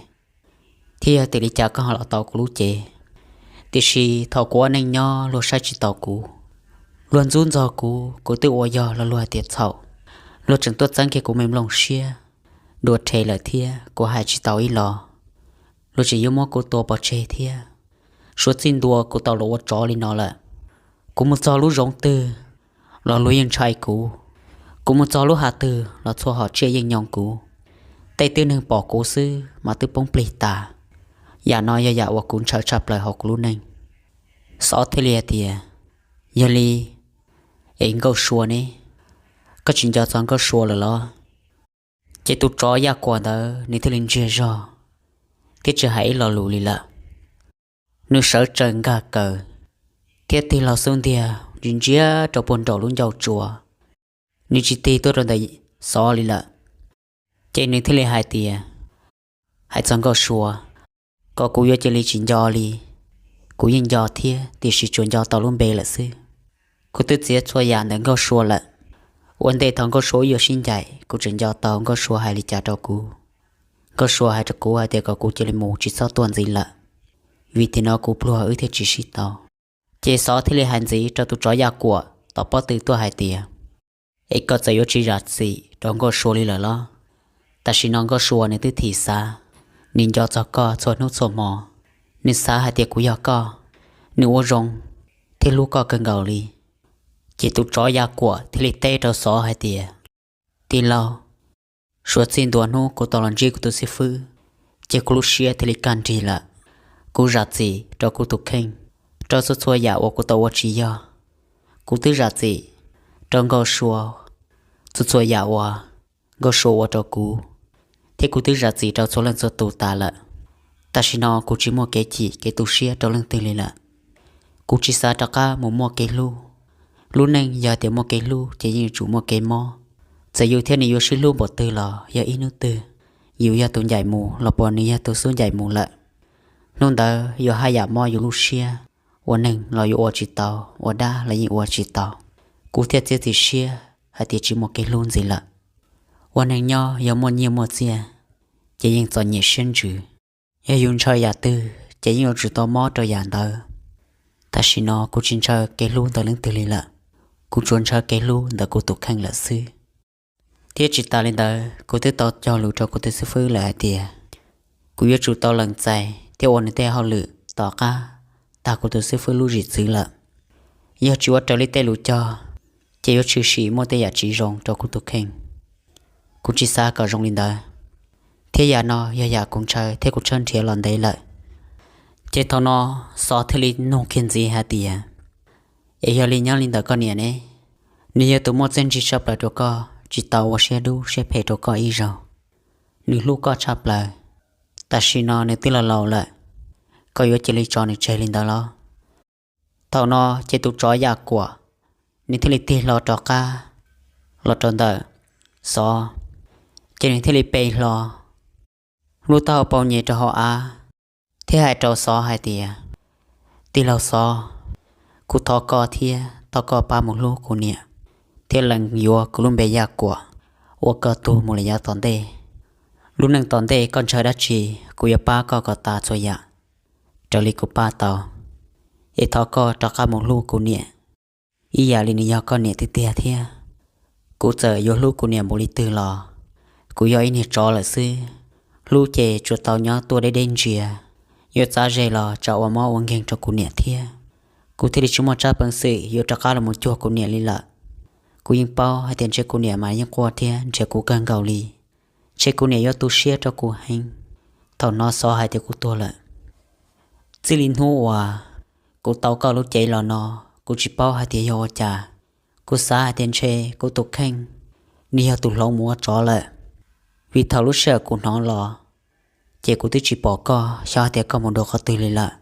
thiab yog tim li cas koj ho los tau kuv lub cev. Tiam sis thaum kuv ua neej nyob luag saib tsis taus kuv, luag ntxub ntxog kuv, kuv twb ua yog los luag hais tias txhaum. Luag tseem tuaj txeeb kiag kuv me nplooj siab dua rhe lawm thiab kuv hais tsis tau ib los. Luag tseem yuav muab kuv tua pov tseg thiab. Suav txij ntua kuv tau los ua tsov li no lawm. Kuv mus txog lub zoov twg los luag yeej ntshai kuv. Kuv mus txog lub hav twg los txhua hom tsiaj yeej nyoo kuv. Tej tib neeg pom kuv xwb mas twb poob plig tas. Yam no yog yam uas kuv ntshaw tshaj plaws hauv kuv lub neej. Xov thiaj li hais tias, yog li es Nkauj Sua ne? Koj tsis nco txog Nkauj Sua lawm los? Ces tus tsov Yaj Kuam ntawd nws thiaj li ntsiag zog thiab tsis hais ib lo lus li lawm. Nws sawv tsees nkag kaws thiab tig los xub ntiag ntsia ntsia rau puag nraum lub ncauj tsua. Nws tsis tig tuaj rau ntawm Xov li lawm. Ces nws thiaj li hais tias, hais txog Nkauj Sua, kom kuv yuav cia li tsis nco li. Kuv yeej nco thiab tiam sis tsuas nco tau lub npe lawm xwb. Kuv twb txiav txhua yam ntawm Nkauj Sua lawm. Ua ntej thaum Nkauj Sua wb yuav sib ncaim kuv tseem nco tau Nkauj Sua hais li cas rau kuv. Nkauj Sua hais rau kuv hais tias kom kuv cia li mus tsis txhob tuaj ntxiv lawm, vim tias no kuv pluag wb thiaj tsis sib tau. Ces Xov thiaj li hais ntxiv rau tus tsov Yaj Kuam tom pob tw tuaj hais tias, es koj txawm yuav tsis zam txim rau Nkauj Sua li lawm los? Tam sim no Nkauj Sua nws twb thim xav, nws nco txog koj txhua hnub txhua hmo, nws xav hais tias kuv yog koj, nws ua zoo thiab hlub koj kawg nkaus li. Ces tus tsov Yaj Kuam thiaj li teb rau Xov hais tias, tij laug, suav txij ntua hnub kuv tau los ntsib kuv tus xib fwb, ces kuv lub siab thiaj li kaj nrig lawm. Kuv zam txim rau kuv tus kheej, rau txhua txhua yam uas kuv tau ua tsis yog. Kuv twb zam txim rau Nkauj Sua txhua txhua yam uas Nkauj Sua ua rau kuv, thiab kuv twb zam txim rau txhua leej txhua tus tas lawm. Tam sim no kuv tsis muaj kev chim kev tu siab rau leej twg li lawm. Kuv tsis xav rov qab mus muaj kev hlub. Lub neej yog tias muaj kev hlub ces yeej yuav tsum muaj kev mob. Txawm yus thiab nws yuav sib hlub npaum twg los yog ib hnub twg, yus yog tus ncaim mus los puas nws yog tus xub ncaim mus lawm, hnub ntawd yuav haj yam mob yus lub siab. Ua neeg los yuav ua tsis tau, ua dab los yeej ua tsis tau. Kuv thiaj txiav txim siab hais tias tsis muaj kev hlub ntxiv lawm. Ua neeg nyob yog muaj nyiaj muaj txiaj, ces yeej txom nyem siab ntsws. Yog yus ntshaw yam twg ces yeej yuav tsum tau mob rau yam ntawd. Tam sim no kuv tsis ntshaw kev hlub ntawm leej twg li lawm, kuv tsuas ntshaw kev hlub ntawm kuv tus kheej lawm xwb. Thiab tsis tas li ntawd, kuv twb tau cog lus rau kuv tus xib fwb lawm hais tias kuv yuav tsum tau lees txais thiab ua nws tej hauj lwm tom qab tag kuv tus xib fwb lub zim txwv lawm. Yog tsis ua raws li tej lus cog, ces yuav tshwm sim muaj tej yam tsis zoo rau kuv tus kheej. Kuv tsis xav kom zoo li ntawd, thiab yam no yog yam kuv ntshaw thiab kuv tshawb nrhiav los ntev lawm. Ces thaum no Xov thiaj li nug kiag ntxiv hais tias, es yog li nyob li ntawm koj niam ne? Nws yog tus muaj txiaj ntsig tshaj plaws rau koj, tsis tau ua siab dub siab phem rau koj ib zaug. Nws hlub koj tshaj plaws, tam sim no nws twb laus laus lawm, koj yuav cia li tso nws tseg li ntawd los? Thaum no ces tus tsov Yaj Kuam nws thiaj li tig hlo rov qab los rau ntawm Xov, ces nws thiaj li pe hlo lub taub hau paus nyem rau hauv av thiab hais rau Xov hais tias, tij laug Xov, kuv thov koj thiab thov koj pab mus hlub kuv niam, thiab lees yuav kuv lub npe Yaj Kuam ua koj tug mus li yav tom ntej. Lub neej tom ntej koj ntshaw dab tsi, kuv yuav pab koj kom tas txhua yam raws li kuv pab tau. Es thov koj rov qab mus hlub kuv niam ib yam li nws yog koj niam tiag tiag thiab. Kuv txawm yuav hlub kuv niam npaum li twg los kuv yog ib niag tsov lawm xwb. Hlub ces tsuas tau nyob tuaj deb deb ntsia, yuav txav ze los tsam ua mob ua nkeeg rau kuv niam thiab. Kuv thiaj li tsis muaj tsab peev xwm yuav rov qab los mus cuag kuv niam li lawm. Kuv yeej paub hais tias ntshe kuv niam mas yeej quaj thiab nrhiav kuv kawg nkaus li. Ntshe kuv niam yuav tu siab rau kuv heev thaum hnov Xov hais tias kuv tuag lawm. Txij li hnub uas kuv tau koj lub cev los no, kuv tsis paub hais tias yog ua cas, kuv xav hais tias ntshe kuv tus kheej nws yog tus hloov mus ua tsov lawm. Vim thaum lub sij hawm kuv hnov los, ces kuv twb tsis pom koj xyov hais tias koj mus dua qhov twg li lawm.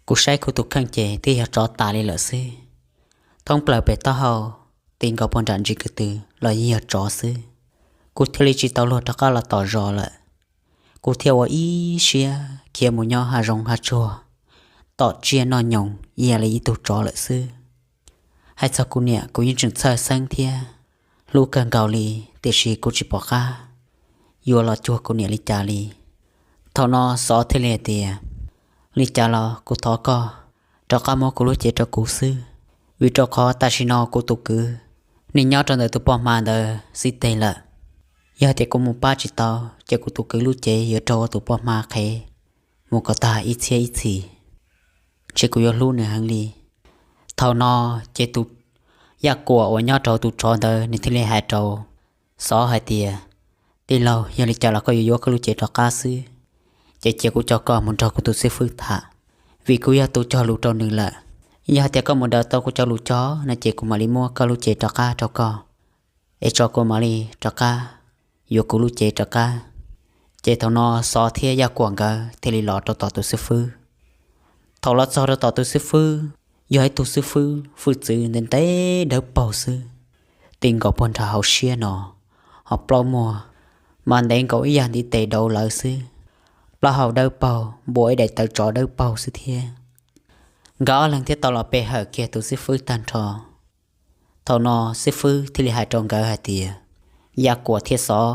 Kuv saib kuv tus kheej ces twb yog tsov tas li lawm xwb. Thoob plaws pem taub hau, ti nkaus puag nram ntsis kwv tw los yeej yog tsov xwb. Kuv thiaj li tsis tau luag rov qab los tom zos lawm. Kuv thiaj ua ib siab khiav mus nyob hav zoov hav tsuag, tom tsiaj noj nyoos ib yam li ib tug tsov lawm xwb. Hais txog kuv niam kuv yeej tseem txhawj xeeb thiab hlub kawg nkaus li, tiam sis kuv tsis pom qab yuav los cuag kuv niam li cas li. Thaum no Xov thiaj li hais tias, li cas los kuv thov koj rov qab muab kuv lub cev rau kuv xwb, vim rau qhov tam sim no kuv tus kwv nws nyob rau ntawm tus poj hma ntawd xib teg lawm. Yog tias kuv mus pab tsis tau, ces kuv tus kwv lub cev yuav raug tus poj hma qhev mus kom tag ib txhiab ib txhis. Ntshe kuv yuav hlub nws heev li. Thaum no ces tus Yaj Kuam uas nyob rau tus tsov ntawd nws thiaj li hais rau Xov hais tias, tij laug, yog li cas los koj yuav yuav koj lub cev rov qab xwb, ces cia kuv coj koj mus nrog kuv tus xib fwb tham, vim kuv yog tus cog lus rau nws lawm. Yog hais tias koj mus daws tau kuv cov lus cog no ces kuv mam li muab koj lub cev rov qab rau koj, es tso kuv mam li rov qab yuav kuv lub cev rov qab. Ces thaum no Xov thiab Yaj Kuam nkawd thiaj li los rau tom tus xib fwb. Thaum los txog rau tom tus xib fwb, yog ib tug xib fwb hwj txwv ntev ntev dawb paug xwb, ti nkaus puag nram hauv siab no, ho plaub muag mas ntev nkaus ib yam ntiv tes dauv lawv xwb. Plaub hau dawb paug npua ib daim tawv tsov dawb paug xwb thiab. Nkawd ob leeg thiaj tau los pe hawm kiag tus xib fwb tag nrho. Thaum no xib fwb thiaj li hais rau nkawd hais tias, Yaj Kuam thiab Xov,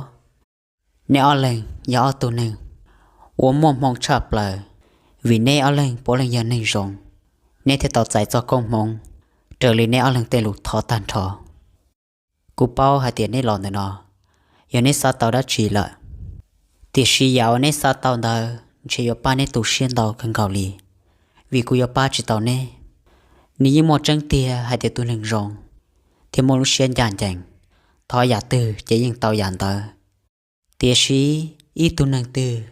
neb ob leeg yog ob tug neeg uas muaj hmoo tshaj plaws, vim neb ob leeg puav leej yog neeg zoo. neb thiaj tau txais txoj koob hmoov raws li neb ob leeg tej lus thov tag nrho. Kuv paub hais tias neb los ntawm no yog neb xav tau dab tsi lawm, tiam sis yam uas neb xav tau ntawd ntshe yuav pab neb tu siab ntau kawg nkaus li, vim kuv yuav pab tsis tau neb. Nws yeej muaj tseeb tiag hais tias tus neeg zoo thiab muaj lub siab ncaj ncees, thov yam twg ces yeej tau yam ntawd. Tiam sis ib tug neeg twg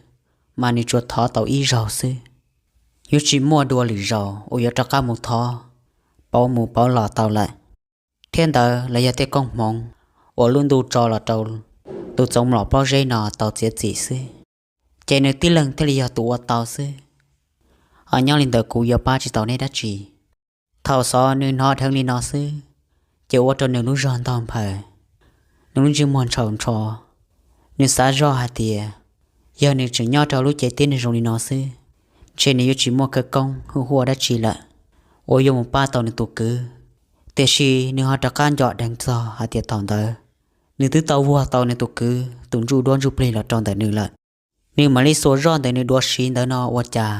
mas nws tsuas thov tau ib zaug xwb, yuav tsis muaj dua lwm zaus uas yuav rov qab mus thov pauv mus pauv los tau lawm. Thiab ntawd los yog tej koob hmoov uas lub ntuj tso los rau tus txoov mlom pob zeb no tau txiav txim xwb, ces nws tib leeg thiaj li yog tus ua tau xwb. Ho nyob li ntawd kuv yuav pab tsis tau neb dab tsi. Thaum xov nws hnov dheev li no xwb, ces ua rau nws lub zog ntog nphaws, nws lub ntsej muag ntshaus ntsho. Nws xav zoj hais tias yog nws tseem nyob rau lub cev tib neeg zoo li no xwb, ntshe nws yuav tsis muaj khawv koob hwj huaj dab tsi lawm uas yuav mus pab tau nws tus kwv. Tiam sis nws ho rov qab nco dheev txog hais tias thaum ntawd nws twb tau vuag tau nws tus kwv tus ntsuj duab ntsuj plig los rau ntawm nws lawm. Nws mam li xuas zoj ntawm nws dua siv ntawd no ua cas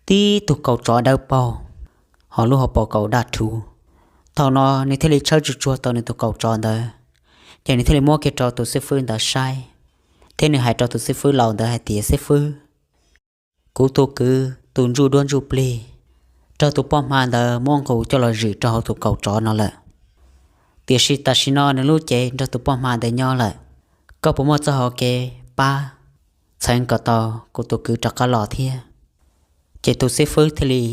tib tug kaus tsov dawb paug, ho lub hauv paus kaus daj rhuv. Thaum no nws thiaj li tshawb tsuag tsuag tau nws tus kaus tsov ntawd, ces nws thiaj li muab kiag rau tus xib fwb ntawd saib, thiab nws hais rau tus xib fwb laus ntawd hais tias, Xib fwb, kuv tus kwv tus ntsuj duab ntsuj plig raug tus poj hma ntawd muab nqus coj los zwm rau hauv tus kaus tsov no lawm. Tiam sis tam sim no nws lub cev nrog tus poj hma ntawd nyob lawm. Koj puas muaj txoj hau kev pab txheev kom tau kuv tus kwv rov qab los thiab? Ces tus xib fwb thiaj li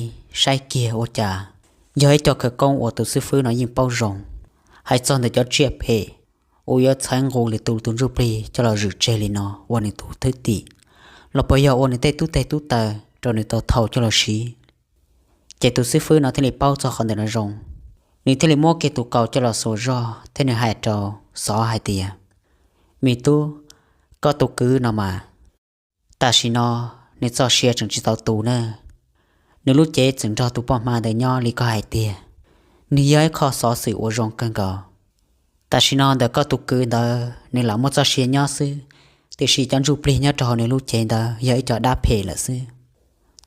saib kiag ua cas yog ib co khawv koob uas tus xib fwb no yeej paub zoo, hais txog ntawm cov tsiaj phem uas yuav txheev nqus lwm tus tus ntsuj plig coj los zwm tseg li no ua nws tus thwj tim, los puas yog ua nws tej tub teg tub taw rau nws tau thau coj los siv. Ces tus xib fwb no thiaj li paub txog qhov ntawm no zoo, nws thiaj li muab kiag tus kaus coj los xuas zog thiab nws hais rau xov hais tias, Me tub, koj tus kwv no mas tam sim no nws txoj sia tseem tsis tau tu na. Nws lub cev tseem nrog tus poj hma ntawd nyob li koj hais tiag, nws yog ib qho xov xwm uas zoo kawg nkaus. Tam sim no ntawm koj tus kwv ntawd nws lam muaj txoj sia nyob xwb, tiam sis cov ntsuj plig nyob rau hauv nws lub cev ntawd yog ib co dab phem lawm xwb.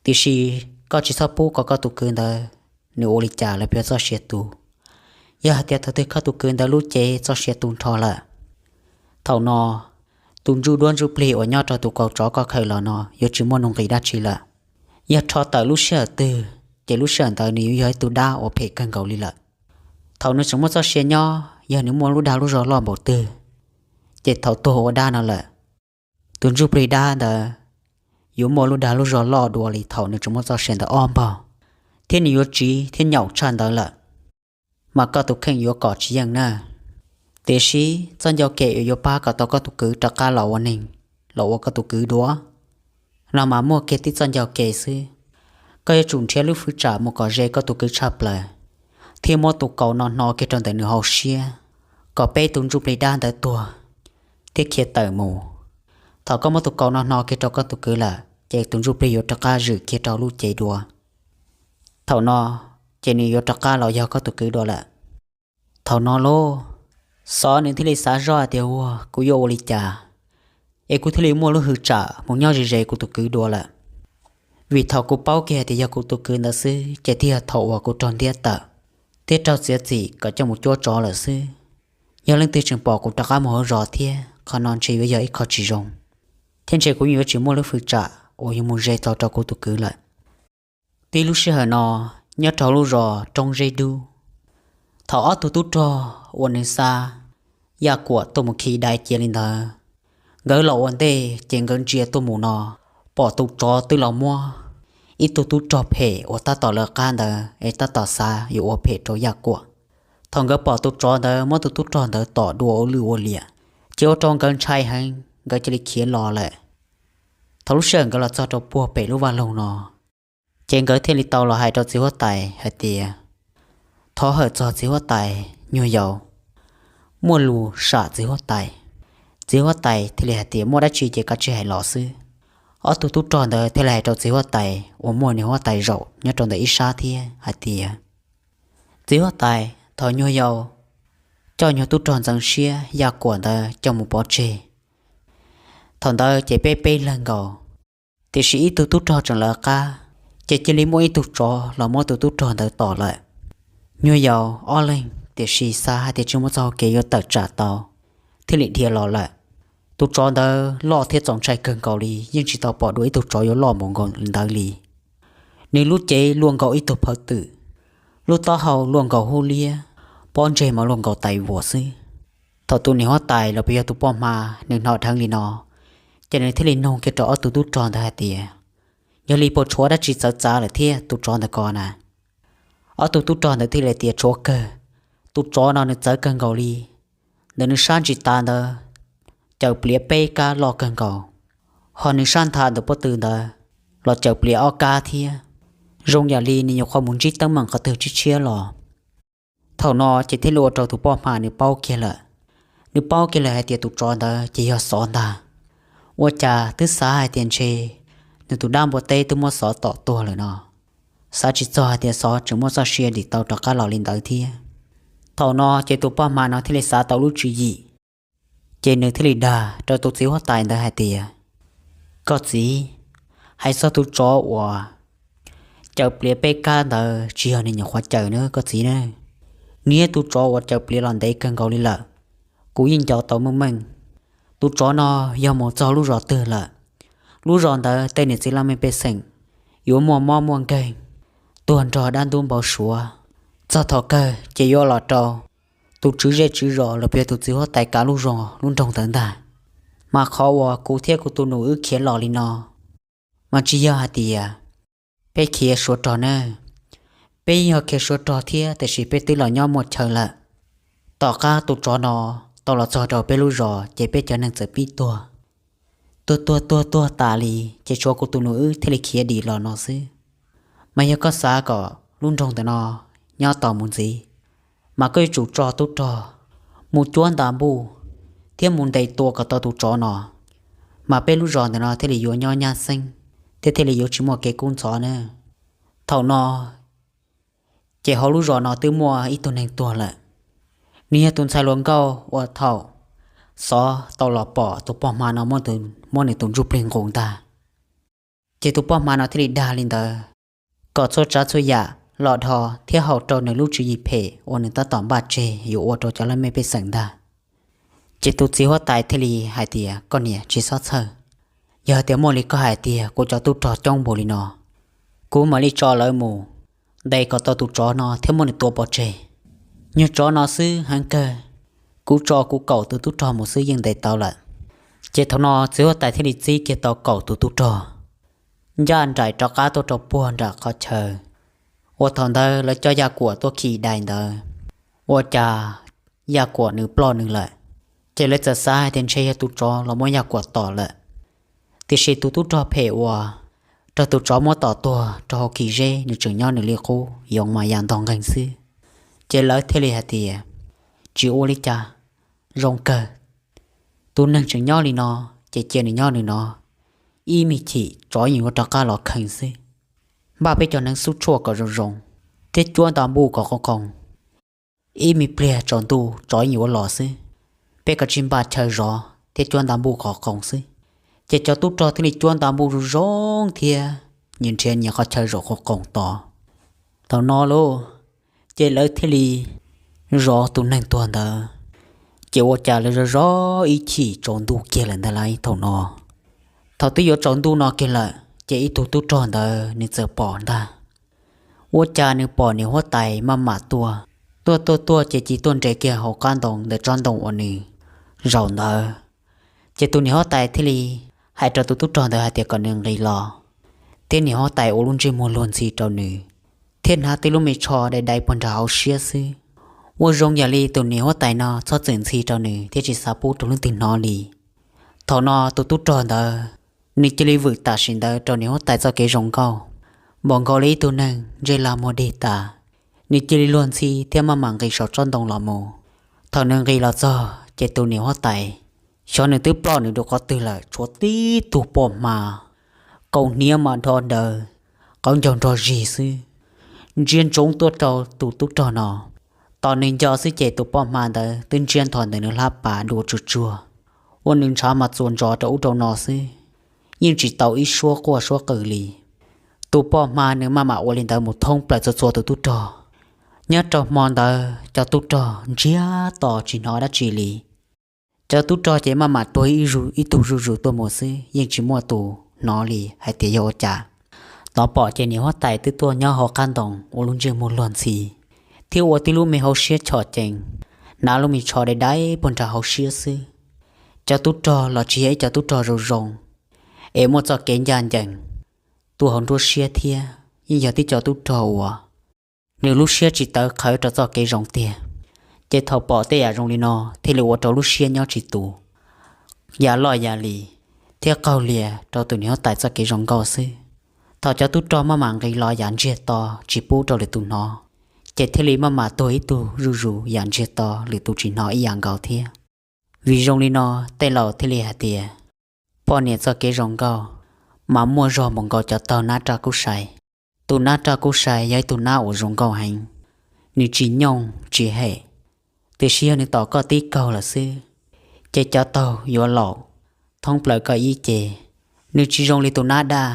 Tiam sis koj tsis txhob pub kom koj tus kwv ntawd nws ua li cas los peb txoj sia tu. Yog hais tias thaum twg koj tus kwv ntawd lub cev txoj sia tu nrho lawm, thaum no tus ntsuj duab ntsuj plig uas nyob rau tus kaus tsov koj khaws los no yuav tsis muaj nuj nqis dab tsi lawm. Yog rho tawm lub sij hawm twg, ces lub sij hawm ntawd nws yuav yog ib tug dab uas phem kawg nkaus li lawm. Thaum nws tseem muaj txoj sia nyob, yog nws muaj lub dag lub zog loj npaum twg, ces thaum tuag ua dab no lawm, tus ntsuj plig dab ntawd yuav muaj lub dag lub zog loj dua li thaum nws tseem muaj txoj sia ntawd ob npaug, thiab nws yuav tsiv thiab nyaum tshaj ntawd lawm, mas koj tus kheej yuav kom tsis yeej na. Tiam sis txoj ncauj kem uas yuav pab kom tau koj tus kwv rov qab los ua neeg, los ua koj tus kwv dua no mas muaj kiag tib txoj ncauj kem xwb. Koj yuav tsum nrhiav lub fwj tsam mus kom ze koj tus kwv tshaj plaws, thiab muab tus kaus no hno kiag rau ntawm nws hauv siab, kom peb tus ntsuj plig dab ntawd tuag thiab khiav tawm mus. Thaum koj muab tus kaus no hno kiag rau koj tus kwv lawm, ces tus ntsuj plig yuav rov qab zwm kiag rau lub cev dua. Thaum no ces nws yuav rov qab los yog koj tus kwv dua lawm. Thaum no lauj, xov nws thiaj li xav zoj tias, Ua kuv yuav ua li cas es kuv thiaj li muaj lub fwj tsam mus nyob ze ze kuv tus kwv dua lawm? Vim thaum kuv paub kiag tias yog kuv tus kwv ntawd xwb ces twb yog thaum uas kuv raug ntiab tawm thiab raug txiav txim kom coj mus cuab tsov lawm xwb. Yog leej twg tseem pom kuv rov qab mus hauv zos thiab, qhov no ntshe yuav yog ib qho tsis zoo, thiab ntshe kuv yuav tsis muaj lub fwj tsam uas yuav mus ze tau rau kuv tus kwv lawm. Tib lub sij hawm no, nyob rau lub zos Roob Zeb Dub, thaum ob tug tub rog uas nws xa Yaj Kuam tuaj mus khi dai cia li ntawd, nkawd los ua ntej ces nkawd ntsia tuaj mus no, pom tus tsov twb los muab ib tug tub rog phem uas tab tom lawv qab ntawd es tab tom xav yuav ua phem rau Yaj Kuam. Thaum nkawd pom tus tsov ntawd muab tus tub rog ntawd tom dua ua lwj ua liam, ces ua rau nkawd ntshai heev, nkawd cia li khiav los lawm. Thaum lub sij hawm nkawd los txog rau puag pem lub vaj loog no, ces nkawd thiaj li tau los hais rau txiv huab tais hais tias, Thov hawm txog txiv huab tais nyuag yaus, muaj lus sam txiv huab tais. Txiv huab tais thiaj li hais tias, Muaj dab tsi ces kav tsij hais los xwb. Ob tug tub rog ntawd thiaj li hais rau txiv huab tais uas muaj niag huab tais zaum nyob rau ntawm ib sab thiab hais tias, Txiv huab tais, thov nyuag yaus coj nyuag tub rog ntxeev siab Yaj Kuam ntawd coj mus pov tseg. Thaum ntawd ces peb peb leeg nkaus, tiam sis ib tug tub rog tseem lawv qab, Ces cia li muaj ib tug tsov los muab tus tub rog ntawd tom lawm. Nyuag yaus ob leeg tiam sis xav hais tias tsis muaj txoj hau kev yuav tawm tsam tau, thiaj li dhia los lawm. Tus tsov ntawd loj thiab txaus ntshai kawg nkaus li, yeej tsis tau pom dua ib tug tsov yuav loj npaum nkaus ntawd li. Nws lub cev luaj nkaus ib tug phawv twm, lub taub hau luaj nkaus hub liab, pob ntseg mas luaj nkaus tais vuas xwb. Thaum tus niam huab tais los puas yog tus poj hma nws hnov dheev li no, ces nws thiaj li nug kiag rau ob tug tub rog ntawd hais tias, yog li puas tshuav dab tsi txawv txav lawm thiab tus tsov ntawd ko na? Ob tug tub rog ntawd thiaj li tias tshuav kawg, tus tsov no nws txawv kawg nkaus li. Ntawm nws sab ntsis tav ntawd caws pliav peb kab loj kawg nkaus, ho nws sab nthav ntawm pob tw ntawd los caws pliav ob kab thiab, zoo yam li nws nyuam qhuav mus ntsib teeb meem qhov twg tshiab tshiab los. Thaum no ces thiaj li ua rau tus poj hma nws paub kiag lawm. Nws paub kiag lawm hais tias tus tsov ntawd ces yog xov ntag. Ua cas twb xav hais tias ntshe nws tus dab npua teb twb muab xov tom tuag lawm no, xav tsis txog hais tias xov tseem muaj txoj sia dim tau rov qab los li ntawd thiab. Thaum no ces tus poj hma no thiaj li xav tau lub tswv yim, ces nws thiaj li dag rau tus txiv huab tais ntawd hais tias, koj txiv, hais txog tus tsov uas caws pliav peb kab ntawd tsis yog nws nyuam qhuav caws na koj txiv na, nws yog tus tsov uas caws pliav los ntev kawg nkaus li lawm. Kuv yeej nco tau meej meej, tus tsov no yog mus txog lub zos twg lawm, lub zos ntawd tej niam txiv laj mej pej xeem yuav muaj mob muaj nkeeg, tuag nrog dab ntub npau suav. Txog thaum kawg ces yuav los rau tus tswv zej tswv zos los puas yog tus txiv huab tais kav lub zos lub nroog ntawd ntag. Mas qhov uas kuv thiab kuv tus nus wb khiav los li no, mas tsis yog hais tias peb khiav suav rog na, peb yog khiav suav rog thiab tiam sis peb twb los nyob muaj chaw lawm. Tom qab tus tsov no tau los txog rau peb lub zos ces peb cov neeg txawm pib tuag, tuag tuag tuag tuag tas li, ces tshuav kuv tus nus wb thiaj li khiav dim los no xwb. Mas yog koj xav kom lub nroog ntawm no nyob tos mus ntxiv, mas koj yuav tsum tso tub rog mus cuab nta npuj thiab mus ntes tua kom tau tus tsov no, mas peb lub zos ntawm no thiaj li yuav nyob nyab xeeb thiab thiaj li yuav tsis muaj kev kub ntxhov na. Thaum no ces hauv lub zos no twb muaj ib tug neeg tuag lawm. Nws yog tus ntxhais hluas nkauj uas thaum xov tau los pom tus poj hma no muab nws tus ntsuj plig nqus ntag. Ces tus poj hma no thiaj li dag li ntawd kom txhua tsav txhua yam los dhos thiab haum rau nws lub tswv yim phem uas nws tab tom npaj tseg yuav ua rau cov laj mej pej xeem ntag. Ces tus txiv huab tais thiaj li hais tias, koj niam, tsis txhob txhawj. Yog hais tias muaj li koj hais tias kuv cov tub rog coob npaum li no, kuv mam li tso lawv mus ntes kom tau tus tsov no thiab muab nws tua pov tseg. Nyuag tsov no xwb heev kawg, kuv tso kuv kaum tus tub rog mus xwb yeej ntes tau lawm. Ces thaum no txiv huab tais thiaj li txib kiag tau kaum tus tub rog ncaj nraim rov qab tuaj rau puag nram qhov chaw uas thaum ntawd lawv coj Yaj Kuam tuaj khi dais ntawd, ua cas Yaj Kuam nws ploj nws lawm. Ces lawv txawm xav hais tias ntshe yog tus tsov los muab Yaj Kuam tom lawm. Tiam sis tus tub rog phem uas raug tus tsov muab tom tuag rau hauv kis zeb nws tseem nyob nws li qub yoov mas ya ntog nqeeg xwb. Ces lawv thiaj li hais tias, tsis ua li cas, zoo kawg. Tus neeg tseem nyob li no, ces cia nws nyob nws no. Ib me chim tsov yeej yuav rov qab los kheev xwb. Npaj peb cov neev xub tshuaj kom zoo zoo thiab cuab nta npuj kom qoos qoos. Ib me pliag tsaus ntuj tsov yeej yuav los xwb. Peb kav tsij npaj chaw zov thiab cuab nta npuj kom qoos xwb. Ces cov tub rog thiaj li cuab nta npuj zoo zoo thiab nyias nrhiav nyias qhov chaw zov qoos qoos tod. Thaum no lauj, ces lawv thiaj li zov tus neeg tuag ntawd. Ces ua cas lawv zov zov ib chim tsaus ntuj kiag lawm ntag lauj. Thaum no, thaum twb yuav tsaus ntuj no kiag lawm ces ib tug tub rog ntawd nws txawm pom ntag. Ua cas nws pom niam huab tais maj mam tuaj, tuaj tuaj tuaj ces cia tuaj nres kiag hauv qab ntoo ntawm tsob ntoo uas nws zaum ntawd. Ces tus niam huab tais thiaj li hais rau tus tub rog ntawd hais tias kom nws nqis los, thiab niam huab tais ua lub ntsej muag luag ntxhi rau nws, thiab hnav tib lub me tsho dai dai puag nram hauv siab xwb, ua zoo yam li tus niam huab tais no txhob txwm ntxhi rau nws thiab tsis xav pub rau leej twg hnov li. Thaum no tus tub rog ntawd, nws cia li vwm tam sim ntawd rau niam huab tais txoj kev zoo nkauj, npaum nkaus li ib tug neeg ntsej lag muag dig tas. Nws cia li luag ntxhi thiab maj mam nqis saum tsob ntoo los mus. Thaum nws nqis los txog ces tus niam huab tais, xyov nws twb ploj nws dua qhov twg lawm, tshuav tib tug poj hma, kaus hniav mas dho daws, qauv ncaug nrog zig xwb, ntsia ntsoov tuaj rau tus tub rog no. Tos nws nco xwb ces tus poj hma ntawd twb ntsiab ntho ntawm nws hlab pas dua tsuag tsuag, ua nws ntshav mas txuas ntsos rau ub rau no xwb, yeej tsis tau ib suab quaj suab qw li. Tus poj hma nws maj mam ua li ntawd mus thoob plaws txhua txhua tus tub rog. Nyob rau hmo ntawd cov tub rog ntsiag to tsis hnov dab tsi li. Cov tub rog ces maj mam tuag ib tug zuj zus tuaj mus xwb, yeej tsis muaj tus hnov li hais tias yog ua cas. Tov pom ces niam huab tais twb tuaj nyob hauv qab ntoo ua lub ntsej muag luag ntxhi, thiab ua tib lub me hauv siab chom cees, hnav lub me tsho dai dai puag nram hauv siab xwb. Cov tub rog los tsis yog ib cov tub rog zoo zoo, es muaj txoj kev ncaj ncees, tuaj hauv nruab siab thiab yeej yog tib cov tub rog uas nws lub siab tsis tawv qhawv rau txoj kev zoo tiag. Ces thaum pom tej yam zoo li no thiaj li ua rau lub siab nyob tsis tus, ya loj ya li, thiab qaug lias rau tus niam huab tais txoj kev zoo nkauj xwb. Thaum cov tub rog maj mam nqis los yam ntsiag to tsis pub rau lwm tus hnov, ces thiaj li maj mam tuag ib tug zuj zus yam ntsiag to lwm tus tsis hnov ib yam nkaus thiab. Vim zoo li no, tej laus thiaj li hais tias poj niam txoj kev zoo nkauj mas muaj zog npaum nkaus cov taug nab raj kub sai. Tus nab raj kub sai yog ib tug nab uas zoo nkauj heev, nws tsis nyooj tsis hem, tiam sis yog nws tom koj tib kaug lawm xwb, ces cov taug yuav laum thoob plaws koj ib ce. Nws tsis zoo li tus nab daj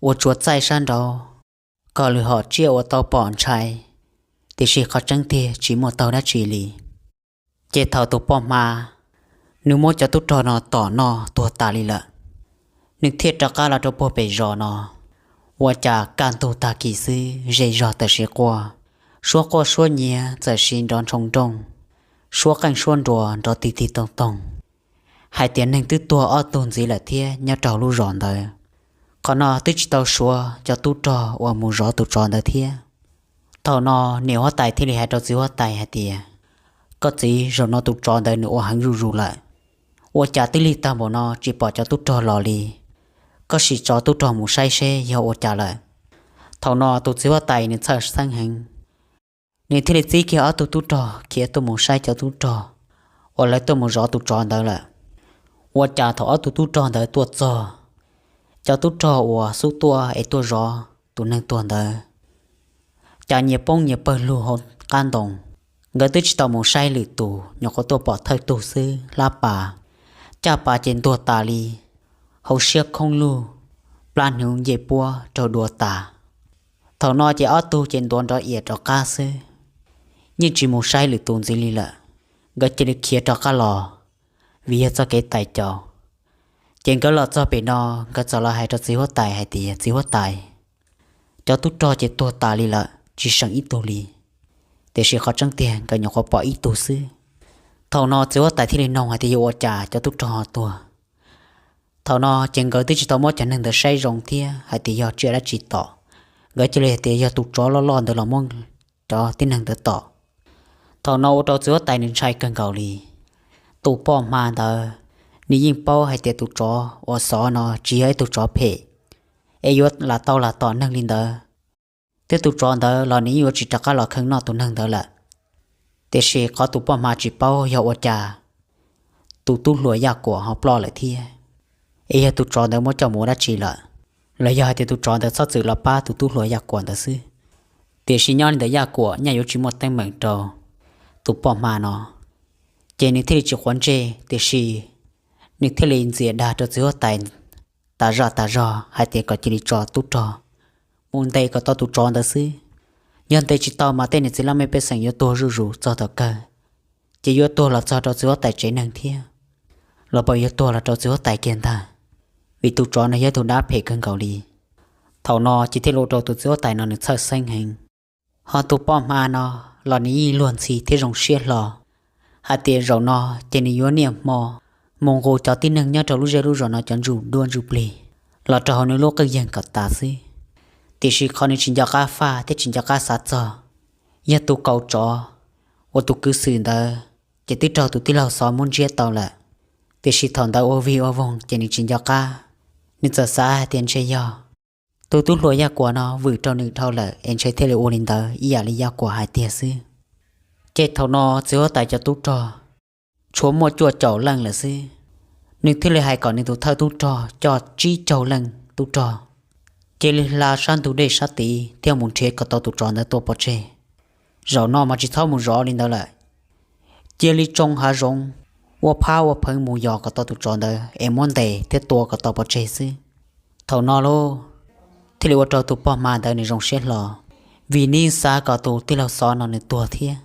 uas tsuas txaij sab nraud kom lwm hom tsiaj ua tau pom ntshai, tiam sis qhov tseeb tiag tsis muaj taug dab tsi li. Ces thaum tus poj hma nws muab cov tub rog no tom noj tuag tas li lawm, nws thiaj rov qab los rau puag pem zos no. Ua cas kaj ntug tag kis xwb zej zog tawm siv quaj, suab quaj suab nyiav txawm siv nrov ntshoo nrooj, suab qeej suab nruas nrov tig tig toog toog, hais tias neeg twb tuag ob tug ntxiv lawm thiab nyob rau lub zos ntawd. Qhov no twb tsis tau suav cov tub rog uas mus zov tus tsov ntawd thiab. Thaum no niam huab tais thiaj li hais rau txiv huab tais hais tias, koj txiv, zaum no tus tsov ntawd nws ua heev zuj zus lawm. Ua cas twb lig tag npaum no tsis pom cov tub rog los li? Koj sim tso tub rog mus saib seb yog ua cas lawm. Thaum no tus txiv huab tais nws txhawj xeeb heev, nws thiaj li txib kiag ob tug tub rog khiav tuaj mus saib cov tub rog uas lawv tuaj mus zov tus tsov ntawd lawm. Ua cas thaum ob tug tub rog ntawd tuaj txog, cov tub rog uas xub tuaj es tuaj zov tus neeg tuag ntawd cas nyias poob nyias pawg lug hauv qab ntoo. Nkawd twb tsis tau mus saib lwm tus, nyuam qhuav tuaj pom thawj tug xwb hlab pas, caj pas ces ntuag tas li, hauv siab khoob lug, plab hnuv nce puab raug dua tas. Thaum no ces ob tug ces ntuav nrov iam rov qab xwb, yeej tsis mus saib lwm tus ntxiv li lawm. Nkawd cia li khiav rov qab los, vim yog txoj kev tais caus. Ces nkawd los txog pem no, nkawd txawm los hais rau txiv huab tais hais tias, txiv huab tais, cov tub rog ces tuag tas li lawm, tsis seem ib tug li, tiam sis qhov tseeb tiag nkawd nyuam qhuav pom ib tug xwb. Thaum no txiv huab tais thiaj li noog hais tias yog ua cas cov tub rog ho tuag. Thaum no ces nkawd twb tsis tau muab cov neeg ntawd saib zoo thiab hais tias yog tsiaj dab tsi tom. Nkawd cia li hais tias yog tus tsov loj loj ntawd los muab cov tib neeg ntawd tom. Thaum no ua rau txiv huab tais nws ntshai kawg nkaus li. Tus poj hma ntawd, nws yeej paub hais tias tus tsov uas xov no tsis yog ib tug tsov phem, es yuav lam tau lam tom neeg li ntawd. Thiab tus tsov ntawd los nws yeej yuav tsis rov qab los kheev noj tus neeg ntawd lawm. Tiam sis qhov tus poj hma tsis paub yog ua cas tus tub hluas Yaj Kuam ho ploj lawm thiab, es yog tus tsov ntawd muab coj mus ua dab tsi lawm, los yog hais tias tus tsov ntawd txhob txwm los pab tus tub hluas Yaj Kuam ntawd xwb. Tiam sis nyob li ntawd Yaj Kuam nyaj yuav tsis muaj teeb meem rau tus poj hma no, ces nws thiaj li tsis quav ntsej, tiam sis nws thiaj li ntxias dag rau txiv huab tais tas zaj tas zog hais tias kom cia li tso tub rog mus ntes kom tau tus tsov ntawd xwb. Yog ntes tsis tau mas tej niam txiv laj mej pej xeem yuav tuag zuj zus txog tom kawg, ces yuav tuag los txog rau txiv huab tais tsev neeg thiab, los puas yuav tuag los rau txiv huab tais kiag ntag, vim tus tsov no yog tus dab phem kawg nkaus li. Thaum no ces thiaj li ua rau tus txiv huab tais no nws txhawj xeeb heev. Ho tus poj hma no los nws yeej luag ntxhi thiab zoo siab hlo, hais tias zaum no ces nws yuav niaj hmo mus nqus cov tib neeg nyob rau lub zej lub zos no cov ntsuj duab ntsuj plig los rau hauv nws lub qwj yeeg kom tas xwb. Tiam sis qhov nws tsis nco qab faj thiab tsis nco qab xav txog, yog tus kaus tsov uas tus kwv xwm ntawd ces twb raug tus tij laug xov muab ntsiab tau lawm. Tiam sis thaum ntawd ua vig ua voog ces nws tsis nco qab, nws txawm xav hais tias ntshe yog tus tub hluas Yaj Kuam no vwm rau nws dhau lawm es ntshe thiaj li ua li ntawd ib yam li Yaj Kuam hais tiag xwb. Ces thaum no txiv huab tais cov tub rog tshuav muaj cuaj caum leej lawm xwb, nws thiaj li hais kom nws tus thawj tub rog coj tsib caug leej tub rog cia li hla sab ntug dej sab tid thiab mus nrhiav kom tau tus tsov ntawd tua pov tseg. Zaum no mas tsis txhob mus zov li ntawd lawm, cia li tsoo hav zoov, ua phab ua pheev mus yos kom tau tus tsov ntawd es muab ntes thiab tua kom tau pov tseg xwb. Thaum no lauj, thiaj li ua rau tus poj hma ntawd nws zoo siab hlo, vim nws yeej xav kom tus tij laug Xov no nws tuag thiab.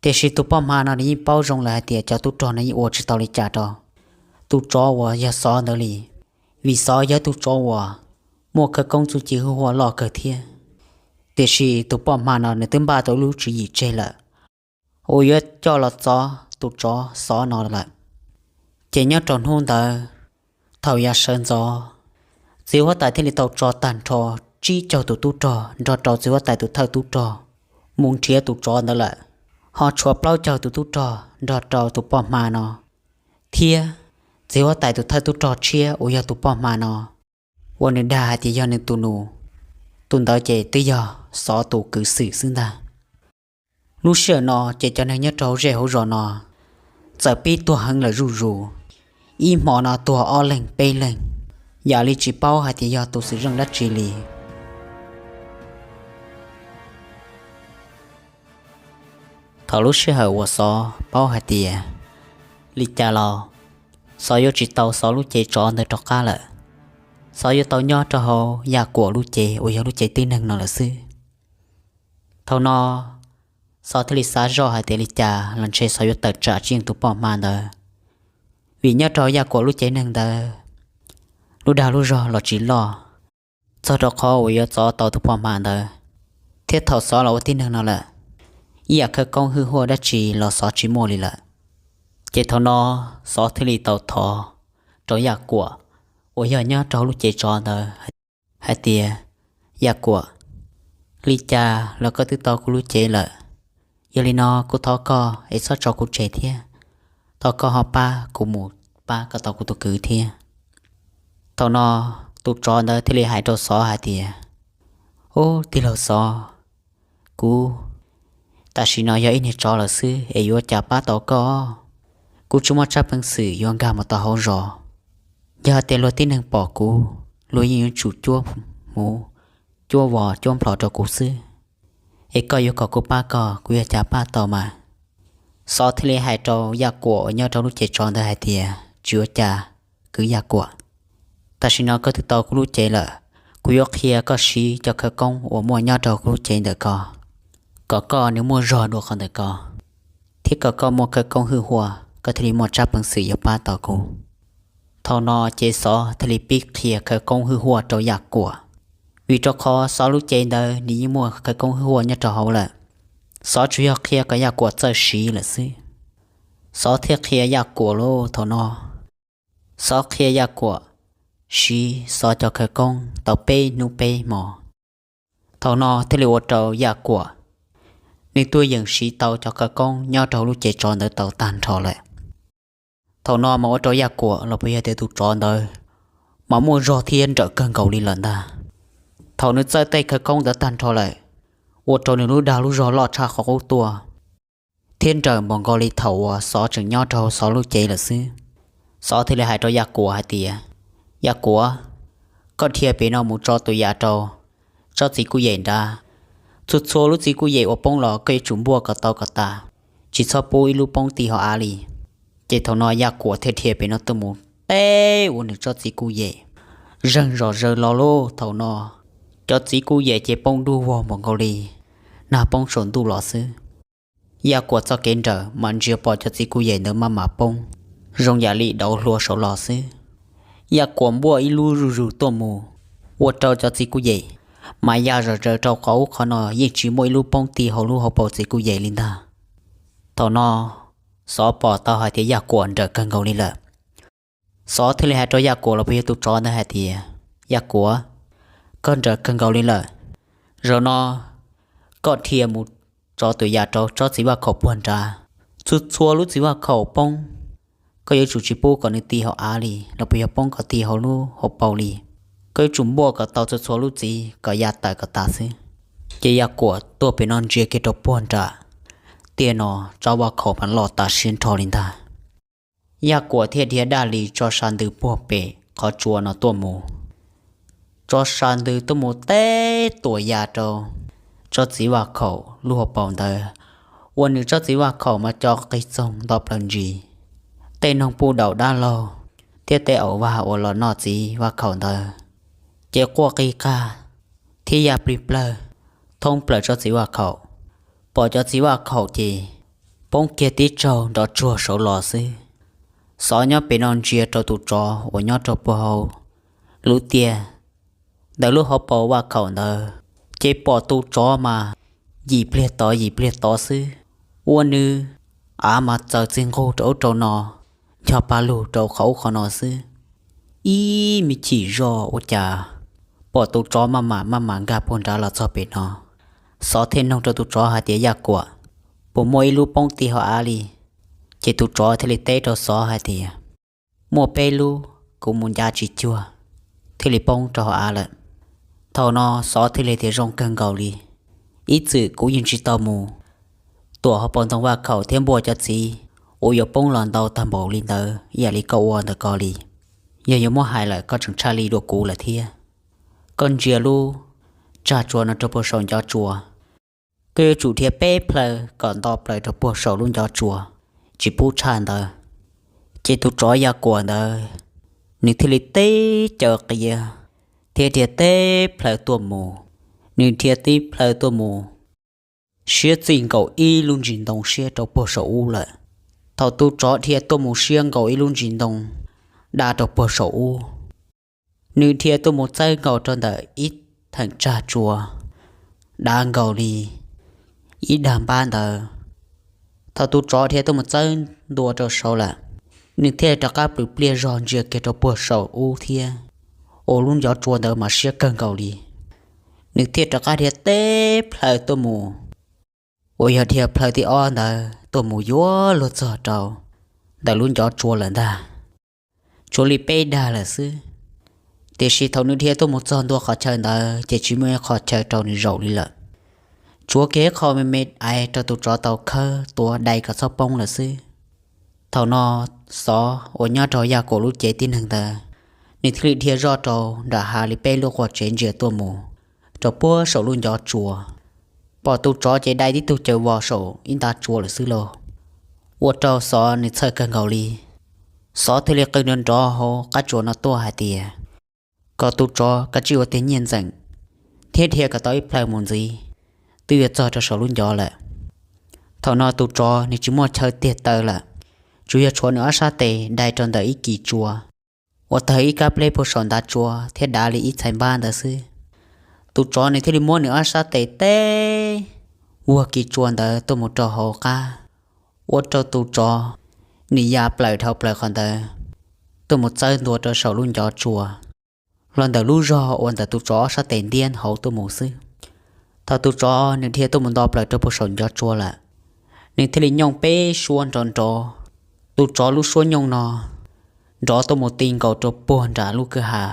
Tiam sis tus poj hma no nws yeej paub zoo lawm hais tias cov tub rog no yeej ua tsis tau li cas rau tus tsov uas yog Xov ntawd li, vim Xov yog tus tsov uas muaj khawv koob txuj ci hwj huam loj kawg thiab. Tiam sis tus poj hma no nws twb npaj tau lub tswv yim tseg lawm uas yuav coj los txov tus tsov Xov no lawm. Ces nyob rau hnub ntawd, thaum yav sawv ntxov, txiv huab tais thiaj li tau tso tag nrho tsib caug tus tub rog nrog rau txiv huab tais tus thawj tub rog mus nrhiav tus tsov ntawd lawm, ho tshuav plaub caug tus tub rog nrog rau tus poj hma no thiab txiv huab tais tus thawj tub rog tshiab uas yog tus poj hma no, uas nws dag hais tias yog nws tus nus, tus ntawd ces twb yog Xov tus kwv xwm xwb ntag. Lub sij hawm no ces cov neeg nyob rau hauv zej hauv zos no txawm pib tuag heev lawm zuj zus, ib hmo no tuag ob leeg peb leeg, yam li tsis paub hais tias yog tus xwm zeej dab tsi li. Thaum lub sij hawm uas Xov paub hais tias li cas los Xov yuav tsis tau Xov lub cev tsov ntawd rov qab lawm, Xov yuav tau nyob rau hauv Yaj Kuam lub cev uas yog lub cev tib neeg no lawm xwb. Thaum no Xov thiaj li xav zoj hais tias li cas los ntshe Xov yuav tawm tsam tsis yeej tus poj hma ntawd, vim nyob rau Yaj Kuam lub cev neeg ntawd lub dag lub zog los tsis loj, txog rau qhov uas yuav txov tau tus poj hma ntawd, thiab thaum Xov los ua tib neeg no lawm, ib yam khawv koob hwj huam dab tsi los Xov tsis muaj li lawm. Ces thaum no Xov thiaj li tau thov rau Yaj Kuam uas yog nyob rau hauv lub cev tsov ntawd hais tias, Yaj Kuam, li cas los koj twb tau kuv lub cev lawm, yog li no kuv thov koj es txhob tso kuv tseg thiab, thov koj ho pab kuv mus pab kom tau kuv tus kwv thiab. Thaum no tus tsov ntawd thiaj li hais rau Xov hais tias, Ub, tij laug Xov, kuv tam sim no yog ib niag tsov lawm xwb es yuav cas pab tau koj? Kuv tsis muaj tsab peev xwm yuav nkag mus tau hauv zos. Yog hais tias luag tib neeg pom kuv, luag yeej yuav tsum cuab hmuv, cuab vos, cuab nplho rau kuv xwb. Es koj yuav kom kuv pab koj, kuv yuav cas pab tau mas? Xov thiaj li hais rau Yaj Kuam uas nyob rau lub cev tsov ntawd hais tias, Tsis ua cas, kwv Yaj Kuam. Tam sim no koj twb tau kuv lub cev lawm, kuv yuav qhia koj siv cov khawv koob uas muaj nyob rau kuv lub cev ntawm ko, kom koj nws muaj zog dua qhov ntawm ko, thiab kom koj muaj khawv koob hwj huam, koj thiaj li muaj tsab peev xwm yuav pab tau kuv. Thaum no ces Xov thiaj li pib qhia khawv koob hwj huam rau Yaj Kuam, vim rau qhov Xov lub cev ntawd nws yeej muaj khawv koob hwj huam nyob rau hauv lawm. Xov tsuas yog qhia kom Yaj Kuam txawj siv lawm xwb. Xov thiaj qhia Yaj Kuam lauj. Thaum no Xov qhia Yaj Kuam siv Xov cov khawv koob tau peb hnub peb hmo. Thaum no thiaj li ua rau Yaj Kuam nws tuaj yeem siv tau cov khawv koob nyob rau hauv lub cev tsov ntawd tau tag nrho lawm. Thaum no mas ua rau Yaj Kuam los puas yog tias tus tsov ntawd mas muaj zog thiab nrawm kawg nkaus li lawm ntag. Thaum nws txawj tej khawv koob ntawd tag nrho lawm, ua rau nws lub dag lub zog loj tshaj qhov qub tuaj, thiab nrawm npaum nkaus li thaum uas Xov tseem nyob rau hauv Xov lub cev lawm xwb. Xov thiaj li hais rau Yaj Kuam hais tias, Yaj Kuam, koj dhia pem no mus tso tus yam rau tsob txiv kuj yem nrad. Txhua txhua lub txiv kuj yem uas poob los koj yuav tsum npuaj kom tau kom tas, tsis txhob pub ib lub poob ti hauv av li. Ces thaum no Yaj Kuam thiaj dhia pem no tuaj mus teb ua nws tsob txiv kuj yem, zeeg zom zaws los lauj. Thaum no cov txiv kuj yem ces poob dub vog npaum nkaus li nag poob saum ntuj los xwb. Yaj Kuam txoj kev nrawm mas ntsia pom cov txiv kuj yem ntawd maj mam poob zoo yam li dauv hlua saum los xwb. Yaj Kuam npuaj ib lub zuj zus tuaj mus, ua rau cov txiv kuj yem mas ya zom zaws rau qhov ub qhov no, yeej tsis muaj ib lub poob ti hauv lub hauv paus txiv kuj yem li ntag. Thaum no Xov pom tau hais tias Yaj Kuam nrawm kawg nkaus li lawm. Xov thiaj li hais rau Yaj Kuam los puas yog tus tsov ntawd hais tias, Yaj Kuam, koj nrawm kawg nkaus li lawm. Zaum no koj dhia mus tso tus yam rau tsob txiv vaj khaum puag nrad. Txhua txhua lub txiv vaj khaum poob, koj yuav tsum tsis pub kom nws ti hauv av li los puas yog poob kom ti hauv lub hauv paus li. Koj yuav tsum npuaj kom tau txhua txhua lub txiv kom ya tawm kom tas xwb. Ces Yaj Kuam tuaj pem no ntsia kiag rau puag nram tiaj no, tsob vaj khaum mas loj tas siab nrho li ntag. Yaj Kuam thiaj dhia daj li tso sa ntws puag pem qhov tsua no tuaj mus. Tso sa ntws tuaj mus teb tuam ya rau tsob txiv vaj khaum lub hauv paus ntawd, ua nws tsob txiv vaj khaum mas co qig txoog nto plaws ntsis. Tej noog puj daum dab laug thiab tej aum vag uas los noj txiv vaj khaum ntawd ces quaj qig qag ib yam plig plawg thoob plaws tsob txiv vaj khaum. Pom cov txiv vaj khaum ces poob kiag tib tsaug nrov tsuag saud los xwb. Xov nyob pem no ntsia rau tus tsov uas nyob rau puag hauv lub tiaj ntawm lub hauv paus vaj khaum ntawd, ces pom tus tsov mas yim pliag tod yim pliag tod xwb, ua nws av mas txaws txij nqug rau ub rau no, ncho pa lug rau qhov ub qhov no xwb. Ib me chim zoj ua cas pom tus tsov maj mam maj mam nkag puag nrad los txog pem no. Xov thiaj nug rau tus tsov hais tias, Yaj Kuam, puas muaj ib lub poob ti hauv av li? Ces tus tsov thiaj li teb rau xov hais tias, Muaj peb lub, kuv mus ncav tsis cuag thiaj li poob rau hauv av lawm. Thaum no xov thiaj li tias, Zoo kawg nkaus li, ib txwm kuv yeej tsis tau mus tuam hauv paus ntoo vaj khaum thiab npuaj cov txiv uas yuav poob los ntau tag npaum li ntawd ib yam li koj ua ntawm ko li. Yog yuav muab hais lawm koj tseem tshaj li dua kuv lawm thiab. Koj ntsia lub tsag tsua no rau puag saum ncov tsua, koj yuav tsum dhia peb plhaw kom nto plaws rau puag saum lub ncov tsua, tsis pub tshaj ntawd. Ces tus tsov Yaj Kuam ntawd, nws thiaj li teb caws qias thiab dhia teb plhaw tuaj mus. Nws dhia teb plhaw tuaj mus siab txij nkaus ib lub ntsis ntoo siab rau puag saum ub lawm. Thaum tus tsov dhia tuaj mus siab nkaus ib lub ntsis ntoo dab rau puag saum ub, nws dhia tuaj mus txawb nkaus rau ntawm ib theem tsag tsua dav nkaus li ib dag npab ntawd. Thaum tus tsov dhia tuaj mus txawb ntua rau saud lawm, nws thiaj rov qab plws pliaj zog ntsia kiag rau puag saum ub thiab, ua lub ncov tsua ntawd mas siab kawg nkaus li. Nws thiaj rov qab dhia teb plhaw tuaj mus, uas yog dhia plhaw thib ob ntawd tuaj mus yuav luag txog rau ntawm lub ncov tsua lawm ntag. Tshuav li peb dag lawm xwb. Tiam sis thaum nws dhia tuaj mus txog ntua qhov chaw ntawd ces tsis muaj ib qho chaw rau nws zaum li lawm. Tshuav kiag ib qho me me aiv rau tus tsov tau khawb tuav dai kom txhob poob lawm xwb. Thaum no xov uas nyob rau Yaj Kuam lub cev tib neeg ntawd, nws thiaj li dhia zoj rau nram hav li peb lub qua tsev ntsia tuaj mus rau puag saum lub ncov tsua. Pom tus tsov ces dai tib tug caws vos saum ib nta tsua lawm xwb lauj. Ua rau xov nws txhawj kawg nkaus li. Xov thiaj li qw nrov nrov hauv qab tsua no tuaj hais tias kom tus tsov kav tsij ua tiag nyiaj ntxeem thiab dhia kom tau ib plhaw mus ntxiv, twb yuav txog rau saum lub ncov lawm. Thaum no tus tsov nws tsis muaj chaw tiag taw lawm, tsuas yog tshuav nws ob sab tes dai rau ntawm ib kis tsua uas tawg ib kab pleb puag saum ntav tsua thiab dav li ib txhais npab ntawd xwb. Tus tsov nws thiaj li muab nws ob sab tes teb vuag kis tsua ntawd tuaj mus rau hauv qab, ua rau tus tsov nws ya plaws dhau plaws qhov ntawd tuaj mus txawb ntua rau saum lub ncov tsua, los ntawm lub zog uas ntawm tus tsov ob sab tes ntiab hauv tuaj mus xwb. Thaum tus tsov nws dhia tuaj mus nto plaws rau puag saum ncov tsua lawm, nws thiaj li nyooj peb suab nrov nrov. Tus tsov lub suab nyooj no nrov tuaj mus ti nkaus rau puag nram lub kwj ha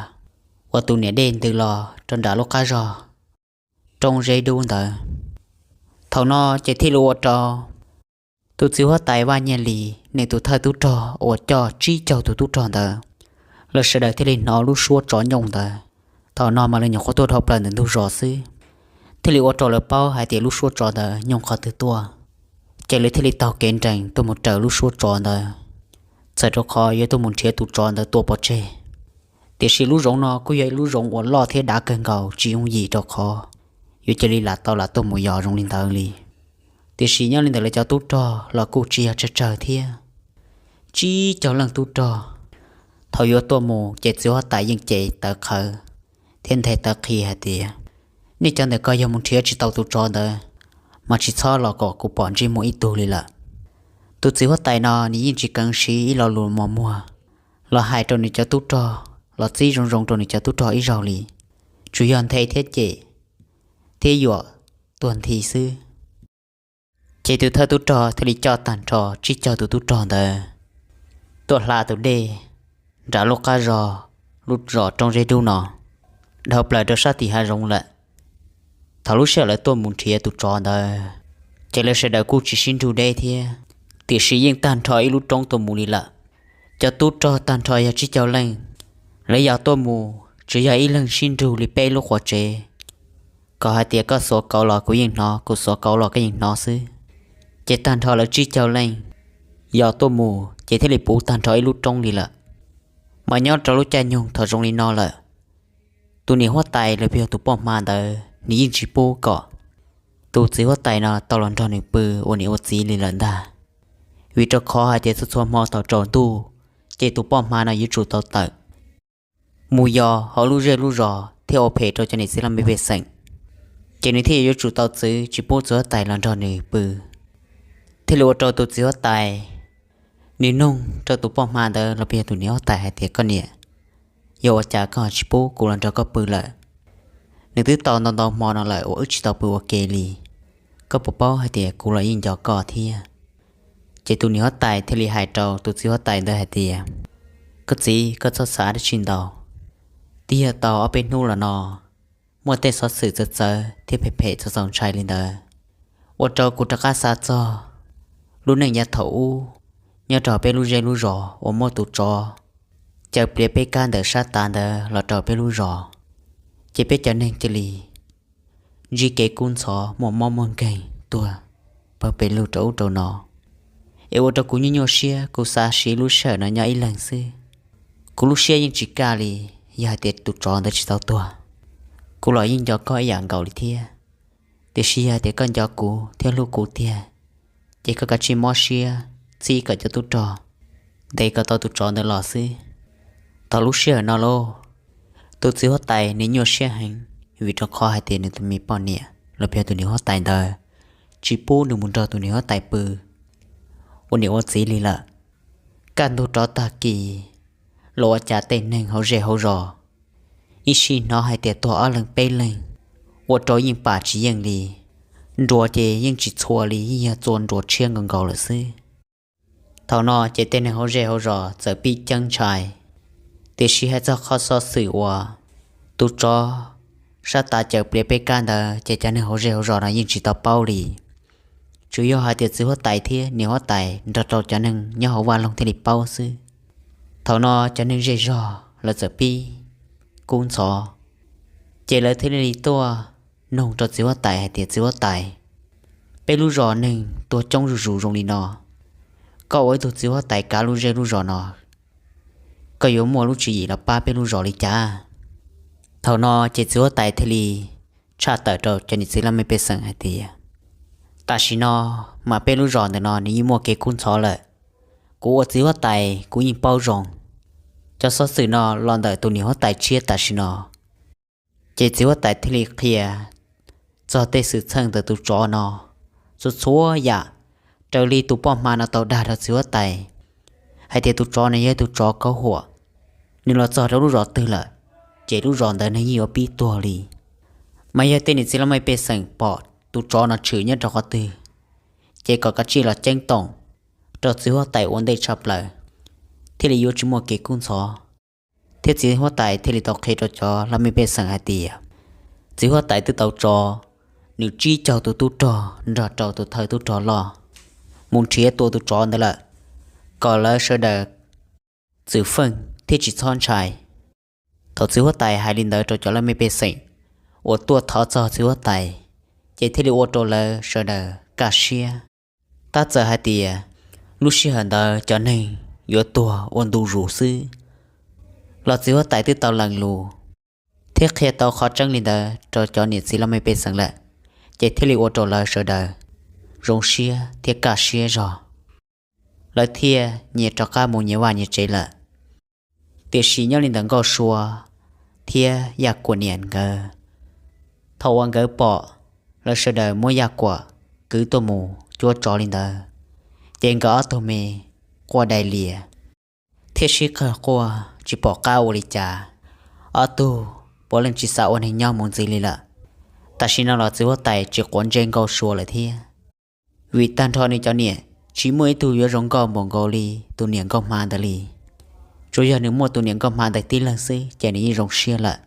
uas tus niam dej ntws los rau nram lub qab zog roob zeb dub ntawd. Thaum no ces thiaj li ua rau tus txiv huab tais Vaj Nyiaj Lis nws tus thawj tub rog uas coj tsib caug tus tub rog ntawd, lawv sawv daws thiaj li hnov lub suab tsov nyooj ntawd. Thaum no mas lawv nyuam qhuav tuaj dhau plaws ntawm ntug zos xwb, thiaj li ua rau lawv paub hais tias lub suab tsov ntawd nyooj qhov twg tuaj. Ces lawv thiaj li taug kev nrees tuaj mus raws lub suab tsov ntawd, txawm rau qhov yuav tuaj mus nrhiav tus tsov ntawd tua pov tseg. Tiam sis lub zoov no kuj yog ib lub zoov uas loj thiab dav kawg nkaus, tsis yooj yim rau qhov yuav cia li lam tau lam tuaj mus yos zoo li ntawd li. Tiam sis nyob li ntawm lawv cov tub rog los kuj tsis yog tsawg tsawg thiab, tsib caug leej tub rog. Thaum yuav tuaj mus ces txiv huab tais yeej cev tawv qhawv thiab nthe tawv qhi hais tias, nej cov ntawm ko yog mus nrhiav tsis tau tus tsov ntawd, mas tsis txhob los kom kuv pom ntsej muag ib tug li lawm. Tus txiv huab tais no nws yeej tsis kheev siv ib lo lus mos muag los hais rau nws cov tub rog, los txib zoo zoo rau nws cov tub rog ib zaug li, tsuas yog nthe thiab cem thiab yuam tuag nthi xwb. Ces tus thawj tub rog thiaj li coj tag nrho tsib caug tus tub rog ntawd tuaj hla tus dej nram lub qab zog, lub zos roob zeb dub no, dhau plaws rau sab tim hav zoov lawm. Thaum lub sij hawm lawv tuaj mus nrhiav tus tsov ntawd, ces lawv sawv daws kuj tsis sib nrug deb thiab, tiam sis yeej tag nrho ib lub roob tuaj mus li lawm. Cov tub rog tag nrho yog tsib caug leej, lawv yos tuaj mus tsuas yog ib leeg sib nrug li peb lub qua tsev, kom hais tias koj xuav kauv los kuv yeej hnov, kuv xuav kauv los koj yeej hnov xwb. Ces tag nrho lawv tsib caug leej yos tuaj mus ces thiaj li puv tag nrho ib lub roob li lawm. Mas nyob rau lub caij nyoog thaum zoo li no lawm, tus niam huab tais los yog tus poj hma ntawd nws yeej tsis pub kom tus txiv huab tais no tau los nrog nws pw ua niam ua txiv li lawm ntag. Vim rau qhov hais tias txhua txhua hmo thaum tsaus ntuj ces tus poj hma no yuav tsum tau tawm mus yos hauv lub zej lub zos thiab ua phem rau cov niam txiv laj mej pej xeem, ces nws thiaj yuav tsum tau txwv tsis pub txiv huab tais los nrog nws pw. Thiaj li ua rau tus txiv huab tais nws nug rau tus poj hma ntawd los puas yog tus niam huab tais hais tias, koj niam, yog ua cas koj tsis pub kuv los nrog koj pw lawm? Nws twb tau ntau ntau hmo no lawm uas wb tsis tau pw ua ke li. Koj puas paub hais tias kuv los yeej nco koj thiab? Ces tus niam huab tais thiaj li hais rau tus txiv huab tais ntawd hais tias, koj txiv, koj txhob xav dab tsi ntau. Twb yog tau ob peb hnub los no muaj tej xov xwm txawv txawv thiab phem phem txaus txaus ntshai li ntawd, ua rau kuv rov qab xav txog lub neej yav thaum ub nyob rau peb lub zej lub zos uas muaj tus tsov caws pliav peb kab ntawm sab tav ntawd los rau peb lub zos, ces peb cov neeg cia li ntsib kev kub ntxhov muaj mob muaj nkeeg tuag pawg pes lug rau ub rau no. Es ua rau kuv nyuaj nyuaj siab, kuv xav siv lub sij hawm no nyob ib leeg xwb. Kuv lub siab yeej tsis kaj li, yog hais tias tus tsov ntawd tsis tau tuag. Kuv los yeej nco koj ib yam nkaus li thiab, tiam sis yog hais tias koj nco kuv thiab hlub kuv tiag, ces koj kav tsij mob siab txib kom cov tub rog ntes kom tau tus tsov ntawd los xwb. Thaum lub sij hawm no lauj, tus txiv huab tais nws nyuaj siab heev, vim rau qhov hais tias nws tus me poj niam los puas yog tus niam huab tais ntawd tsis pub nws mus nrog tus niam huab tais pw ua niam ua txiv li lawm. Kaj ntug rov tag kis los ua cas tej neeg hauv zej hauv zos ib sij hnov hais tias tuag ob leeg peb leeg, ua rau yeej pam tsis yeej li. Nruas ces yeej tsis txhua li, yeej yog txua nruas tshiab nkaus nkaus lawm xwb. Thaum no ces tej neeg hauv zej hauv zos txawm pib ceeb ntshai. Tiam sis hais txog qhov xov xwm uas tus tsov sab tav caws pliav peb kab ntawd ces cov neeg hauv zej hauv zos no yeej tsis tau paub li. Tsuas yog hais tias txiv huab tais thiab niam huab tais nrog rau cov neeg nyob hauv vaj loog thiaj li paub xwb. Thaum no cov neeg zej zog lawv txawm pib kub ntxhov, ces lawv thiaj li tuaj nug rau txiv huab tais hais tias, txiv huab tais, peb lub zos neeg tuag coob zuj zus zoo li no, koj ua ib tug txiv huab tais kav lub zej lub zos no, koj yuav muaj lub tswv yim los pab peb lub zos li cas? Thaum no ces txiv huab tais thiaj li tshaj tawm rau cov niam txiv laj mej pej xeem hais tias, tam sim no mas peb lub zos ntawm no nws yeej muaj kev kub ntxhov lawm. Kuv ua txiv huab tais kuv yeej paub zoo, cov xov xwm no los ntawm tus niam huab tais tshiab tam sim no. Ces txiv huab tais thiaj li qhia txog tej xwm txheej ntawm tus tsov no txhua txhua yam, raws li tus poj hma no tau dag rau txiv huab tais hais tias tus tsov no yog tus tsov kaub huam, nws los txog rau lub zos twg lawm, ces lub zos ntawd neeg yeej yuav pib tuag li. Mas yog tej niam txiv laj mej pej xeem pom tus tsov no tshwm nyob rau qhov twg, ces kom kav tsij los ceeb toom rau txiv huab tais ua ntej tshaj plaws, thiaj li yuav tsis muaj kev kub ntxhov. Thiab txiv huab tais thiaj li tau qhia rau cov laj mej pej xeem hais tias, txiv huab tais twb tau tso nws tsib caug tus tub rog nrog rau tus thawj tub rog loj mus nrhiav tua tus tsov ntawd lawm, kom lawv sawv daws txwm feej thiab tsis txhob ntshai. Thaum txiv huab tais hais li ntawd rau cov laj mej pej xeem uas tuaj thov txog txiv huab tais, ces thiaj li ua rau lawv sawv daws kaj siab. Tab txawm hais tias lub sij hawm ntawd cov neeg yuav tuag ua ntu zus xwb, los txiv huab tais twb tau lees lus thiab qhia tau qhov tseeb li ntawd rau cov niam txiv laj mej pej xeem lawm, ces thiaj li ua rau lawv sawv daws zoo siab thiab kaj siab zog, lawv thiaj nyias rov qab mus nyias vaj nyias tsev lawm. Tiam sis nyob li ntawm Nkauj Sua thiab Yaj Kuam niam nkawd, thaum uas nkawd pom lawv sawv daws muab Yaj Kuam kwv tuaj mus cuab tsov li ntawd, ces nkawd ob tug me quaj dai lias thiab sib qawg quaj tsis pom qab ua li cas. Ob tug puav leej tsis xav ua neeg nyob mus ntxiv li lawm. Tam sim no los txiv huab tais tsis quav ntsej Nkauj Sua lawm thiab, vim tag nrho nws cov niam tsis muaj ib tug yuav zoo nkauj npaum nkaus li tus niam nkauj hma ntawd li. Tsuas yog nws muaj tus niam nkauj hma ntawd tib leeg xwb ces nws yeej zoo siab lawm.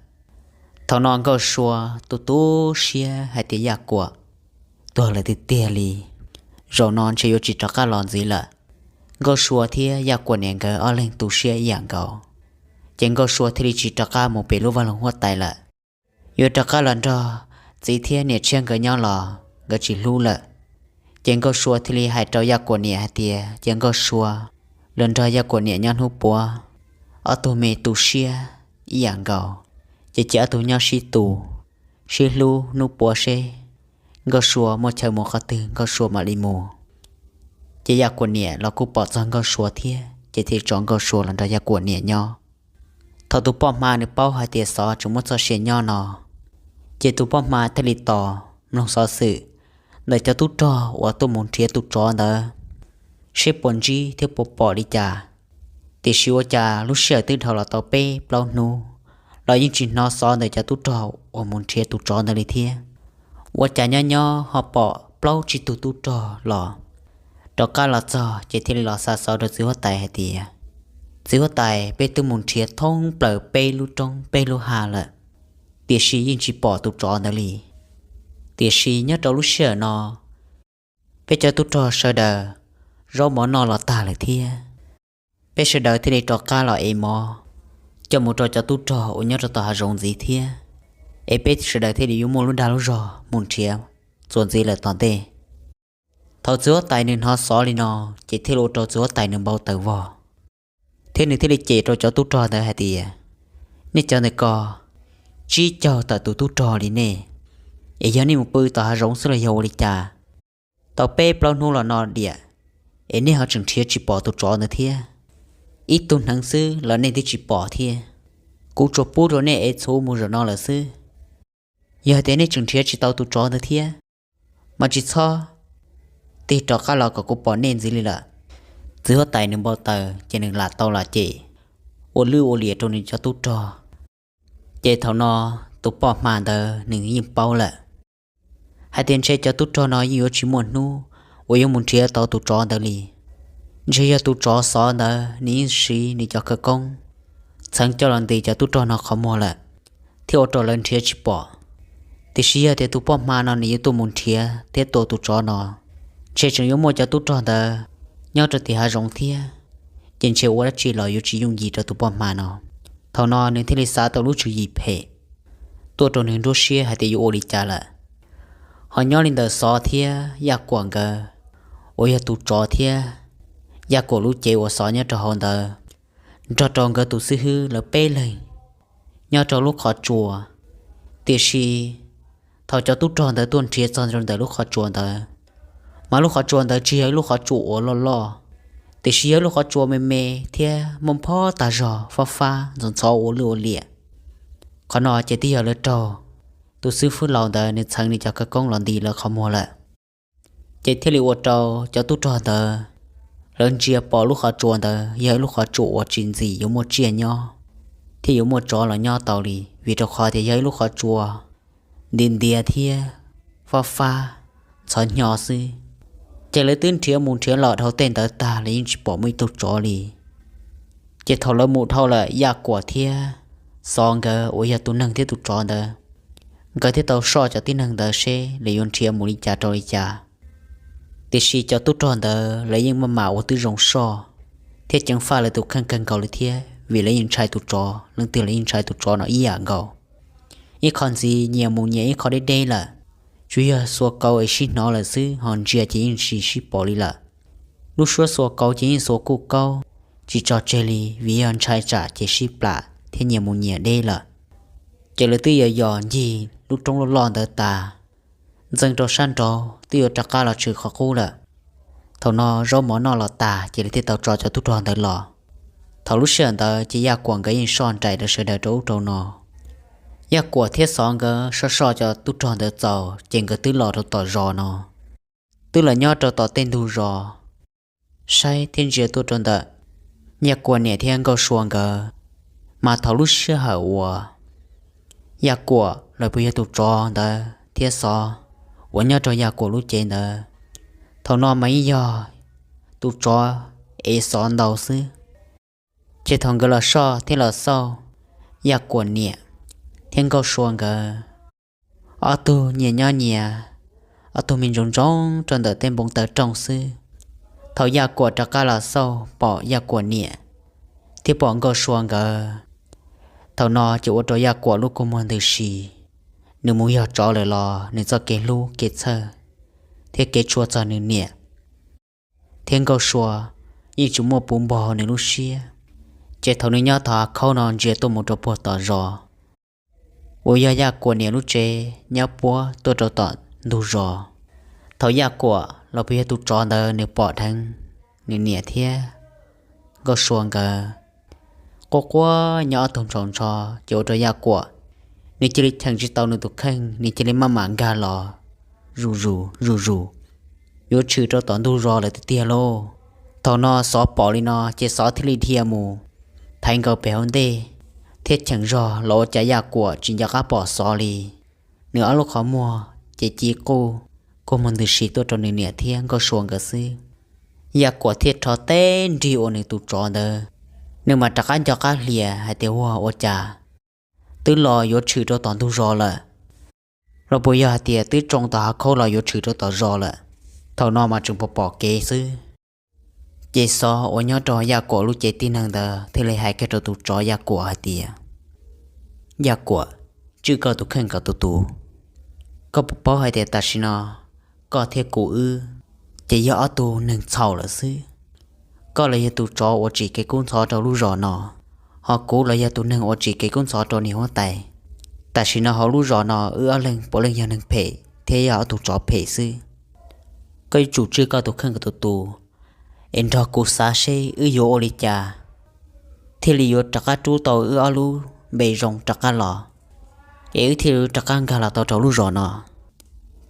Thaum no Nkauj Sua tu tu siab hais tias Yaj Kuam tuag lawm tiag tiag li, zaum no ntshe yuav tsis rov qab los ntxiv lawm. Nkauj Sua thiab Yaj Kuam niam nkawd ob leeg tu siab ib yam nkaus, ces Nkauj Sua thiaj li tsis rov qab mus pem lub vaj loog huab tais lawm. Yuav rov qab los nrog txiv thiab niam tshiab nkawd nyob los nkawd tsis hlub lawm. Ces Nkauj Sua thiaj li hais rau Yaj Kuam niam hais tias cia Nkauj Sua los nrog Yaj Kuam niam nyob hnub puav. Ob tug me tu siab ib yam nkaus, ces cia ob tug nyob sib tu, sib hlub hnub puav seb Nkauj Sua muaj chaw mus qhov twg Nkauj Sua mam li mus. Ces Yaj Kuam niam los kuj pom txog Nkauj Sua thiab ces thiaj tso Nkauj Sua los nrog Yaj Kuam niam nyob. Thaum tus poj hma nws paub hais tias Xov tseem muaj txoj sia nyob no, ces tus poj hma thiaj li tos mloog xov xwm ntawm cov tub rog uas tuaj mus nrhiav tus tsov ntawd seb puas ntsib thiab puas pom li cas. Tiam sis ua cas lub sij hawm twb dhau los tau peb plaub hnub los yeej tsis hnov xov ntawm cov tub rog uas mus nrhiav tus tsov ntawd li thiab. Ua cas nyob nyob ho pom plaub tsib tug tub rog los rov qab los txog ces thiaj li los xa xov rau txiv huab tais hais tias, Txiv huab tais, peb twb mus nrhiav thoob plaws peb lub roob peb lub hav lawm, tiam sis yeej tsis pom tus tsov ntawd li. Tiam sis nyob rau lub sij hawm no, peb cov tub rog sawv daws zaub mov noj los tag lawm thiab. Peb sawv daws thiaj li rov qab los ev mov coj mus rau cov tub rog uas nyob rau tom hav zoov ntxiv thiab, es peb sawv daws thiaj li yuav muaj lub dag lub zog mus nrhiav txuas ntxiv lawm tom ntej. Thaum txiv huab tais nws hnov xov li no, ces thiaj li ua rau txiv huab tais nws npau taws vog, thiab nws thiaj li cem rau cov tub rog ntawd hais tias, Nej cov ntawm ko tsib caug tawm tus tub rog li nej, es yog nej mus pw tom hav zoov xwb los yog ua li cas? Tau peb plaub hnub los no diam, es nej ho tseem nrhiav tsis pom tus tsov ntawd thiab. Ib tug hneev xwb los nej twb tsis pom thiab. Kuv tsuas pub rau nej ev txhuv mus zaum no lawm xwb. Yog tias nej tseem nrhiav tsis tau tus tsov ntawd thiab, mas tsis txhob tig rov qab los kom kuv pom nej ntxiv li lawm. Txiv huab tais nws npau taws ces nws lam tau los cem ua lwj ua liam rau nws cov tub rog. Ces thaum no tus poj hma ntawd nws yeej paub lawm hais tias ntshe cov tub rog no yeej yuav tsis muaj hnub uas yuav mus nrhiav tau tus tsov ntawd li. Ntshe yog tus tsov Xov ntawd nws yeej siv nws cov khawv koob txheev coj los ntis cov tub rog no qhov muag lawm, thiaj ua rau lawv nrhiav tsis pom. Tiam sis yog tias tus poj hma no nws yuav tuaj mus nrhiav thiab tua tus tsov no, ntshe tseem yuav muaj cov tub rog ntawd nyob rau tim hav zoov thiab, ces ntshe ua dab tsi los yuav tsis yooj yim rau tus poj hma no. Thaum no nws thiaj li xav tau lub tswv yim phem tuaj rau nws nruab siab hais tias yuav ua li cas lawm. Ho nyob li ntawm Xov thiab Yaj Kuam nkawd uas yog tus tsov thiab Yaj Kuam lub cev uas Xov nyob rau hauv ntawd, nrog rau nkawd tus xib hwb lawv peb leeg nyob rau lub qhov tsua. Tiam sis thaum cov tub rog ntawd tuaj nrhiav txog rau ntawm lub qhov tsua ntawd, mas lub qhov tsua ntawd tsis yog ib lub qhov tsua uas loj loj, tiam sis yog ib lub qhov tsua me me thiab muaj nphob tag zog, fab fab ntxhov ntxhov ua lwj ua liam. Qhov no ces twb yog lawv raug tus xib hwb laus ntawd nws txheev nws cov khawv koob los ntis lawv qhov muag lawm. Ces thiaj li ua rau cov tub rog ntawd lawv ntsia pom lub qhov tsua ntawd yog ib lub qhov tsua uas tsis ntxim yuav muaj tsiaj nyob thiab yuav muaj tsov los nyob tau li, vim rau qhov tias yog ib lub qhov tsua ntiav ntiav thiab fab fab ntxhov hnyo xwb. Ces lawv twb nrhiav mus nrhiav los dhau tej ntawd tag los yeej tsis pom muaj ib tug tsov li. Ces thaum lawv mus dhau lawm, Yaj Kuam thiab Xov nkawd uas yog tus neeg thiab tus tsov ntawd, nkawd thiaj tau soj cov tib neeg ntawd seb lawv yuav nrhiav mus li cas rau li cas. Tiam sis cov tub rog ntawd lawv yeej maj mam ua tib zoo soj thiab ceev faj lawv tus kheej kawg nkaus li thiab, vim lawv yeej ntshai tus tsov, leej twg los yeej ntshai tus tsov no ib yam nkaus. Ib qho ntxiv nyias mus nyias ib qho deb deb lawm, tsuas yog xuas kauv es sib hnov lawm xwb, ho ntsia ces yeej tsis sib pom li lawm. Lub suab xuas kauv ces yeej xuas kuj kaub, tsis tso tseg li, vim yog ntshai tsam ces sib plam thiab nyias mus nyias deb lawm. Ces lawv twb yos yos ncig lub roob loj loj ntawd tas, ntxeev rau sab nraud twb yuav rov qab los tshwm qhov qub lawm. Thaum no zaub mov noj los tas ces lawv thiaj tau tso cov tub rog ntawd los. Thaum lub sij hawm ntawd ces Yaj Kuam nkawd yeej soj nraim lawv sawv daws rau ub rau no. Yaj Kuam thiab Xov nkawd soj soj cov tub rog ntawd txaus ces nkawd twb los rau tom zos no, twb los nyob rau tom tej ntug zos, saib thiab ntsia tuaj rau ntawm Yaj Kuam niam thiab Nkauj Sua nkawd. Mas thaum lub sij hawm uas Yaj Kuam los puas yog tus tsov ntawd thiab Xov uas nyob rau Yaj Kuam lub cev ntawd, thaum no mas yeej yog tus tsov ev Xov ntau xwb. Ces thaum nkawd los soj thiab los xauj Yaj Kuam niam thiab Nkauj Sua nkawd, ob tug nyias nyob nyias, ob tug me ntsoov ntsoov rau ntawm tej npoo taw rooj xwb. Thaum Yaj Kuam rov qab los xauj pom Yaj Kuam niam thiab pom Nkauj Sua nkawd, thaum no ces ua rau Yaj Kuam lub kua muag ntws si. Nws mus yog tsov lawm los nws txoj kev hlub kev txhawj thiab kev tshua txog nws niam thiab Nkauj Sua yeej tsis muaj puv npog nws lub siab. Ces thaum nws nyob tom hav khaub no ntsia tuaj mus rau puag tom zos, uas yog Yaj Kuam niam lub tsev nyob puab tuaj rau tom ntug zos. Thaum Yaj Kuam los puas yog tus tsov ntawd nws pom dheev nws niam thiab Nkauj Sua nkawd quaj quaj nyob ob tug ntshaus ntsho, ces ua rau Yaj Kuam nws cia li cheem tsis tau nws tus kheej, nws cia li maj mam nkag los zuj zus zuj zus yuav tshwm rau tom ntug zos lawm tiag tiag lauj. Thaum no Xov pom li no ces Xov thiaj li dhia mus thaiv nkaus pem hauv ntej thiab cheem zog los ua cas Yaj Kuam tsis nco qab pom Xov li. Nws ob lub qhov muag ces ci quj kua muag ntws si tuaj rau nws niam thiab Nkauj Sua nkawd xwb. Yaj Kuam thiaj rho teb nrig ua nws tus tsov ntawd. Nws mam rov qab nco qab hlias hais tias, Ua, ua cas twb los yuav tshwm rau tom ntug zos lawm, los puas yog hais tias twb tsoo tom hav khaub los yuav tshwm rau tom zos lawm? Thaum no mas tseem pom pom kev xwb. Ces Xov uas nyob rau Yaj Kuam lub cev tib neeg ntawd thiaj li hais kiag rau tus tsov Yaj Kuam hais tias, Yaj Kuam, tswj koj tus kheej kom tus tus, koj puas paub hais tias tam sim no koj thiab kuv wb ces yog ob tug neeg txhaum lawm xwb. Koj los yog tus tsov uas tsim kev kub ntxhov rau lub zos no, ho kuv los yog tus neeg uas tsim kev kub ntxhov rau niam huab tais. Tam sim no hauv lub zos no wb ob leeg puav leej yog neeg phem thiab yog ob tug tsov phem xwb. Koj yuav tsum tswj koj tus kheej kom tus tus, es nrog kuv xav seb wb yuav ua li cas thiaj li yuav rov qab rub tau wb ob lub npe zoo rov qab los, es wb thiaj li rov qab nkag los tau rau lub zos no.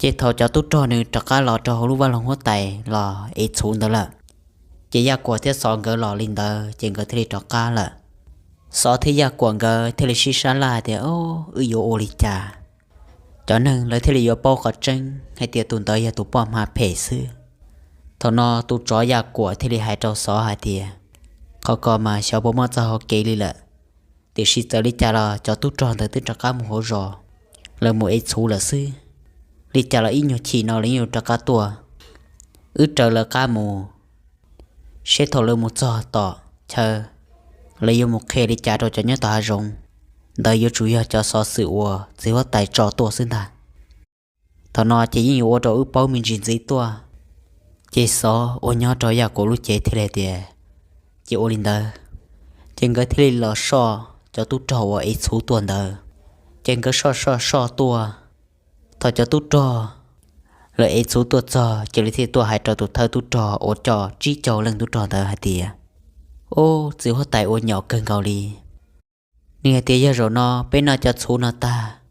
Ces thaum cov tub rog nws rov qab los rau hauv lub vaj loog huab tais los ev txhuv ntawd lawm, ces Yaj Kuam thiab Xov nkawd los li ntawd ces nkawd thiaj li rov qab lawm. Xov thiab Yaj Kuam nkawd thiaj li sib sab laj tias, Au, wb yuav ua li cas? Cov neeg lawv thiaj li yuav paub qhov tseeb hais tias tus ntawd yog tus poj hma phem xwb. Thaum no tus tsov Yaj Kuam thiaj li hais rau Xov hais tias, Qhov ko mas xyov puas muaj txoj hau kev li lawm, tiam sis txawm li cas los cov tub rog ntawd twb rov qab mus hauv zos, lawv mus ev txhuv lawm xwb. Li cas los ib nyuag chim no lawv yeej yuav rov qab tuaj. Wb raws lawv qab mus, seb thaum lawv mus txog tom chaw, lawv yuav mus qhia li cas rau cov nyob tom hav zoov. Ntawd yuav tsum yog cov xov xwm uas txiv huab tais tso tuaj xwb ntag. Thaum no ces yeej yuav ua rau wb paub me ntsis ntxiv tuaj. Ces Xov uas nyob rau Yaj Kuam lub cev thiaj li tias, Ces ua li ntawd. Ces nkawd thiaj li los soj cov tub rog uas ev txhuv tuaj ntawd. Ces nkawd soj soj soj tuaj. Thaum cov tub rog lawv ev txhuv tuaj txog ces lawv thiaj tuaj hais rau tus thawj tub rog uas coj tsib caug leej tub rog ntawd hais tias, Ub, txiv huab tais ua nyaum kawg nkaus li. Nws hais tias yog zaum no peb noj cov txhuv no tag,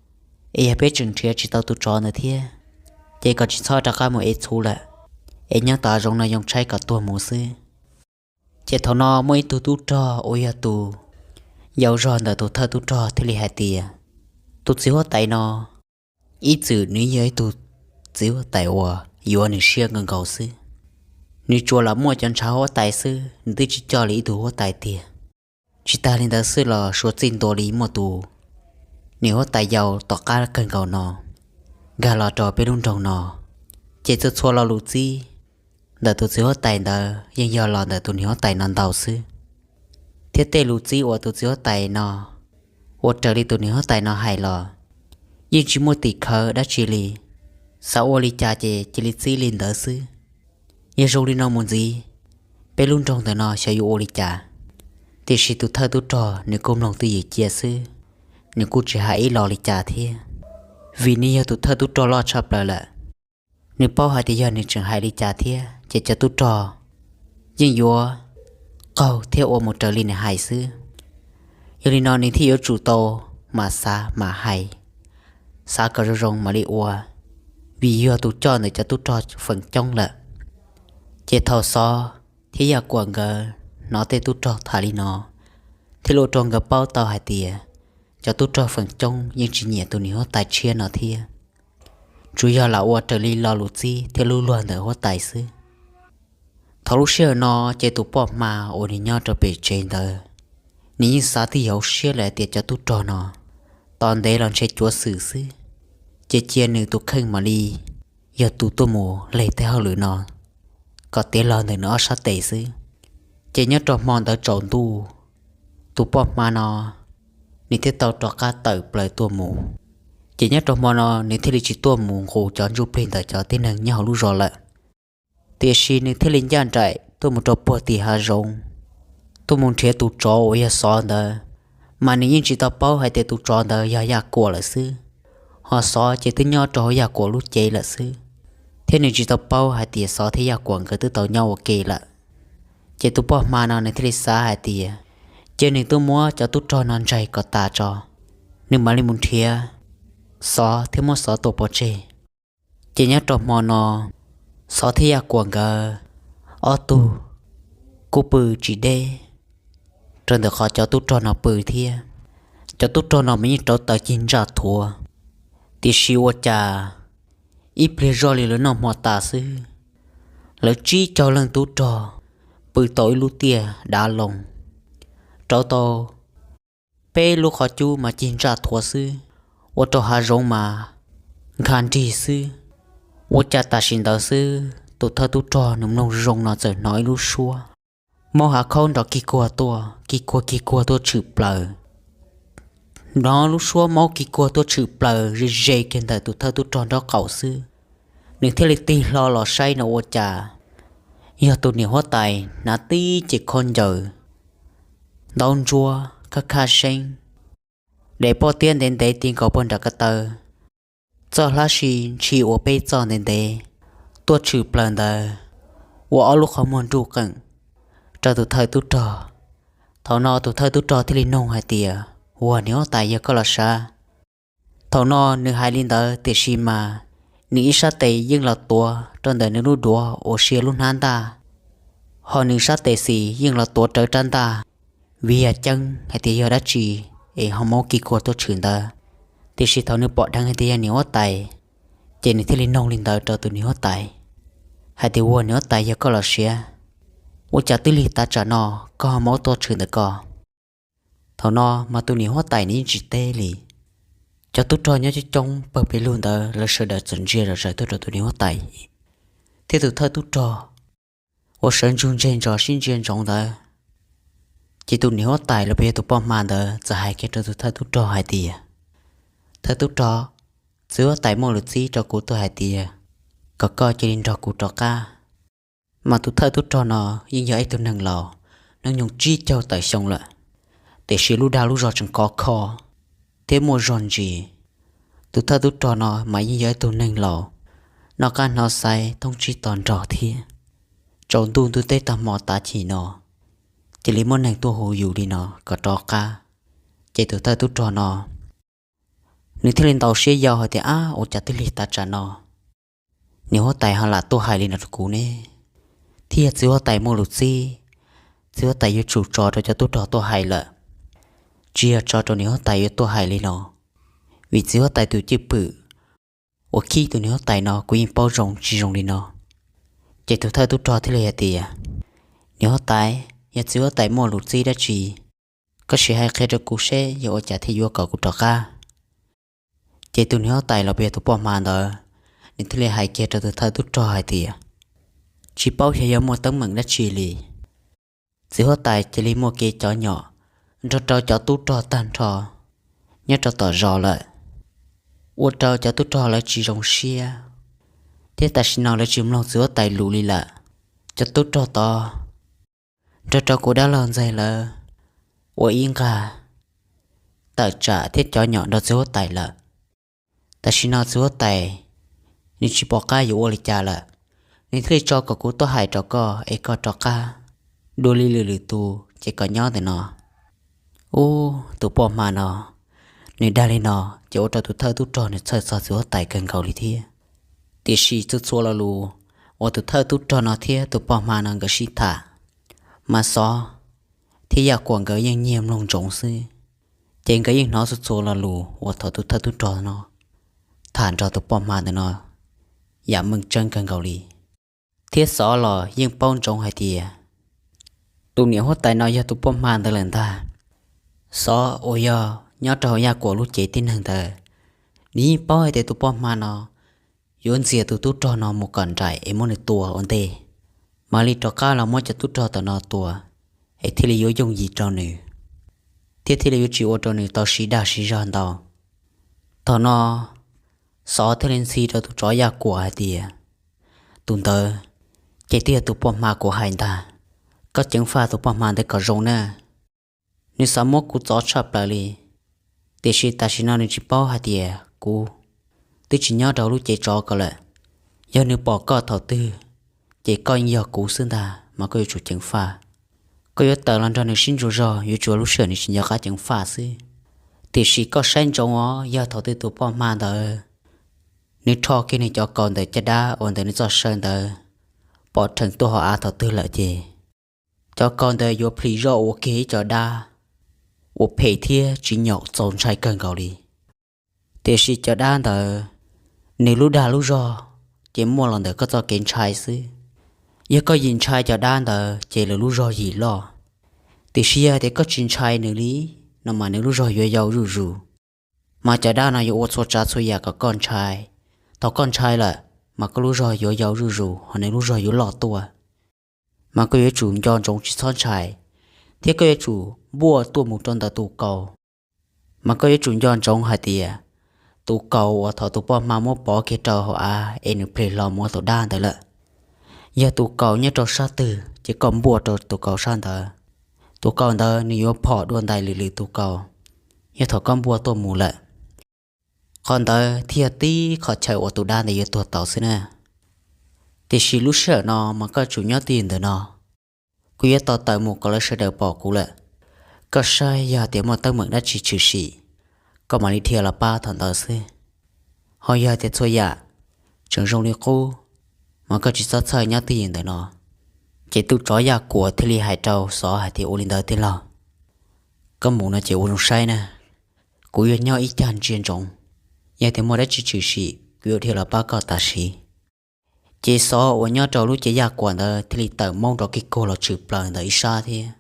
es yog peb tseem nrhiav tsis tau tus tsov ntawd thiab, ces kom tsis txhob rov qab mus ev txhuv lawm, es nyob tom hav zoov no yoo tshaib kom tuag mus xwb. Ces thaum no muaj ib tug tub rog uas yog tus yau zog ntawm tus thawj tub rog thiaj li hais tias, Tus txiv huab tais no ib txwm nws yog ib tug txiv huab tais uas yuav nws siab nkaus nkaus xwb. Nws tsuas lam muaj cov ntshav huab tais xwb, nws twb tsis coj li ib tug huab tais tiag. Tsis tas li ntawd xwb los suav txij ntua li muaj tus niam huab tais yau tom qab kawg nkaus no nkag los rau peb lub nroog no, ces txhua txhua lo lus txib ntawm tus txiv huab tais ntawd yeej yog los ntawm tus niam huab tais no ntau xwb. Thiab tej lus txib uas tus txiv huab tais no ua raws li tus niam huab tais no hais los yeej tsis muaj tim khawv dab tsi li. Xav ua li cas ces cia li txib li ntawd xwb. Yog zoo li no mus ntxiv, peb lub nroog ntawm no xyov yuav ua li cas. Tiam sis tus thawj tub rog nws kuj mloog twj ywm cia xwb, nws kuj tsis hais ib lo li cas thiab, vim nws yog tus thawj tub rog loj tshaj plaws lawm. Nws paub hais tias yog nws tseem hais li cas thiab ces cov tub rog yeej yuav qaug thiab ua mus raws li nws hais xwb. Yog li no nws thiaj yuav tsum tau mam xav mam hais, xav kom zoo zoo mam li ua, vim yog tus coj ntawm cov tub rog feem coob lawm. Ces thaum Xov thiab Yaj Kuam nkawd hnov tej tub rog tham li no, thiaj li ua rau nkawd paub tau hais tias cov tub rog feem coob yeej tsis nyiam tus niam huab tais tshiab no thiab, tsuas yog lam ua raws li lo lus txib thiab lub luag ntawm huab tais xwb. Thaum lub sij hawm no ces tus poj hma uas nws nyob rau pem tsev ntawd, nws yeej xav twb ywm hauv siab lawm hais tias cov tub rog no tos ntev los ntshe cuav xwm xwb, ces cia nws tus kheej mam li yog tus tuaj mus leg tej hauj lwm no kom tiav los ntawm nws ob sab tes xwb. Ces nyob rau hmo ntawd tsaus ntuj, tus poj hma no nws thiaj tau rov qab tawm plaws tuaj mus. Ces nyob rau hmo no nws thiaj li tsis tuaj mus nqus cov ntsuj plig ntawm cov tib neeg nyob hauv lub zos lawm. Tiam sis nws thiaj li ncaj nraim tuaj mus rau puag tim hav zoov, tuaj mus nrhiav tus tsov uas yog Xov ntawd, mas nws yeej tsis tau paub hais tias tus tsov ntawd yog Yaj Kuam lawm xwb, ho Xov ces twb nyob rau hauv Yaj Kuam lub cev lawm xwb, thiab nws tsis tau paub hais tias Xov thiab Yaj Kuam nkawd twb tau nyob ua ke lawm. Ces tus poj hma no nws thiaj li xav hais tias, cia nws tuaj muab cov tub rog no ntsaig kom tas tso, nws mam li mus nrhiav Xov thiab muab Xov tua pov tseg. Ces nyob rau hmo no, Xov thiab Yaj Kuam nkawd ob tug kuj pw tsis deb rau ntawm qhov cov tub rog no pw thiab. Cov tub rog no mas yeej rauv taws cig ntsaj thuav, tiam sis ua cas ib pliag zoj li lawv noj hmo tas xwb, lawv tsib caug leej tub rog pw tau ib lub tiaj dav loo, rauv tau peb lub qhov cub mas cig ntsaj thuav xwb, ua rau hav zoov mas nkha nrig xwb. Ua cas tam sim ntawd xwb tus thawj tub rog nws mloog zoo no txawm hnov ib lub suab maub hav khaub nrov kig kuag tuaj, kig kuag kig kuag tuaj tshwm plaws. Hnov lub suab maub kig kuag tuaj tshwm plaws ze ze kiag ntawm tus thawj tub rog nraub qaum xwb, nws thiaj li tig hlo los saib no ua cas yog tus niam huab tais hnav tib cev khaub ncaws ntaub ntsuab khab khab seeb, dev pob tiab ntev ntev ti nkaus puag nram ko taw, txoj hlab si ntshis ua peb txoj ntev ntev tuaj tshwm plaws ntawd, ua ob lub qhov muag nruj qeem rau tus thawj tub rog. Thaum no tus thawj tub rog thiaj li noog hais tias, ua niam huab tais, yog koj los sav? Thaum no nws hais li ntawd tiam sis mas nws ib sab tes yeej los tuav rau ntawm nws lub duav uas sia lub hnab ntaj, ho nws sab tes xis yeej los tuav rawv rab ntaj, vim yog ceeb hais tias yog dab tsi es ho maub kig kuag tuaj tshwm ntawd. Tiam sis thaum nws pom dheev hais tias yog niam huab tais, ces nws thiaj li noog li ntawd rau tus niam huab tais hais tias, ua niam huab tais, yog koj los sav? Ua cas twb lig tav tsam no koj ho maub tuaj tshwm ntawm ko? Thaum no mas tus niam huab tais nws yeej tsis teb li. Cov tub rog nyob coob coob pawg pes lug ntawd lawv sawv daws txawm ntsia zom zaws tuaj rau tus niam huab tais thiab tus thawj tub rog uas sawv ntsug ntseg ntsos sib ntsia ntsoov ntawd. Ces tus niam huab tais los puas yog tus poj hma ntawd txawm hais kiag rau tus thawj tub rog hais tias, thawj tub rog, txiv huab tais muaj lus txib rau kuv tuaj hais tias kom koj cia li nrog kuv rov qab. Mas tus thawj tub rog no yeej yog ib tug neeg laus, hnub nyoog tsib caug tawm xyoo lawm, tiam sis lub dag lub zog tseem khov kho thiab muaj zog ntsis. Tus thawj tub rog no mas yeej yog ib tug neeg laus noj qab hnov xaiv thoob tsib to nrog thiab. Tsaus ntuj ntuj teb tag hmo tav chim no cia li muaj neeg tuaj hu yus li no kom rov qab. Ces tus thawj tub rog no nws thiaj li ntaus siab yau hais tias, ab, ua cas twb lig tav tsam no niam huab tais ho lam tuaj hais li no rau kuv ne? Thiab yog txiv huab tais muaj lus txib, txiv huab tais yuav tsum tso rau cov tub rog tuaj hais lawm, tsis yog tso rau niam huab tais yuav tuaj hais li no. Vim txiv huab tais tus cwj pwm uas khib tus niam huab tais no kuv yeej paub zoo tsis zoo li no. Ces tus thawj tub rog thiaj li hais tias, niam huab tais, yog txiv huab tais muaj lus txib dab tsi, koj sim hais qhia rau kuv seb yog ua cas thiaj yuav kom kuv rov qab. Ces tus niam huab tais los puas yog tus poj hma ntawd, nws thiaj li hais kiag rau tus thawj tub rog hais tias, tsis paub xyov yog muaj teeb meem dab tsi li, txiv huab tais cia li muaj kev cov nyom nrog rau cov tub rog tag nrho nyob rau tom zos lawm, ua rau cov tub rog lawv tsis zoo siab, thiab tam sim no lawv tsis mloog txiv huab tais lus li lawm. Cov tub rog tod nrog rau kuv dab laug ntxaig lawv ua ib nqag tawm tsam thiab cov nyom nrog txiv huab tais lawm. Tam sim no txiv huab tais nws tsis pom qab yuav ua li cas lawm, nws thiaj li tso kom kuv tuaj hais rau koj es koj rov qab. Dua li lwm lwm tus ces kom nyob ntawm no. Ub, tus poj hma no nws dag li no ces ua rau tus thawj tub rog nws txhawj txog txiv huab tais kawg nkaus li thiab. Tiam sis txhua txhua lo lus uas tus thawj tub rog no thiab tus poj hma no nkawd sib tham, mas Xov thiab Yaj Kuam nkawd yeej nyiag mloog ntsoov xwb. Ces nkawd yeej hnov txhua txhua lo lus uas thaum tus thawj tub rog no tham nrog tus poj hma ntawm no yam meej tseeb kawg nkaus li. Thiab Xov los yeej paub ntsoov hais tias tus niam huab tais no yog tus poj hma ntawd lawm ntag. Xov uas yog nyob rau hauv Yaj Kuam lub cev tib neeg ntawd, nws yeej paub hais tias tus poj hma no yuav ntxias tus tub rog no mus kom nraim es muab nws tua ua ntej, mam li rov qab los muab cov tub rog tom no tua, es thiaj li yuav yooj yim rau nws, thiab thiaj li yuav tsis ua rau nws tau siv dag siv zog ntau. Thaum no Xov thiaj li ntxhi rau tus tsov Yaj Kuam hais tias, tus ntawd ces twb yog tus poj hma kuv hais ntag, koj ceev faj tus poj hma ntawd kom zoo na. Nws xav muab kuv txov tshaj plaws li, tiam sis tam sim no nws tsis paub hais tias kuv twb tsis nyob rau lub cev tsov ko lawm. Yog nws pom koj thaum twg, ces koj yeej yog kuv xwb ntag mas koj yuav tsum ceev faj. Koj yuav tawm los nrog nws sib ntsuas zog yuav tsum lub sij hawm nws tsis nco qab ceev faj xwb. Tiam sis koj saib ntsoov os, yog thaum twg tus poj hma ntawd nws rho kiag nws cov kaus ntawm caj dab uas ntawm nws txoj saw ntawd pov rhees tuaj hauv av thaum twg lawm ces cov kaus ntawd yuav plhis zoj ua kiag ib co dab uas phem thiab tsis nyom txaus ntshai kawg nkaus li. Tiam sis cov dab ntawd, nws lub dag lub zog ces muaj los ntawm koj txoj kev ntshai xwb. Yog koj yim ntshai cov dab ntawd ces lawv lub zog yim loj. Tiam sis yog tias koj tsis ntshai nws li no mas nws lub zog yuav yau zuj zus. Mas cov dab no yuav ua txhua tsav txhua yam kom koj ntshai. Thaum koj ntshai lawm, mas koj lub zog yuav yau zuj zus ho nws lub zog yuav loj tuaj. Mas koj yuav tsum nco ntsoov tsis txhob ntshai, thiab koj yuav tsum npuaj tuaj mus rau ntawm tus kaus. Mas koj yuav tsum nco ntsoov hais tias tus kaus uas thaum tus poj hma muab pov kiag rau hauv av es nws plhis hlo mus ua tus dab ntawd lawm, yog tus kaus nyob rau sab twg ces koj npuaj rau tus kaus sab ntawd. Tus kaus ntawd nws yuav phom dua ntais lwm lwm tus kaus, yog thaum koj npuaj tuaj mus lawm. Qhov ntawd thiaj yog tib qhov chaw uas tus dab ntawd yuav tuag tau xwb na. Tiam sis lub sij hawm no mas koj tsum nyob twj ywm ntawm no, kuv yuav tos tawm mus kom lawv sawv daws pom kuv lawm. Koj saib yog tias muaj teeb meem dab tsi tshwm sim, koj mam li dhia los pab thaum ntawd xwb. Ho yog tias txhua yam tseem zoo li qub, mas koj tsis txhob txhawj nyob twj ywm ntawm no. Ces tus tsov Yaj Kuam thiaj li hais rau Xov hais tias, ua li ntawd tij laug, koj mus no ces ua zoo saib na, kuv yuav nyob ib cag ntsia ntsoov, yog tias muaj dab tsi tshwm sim kuv yuav dhia los pab koj tam sim. Ces Xov uas nyob rau lub cev Yaj Kuam ntawd thiaj li tawm maub nrov kig kuag los tshwm plaws ntawm ib sab thiab.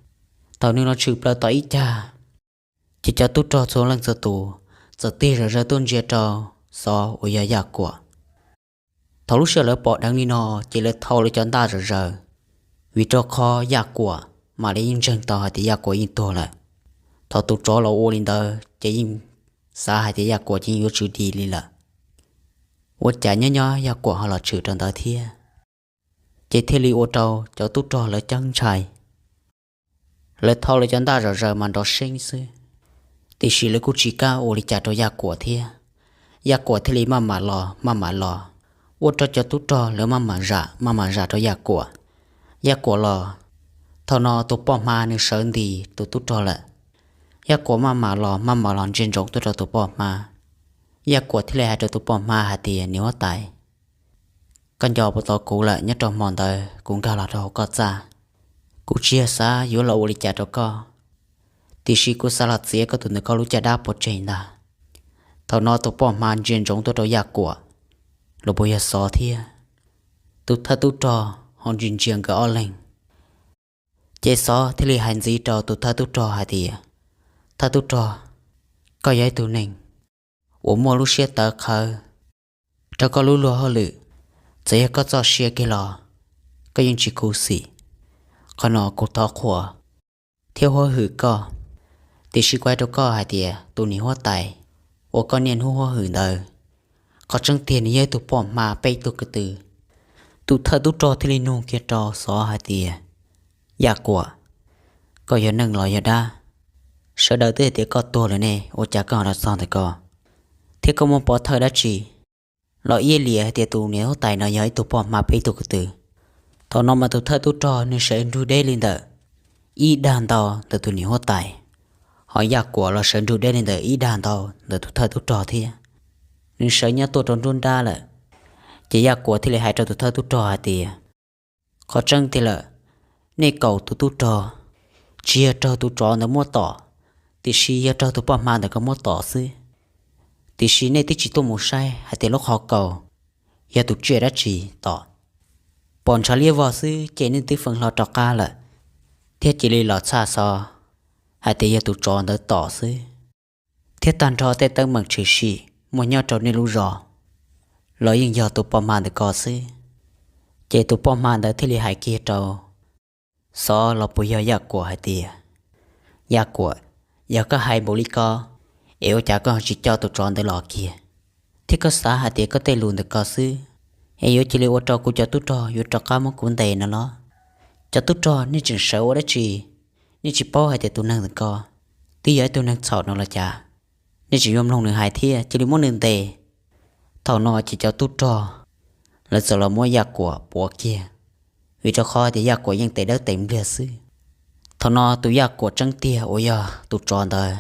Thaum nws los tshwm plaws tom ib cag, ces cov tub rog txhua leej txhua tus txawm tig zom zaws tuaj ntsia rau Xov uas yog Yaj Kuam. Thaum lub sij hawm lawv pom dheev li no, ces lawv thau lawv cov ntaj zom zaws, vim rau qhov Yaj Kuam mam li yeej ntseeg tau hais tias Yaj Kuam yeej tuag lawm. Thaum tus tsov los ua li ntawd ces yeej xav hais tias Yaj Kuam ces yeej yuav tsw di li lawm. Ua cas nyob nyob Yaj Kuam ho los tshwm rau ntawd thiab? Ces thiaj li ua rau cov tub rog lawv ceeb ntshai. Lawv thau lawv cov ntaj zom zaws mas nrov seeb xwb, tiam sis lawv kuj tsis kam ua li cas rau Yaj Kuam thiab. Yaj Kuam thiaj li maj mam los maj mam los, ua rau cov tub rog lawv maj mam zam maj mam zam rau Yaj Kuam. Yaj Kuam los, thaum no tus poj hma nws sawv ntis tus tub rog lawm. Yaj Kuam maj mam los maj mam los ntsia ntsoov tuaj rau tus poj hma. Yaj Kuam thiaj li hais rau tus poj hma hais tias, niam huab tais, koj nco puas tau kuv lawm? Nyob rau hmo ntawd kuv nkag los rau hauv koj txaj, kuv tsis yog xav yuav los ua li cas rau koj, tiam sis kuv xav los txiav koj tus ntawm koj lub caj dab pov tseg ntag. Thaum no tus poj hma ntsia ntsoov tuaj rau Yaj Kuam, los puas yog Xov thiab. Tus thawj tub rog ho ntsia ntsia nkawd ob leeg. Ces Xov thiaj li hais ntxiv rau tus thawj tub rog hais tias, thawj tub rog, koj yog ib tug neeg uas muaj lub siab tawv qhawv rau koj lub luag hauj lwm. Txawm yog koj txoj sia kiag los koj yeej tsis khuv xim. Qhov no kuv thov qhuas thiab huab hwm koj, tiam sis kuv hais rau koj hais tias tus niam huab tais uas koj niaj hnub huab hwm ntawd, qhov tseeb tiag nws yog ib tug poj hma peb tug ko tw. Tus thawj tub rog thiaj li nug kiag rau Xov hais tias, Yaj Kuam, koj yog neeg los yog dab? Sawv daws twb hais tias koj tuag lawm ne, ua cas koj ho los txog ntawm ko? Thiab koj muaj pov thawj dab tsi los iab liam hais tias tus niam huab tais no yog ib tug poj hma peb tug ko tw? Thaum no mas tus thawj tub rog nws sawv nrug deb li ntawm ib dag ntau ntawm tus niam huab tais, ho Yaj Kuam los sawv nrug deb li ntawm ib dag ntau ntawm tus thawj tub rog thiab. Nws sawv nyob tuaj rau nruab nrab lawm. Ces Yaj Kuam thiaj li hais rau tus thawj tub rog hais tias, qhov tseeb tiag lawm, nej kaum tus tub rog tsis yog raug tus tsov ntawd muab tom, tiam sis yog raug tus poj hma ntawd ko muab tom xwb. Tiam sis nej twb tsis tuaj mus saib hais tias lub qhov kaus yog tus tsiaj dab tsi tom, pom ntshav liab vog xwb ces nej twb feej hlo rov qab lawm, thiab cia li los txhaj xov hais tias yog tus tsov ntawd tom xwb. Thiab tag nrho tej teeb meem tshwm sim muaj nyob rau nej lub zos los yeej yog tus poj hma ntawd ko xwb. Ces tus poj hma ntawd thiaj li hais kiag rau Xov los puas yog Yaj Kuam hais tias, Yaj Kuam, yog koj hais npaum li ko, es ua cas koj tsis coj tus tsov ntawd los kiag? Thiab koj xav hais tias koj tej lus ntawm ko xwb, es yuav cia li ua rau kuv cov tub rog yuav rov qab muab kuv ntes no los? Cov tub rog nej tseem sawv ua dab tsi? Nej tsis paub hais tias tus neeg ntawm ko twb yog ib tug neeg txhaum no los cas, nej tsis yuav mloog nws hais thiab cia li muab nws ntes. Thaum no ces cov tub rog lawv txawm los muab Yaj Kuam puav kiag, vim rau qhov tias Yaj Kuam yeej tes dawb tes npliag xwb. Thaum no tus Yaj Kuam tseeb tiag uas yog tus tsov ntawd,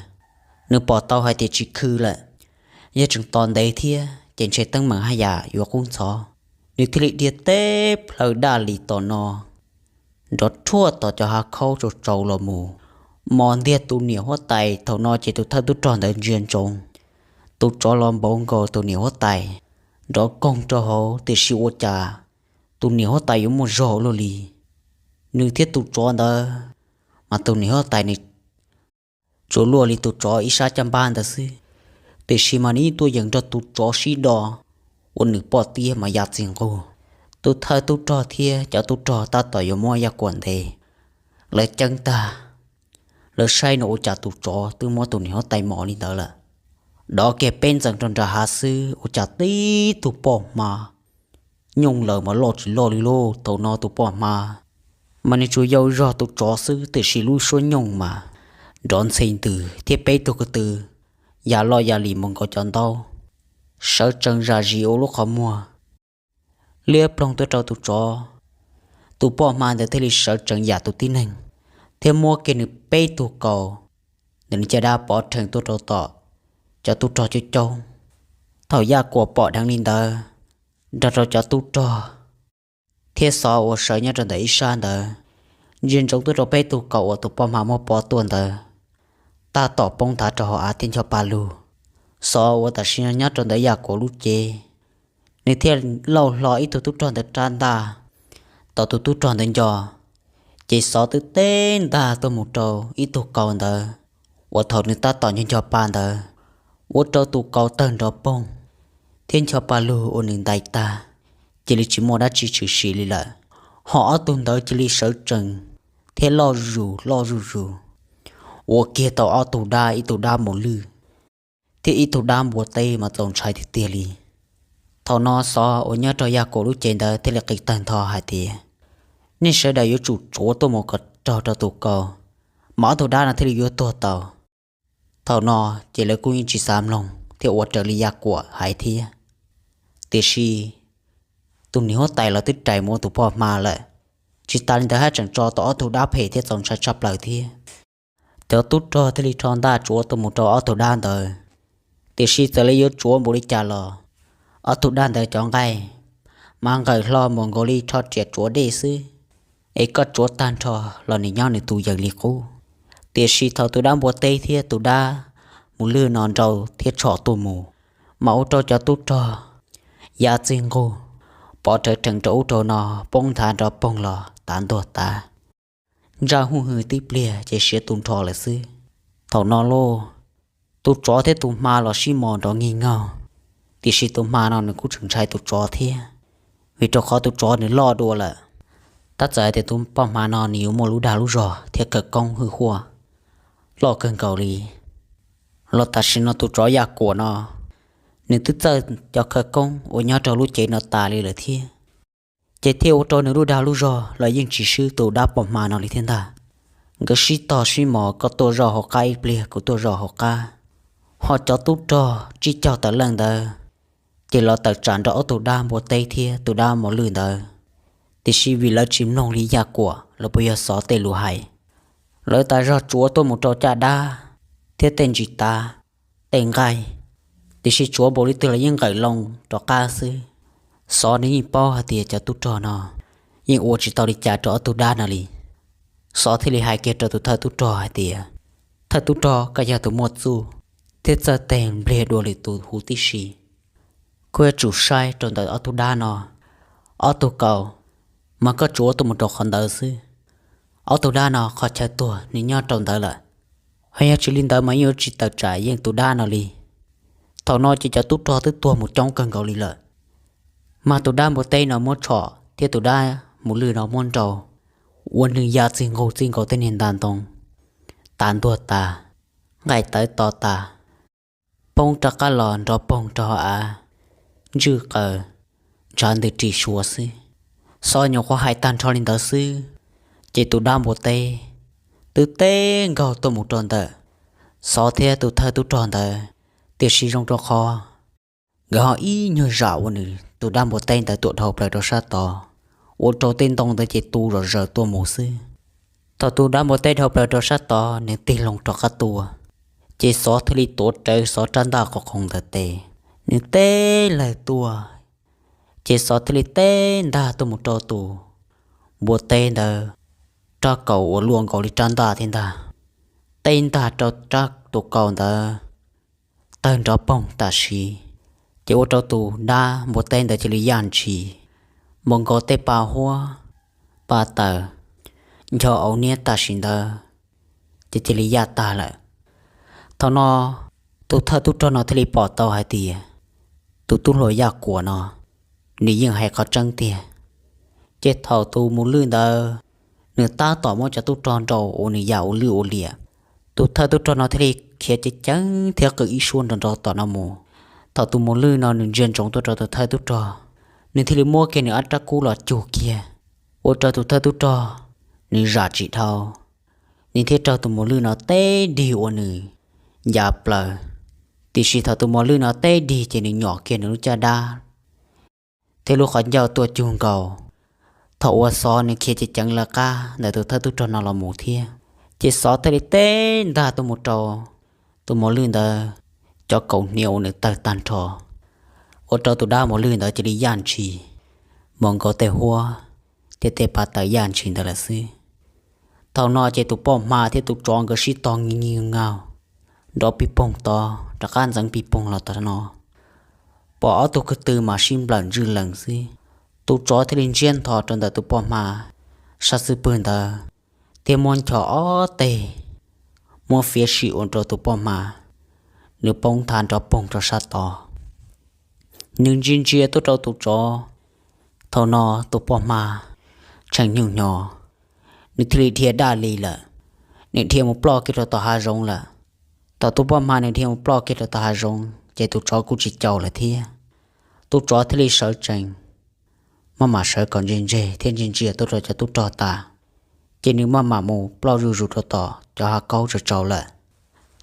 nws pom tau hais tias tsis khw lawm, yog tseem tos ntev thiab ces ntshe teeb meem haj yam yuav qub ntxhov. Nws thiaj li dhia teb plhaw daj li tom no, nrov rhuaj tom cov hav khaub tsaus tsaus los mus, mos ntiag tus niam huab tais. Thaum no ces tus thawj tub rog ntawd ntsia ntsoov, tus tsov los npauv nkaus tus niam huab tais, nrov koog rau hauv, tiam sis ua cas tus niam huab tais yuav muaj zog luaj li. Nws thiab tus tsov ntawd, mas tus niam huab tais nws tsuas luaj li tus tsov ib sab caj npab ntawd xwb, tiam sis mas nws yeej tuaj yeem nrog tus tsov sib do ua nws poj tiab mas ya txij nqug. Tus thawj tub rog thiab cov tub rog tab tom yuav muab Yaj Kuam ntes, lawv ceeb tag, lawv saib no ua cas tus tsov twb muab tus niam huab tais mos li ntawd lawm. Dov kiag peb ntxees rau nram hav xwb ua cas tib tug poj hma nyooj lawm mas loj tsis loj li lauj. Thaum no tus poj hma mas nws tsuas yau zog tus tsov xwb, tiam sis lub suab nyooj mas nrov ntxhi ntws thiab peb tug ko tw ya loj ya li mus nkaus cov ntaub, sawv tsees zam zis ua lub qhov muag liab ploog tuaj rau tus tsov. Tus poj hma ntawd thiaj li sawv tsees yam tus tib neeg thiab muab kiag nws peb tug kaus ntawm nws caj dab pov rhees tuaj rau tom cov tub rog coob coob. Thaum Yaj Kuam pom dheev li ntawd, nrog rau cov tub rog thiab Xov uas sawv nyob rau ntawm ib sab ntawd, ntsia ntsoov tuaj rau peb tug kaus uas tus poj hma muab pov tuaj ntawd, tab tom poob nthav rau hauv av thiab ncho pa lug. Xov uas tam sim no nyob rau ntawm Yaj Kuam lub cev, nws thiaj lauj hlo ib tug tub rog ntawd rab ntaj tom tus tub rog ntawd nco, ces Xov twb teb ntag tuaj mus rau ib tug kaus ntawd uas thaum nws tab tom ncho ncho pa ntawd, ua rau tus kaus tawg nrov poog thiab ncho pa lug ua nws ntais tag, cia li tsis muaj dab tsi tshwm sim li lawm. Ho ob tug ntawd cia li sawv tsees thiab loj zus loj zuj zus, ua kiag tau ob tug dab, ib tug dab mus lwj thiab ib tug dab npua teb mas txaus ntshai tiag tiag li. Thaum no Xov uas nyob rau Yaj Kuam lub cev ntawd thiaj li qi tawg ntho hais tias, nej sawv daws yuav tsum tsuav tuaj mus kom raug rau tus kaus, mas ob tug dab no thiaj li yuav tuag tau. Thaum no ces lawv kuj yeej tsis xav mloog thiab ua raws li Yaj Kuam hais thiab. Tiam sis tus niam huab tais los twb rais mus ua tus poj hma lawm, tsis tas li ntawd haj tseem tso tau ob tug dab phem thiab txaus ntshai tshaj plaws thiab. Cov tub rog thiaj li rho ntaj tsuav tuaj mus rau ob tug dab ntawd, tiam sis txawm li yuav tsuav npaum li cas los ob tug dab ntawd cov nqaij mas nqawm hlo mus nkaus li rho riam tsuav dej xwb, es koj tsuav tag nrho los nws nyob nws tus yees li qub. Tiam sis thaum tus dab npua teb thiab tus dab mus lwj no nrau thiab tshom tuaj mus, mas ua rau cov tub rog ya txij nqug, pov rawv rhees rau ub rau no, poob nthav nrov poog los tav ntuag tas. Ntsaj huj hwm tib pliag ces siav tu nrho lawm xwb. Thaum no lauj, tus tsov thiab tus hma los sib mos nrov nkig nkaug, tiam sis tus hma no nws kuj tseem ntshai tus tsov thiab, vim rau qhov tus tsov nws loj dua lawm. Tab txawm hais tias tus poj hma no nws yuav muaj lub dag lub zog thiab khawv koob hwj huaj loj kawg nkaus li, los tam sim no tus tsov Yaj Kuam no nws twb txawj cov khawv koob uas nyob rau lub cev no tas li lawm thiab, ces thiaj ua rau nws lub dag lub zog los yeej tsis swb tus dab poj hma no li thiab ntag. Nkawd sib tog sib mos, koj tuaj zoj hauv qab ib pliag, kuv tuaj zoj hauv qab. Ho cov tub rog tsib caug tawm leej ntawd ces los tawm tsam nrog ob tug dab npua teb thiab tus dab mos lwj ntawd, tiam sis vim lawv tsis mloog li Yaj Kuam los puas yog Xov tej lus hais, lawv tas zog tsuav tuaj mus rau caj dab thiab tej ntsis tav, tej nqaij, tiam sis tsuav npaum li twg los yeej nqawm loo rov qab xwb. Xov nws yeej paub hais tias cov tub rog no yeej ua tsis tau li cas rau ob tug dab no li. Xov thiaj li hais kiag rau tus thawj tub rog hais tias, thawj tub rog, koj yog tus muaj txuj thiab txawj teg npliag dua lwm tus huv tib si. Koj yuav tsum saib rau ntawm ob tug dab no, ob tug kaus, mas koj tsuav tuaj mus rau qhov ntawd xwb. Ob tug dab no qhov chaw tuag nws nyob rau ntawd lawm, ho yog tsis li ntawd mas yeej yuav tsis tawm tsam yeej tus dab no li. Thaum no ces cov tub rog twb tuag mus coob kawg nkaus li lawm, mas tus dab npua teb no muab tshom thiab tus dab mus lwj no muab nrau, ua nws ya txij nqug txij nkaus tej niag nta ntoo, tas ntuag tas, nqaij tawv to tas, poob rov qab los nrov poog rau hauv av, ntswj qaws, ntshav ntws ris suav xwb. Xov nyuam qhuav hais tag nrho li ntawd xwb, ces tus dab npua teb twb teb nkaug tuaj mus rau ntawm Xov thiab tus thawj tub rog ntawd, tiam sis zoo rau qhov nkawd ho ib nyuag zam uas nws tus dab npua teb ntawd tuam dhau plaws rau sab tod, ua rau tej ntoo ntawd ces tu zom zaws tuaj mus xwb. Thaum tus dab npua teb dhau plaws rau sab tod, nws tig loo rov qab tuaj, ces Xov thiaj li tuav rawv Xov rab ntaj qos qhoov ntawd tes, nws teb lawg tuaj, ces Xov thiaj li teb ntag tuaj mus rau tus npua teb ntawd rab kaus uas luaj nkaus li rab ntaj thiab ntag, teb ntag rau rab tus kaus ntawd tawg nrov poog tam sim, ces ua rau tus dab npua teb ntawd cia li yaj ntshis, npaum nkaus tej pa huab, pa taws, ncho auv niab tam sim ntawd ces cia li yaj tag lawm. Thaum no tus thawj tub rog no thiaj li pom tau hais tias tus tub hluas Yaj Kuam no nws yeej hais qhov tseeb tiag. Ces thaum tus mus lwj ntawd nws tab tom muab cov tub rog nrau ua nws yam ua lwj ua liam, tus thawj tub rog no thiaj li khiav ceev ceev thiab qw ib suab nrov nrov tom no mus. Thaum tus mus lwj no nws ntsia ntsoov tuaj rau tus thawj tub rog, nws thiaj li muab kiag nws ob rab kub los cug kiag, ua rau tus thawj tub rog nws zam tsis dhau, nws thiaj raug tus mus lwj no teb dig ua nws ncav plaws. Tiam sis thaum tus mus lwj no teb dig ces nws nyom kiag nws lub caj dab thiab lub qhov ncauj tuaj cug nkaus. Thaum uas Xov nws khiav ceev ceev lawv qab ntawm tus thawj tub rog no los mus thiab, ces Xov thiaj li teb ntag tuaj mus rau tus mus lwj ntawd cov kaus hniav uas nws tawg tag nrho, ua rau tus dab mus lwj ntawd cia li yaj ntshis, npaum nkaus tej huab thiab tej pa taws yaj ntshis ntawd lawm xwb. Thaum no ces tus poj hma thiab tus tsov nkawd sib tog nyiv nyiv ngaug, nrov pij poog tod rov qab ntxeev pij poog los tom no. Pom ob tug kwv tw mas sib nplawm ntswj lees xwb. Tus tsov thiaj li ntsiab ntho rau ntawm tus poj hma sab xub pwg ntawd, thiab muab ncho ob teg, muab fiav sim ua rau tus poj hma nws poob nthav nrov poog rau sab tod. Nws ntsia ntsia tuaj rau tus tsov. Thaum no tus poj hma tshee nyuj hnyo, nws thiaj li dhia daj li lawm, nws dhia mus ploj kiag rau tom hav zoov lawm. Thaum tus poj hma nws dhia mus ploj kiag rau tom hav zoov ces tus tsov kuj tsis caum lawm thiab. Tus tsov thiaj li sawv tsees, maj mam sawv kom ntse ntse thiab ntsia ntsia tuaj rau cov tub rog tas, ces nws maj mam mus ploj zuj zus rau tom cov hav kaub tsaus tsaus lawm.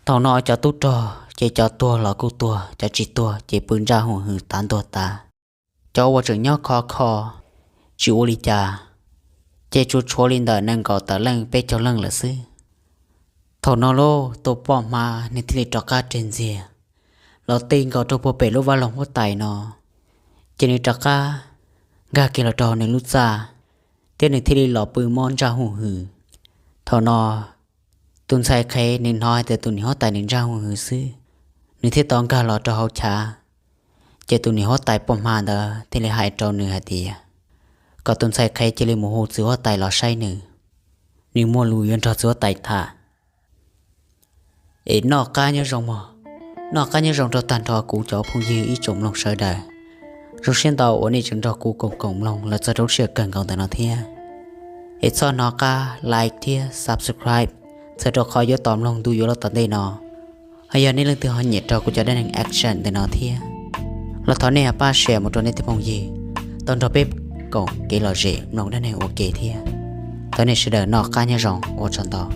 Thaum no cov tub rog ces cov tuag los kuj tuag, cov tsis tuag ces pw ntsaj hum hwm tav ntuag tas. Cov uas tseem nyob khov kho tsis ua li cas, ces tsuas tshuav li ntawm nees nkaum tawm leej peb caug leej lawm xwb. Thaum no lauj, tus poj hma nws thiaj li rov qab reg ntxiag los ti nkaus rau puag pem lub vaj loog huab tais no, ces nws rov qab nkag kiag los rau nws lub txaj, thiab nws thiaj li los pw mob ntsaj hum hwm. Thaum no tus ntxhais qhev nws hnov hais tias tus niam huab tais nws ntsaj hum hwm xwb, nws thiaj tau nkag los rau hauv chav. Ces tus niam huab tais poj hma ntawd thiaj li hais rau nws hais tias kom tus ntxhais qhev cia li mus hu txiv huab tais los saib nws, nws muaj lus yuav nrog txiv huab tais tham. Es noj qab nyob zoo mog, noj qab nyob zoo rau tag nrho kuv cov phooj ywg ib tsoom mloog sawv daws. Zoo siab ntau uas nej tseem nrog kuv koom koom mloog los txog rau lub sij hawm kawg nkaus ntawm no thiab. Es txhob hnov qab like thiab subscribe, txhawm rau qhov yuav tos mloog ntu yuav los tom ntej no. Ho yog nej leej twg ho nyiam rau kuv cov dab neeg action ntawm no thiab, los thov nej ho pab share mus rau nej tej phooj ywg tau nrog peb koom kev lom zem mloog dab neeg ua ke thiab. Thov nej sawv daws noj qab nyob zoo, ua tsaug ntau.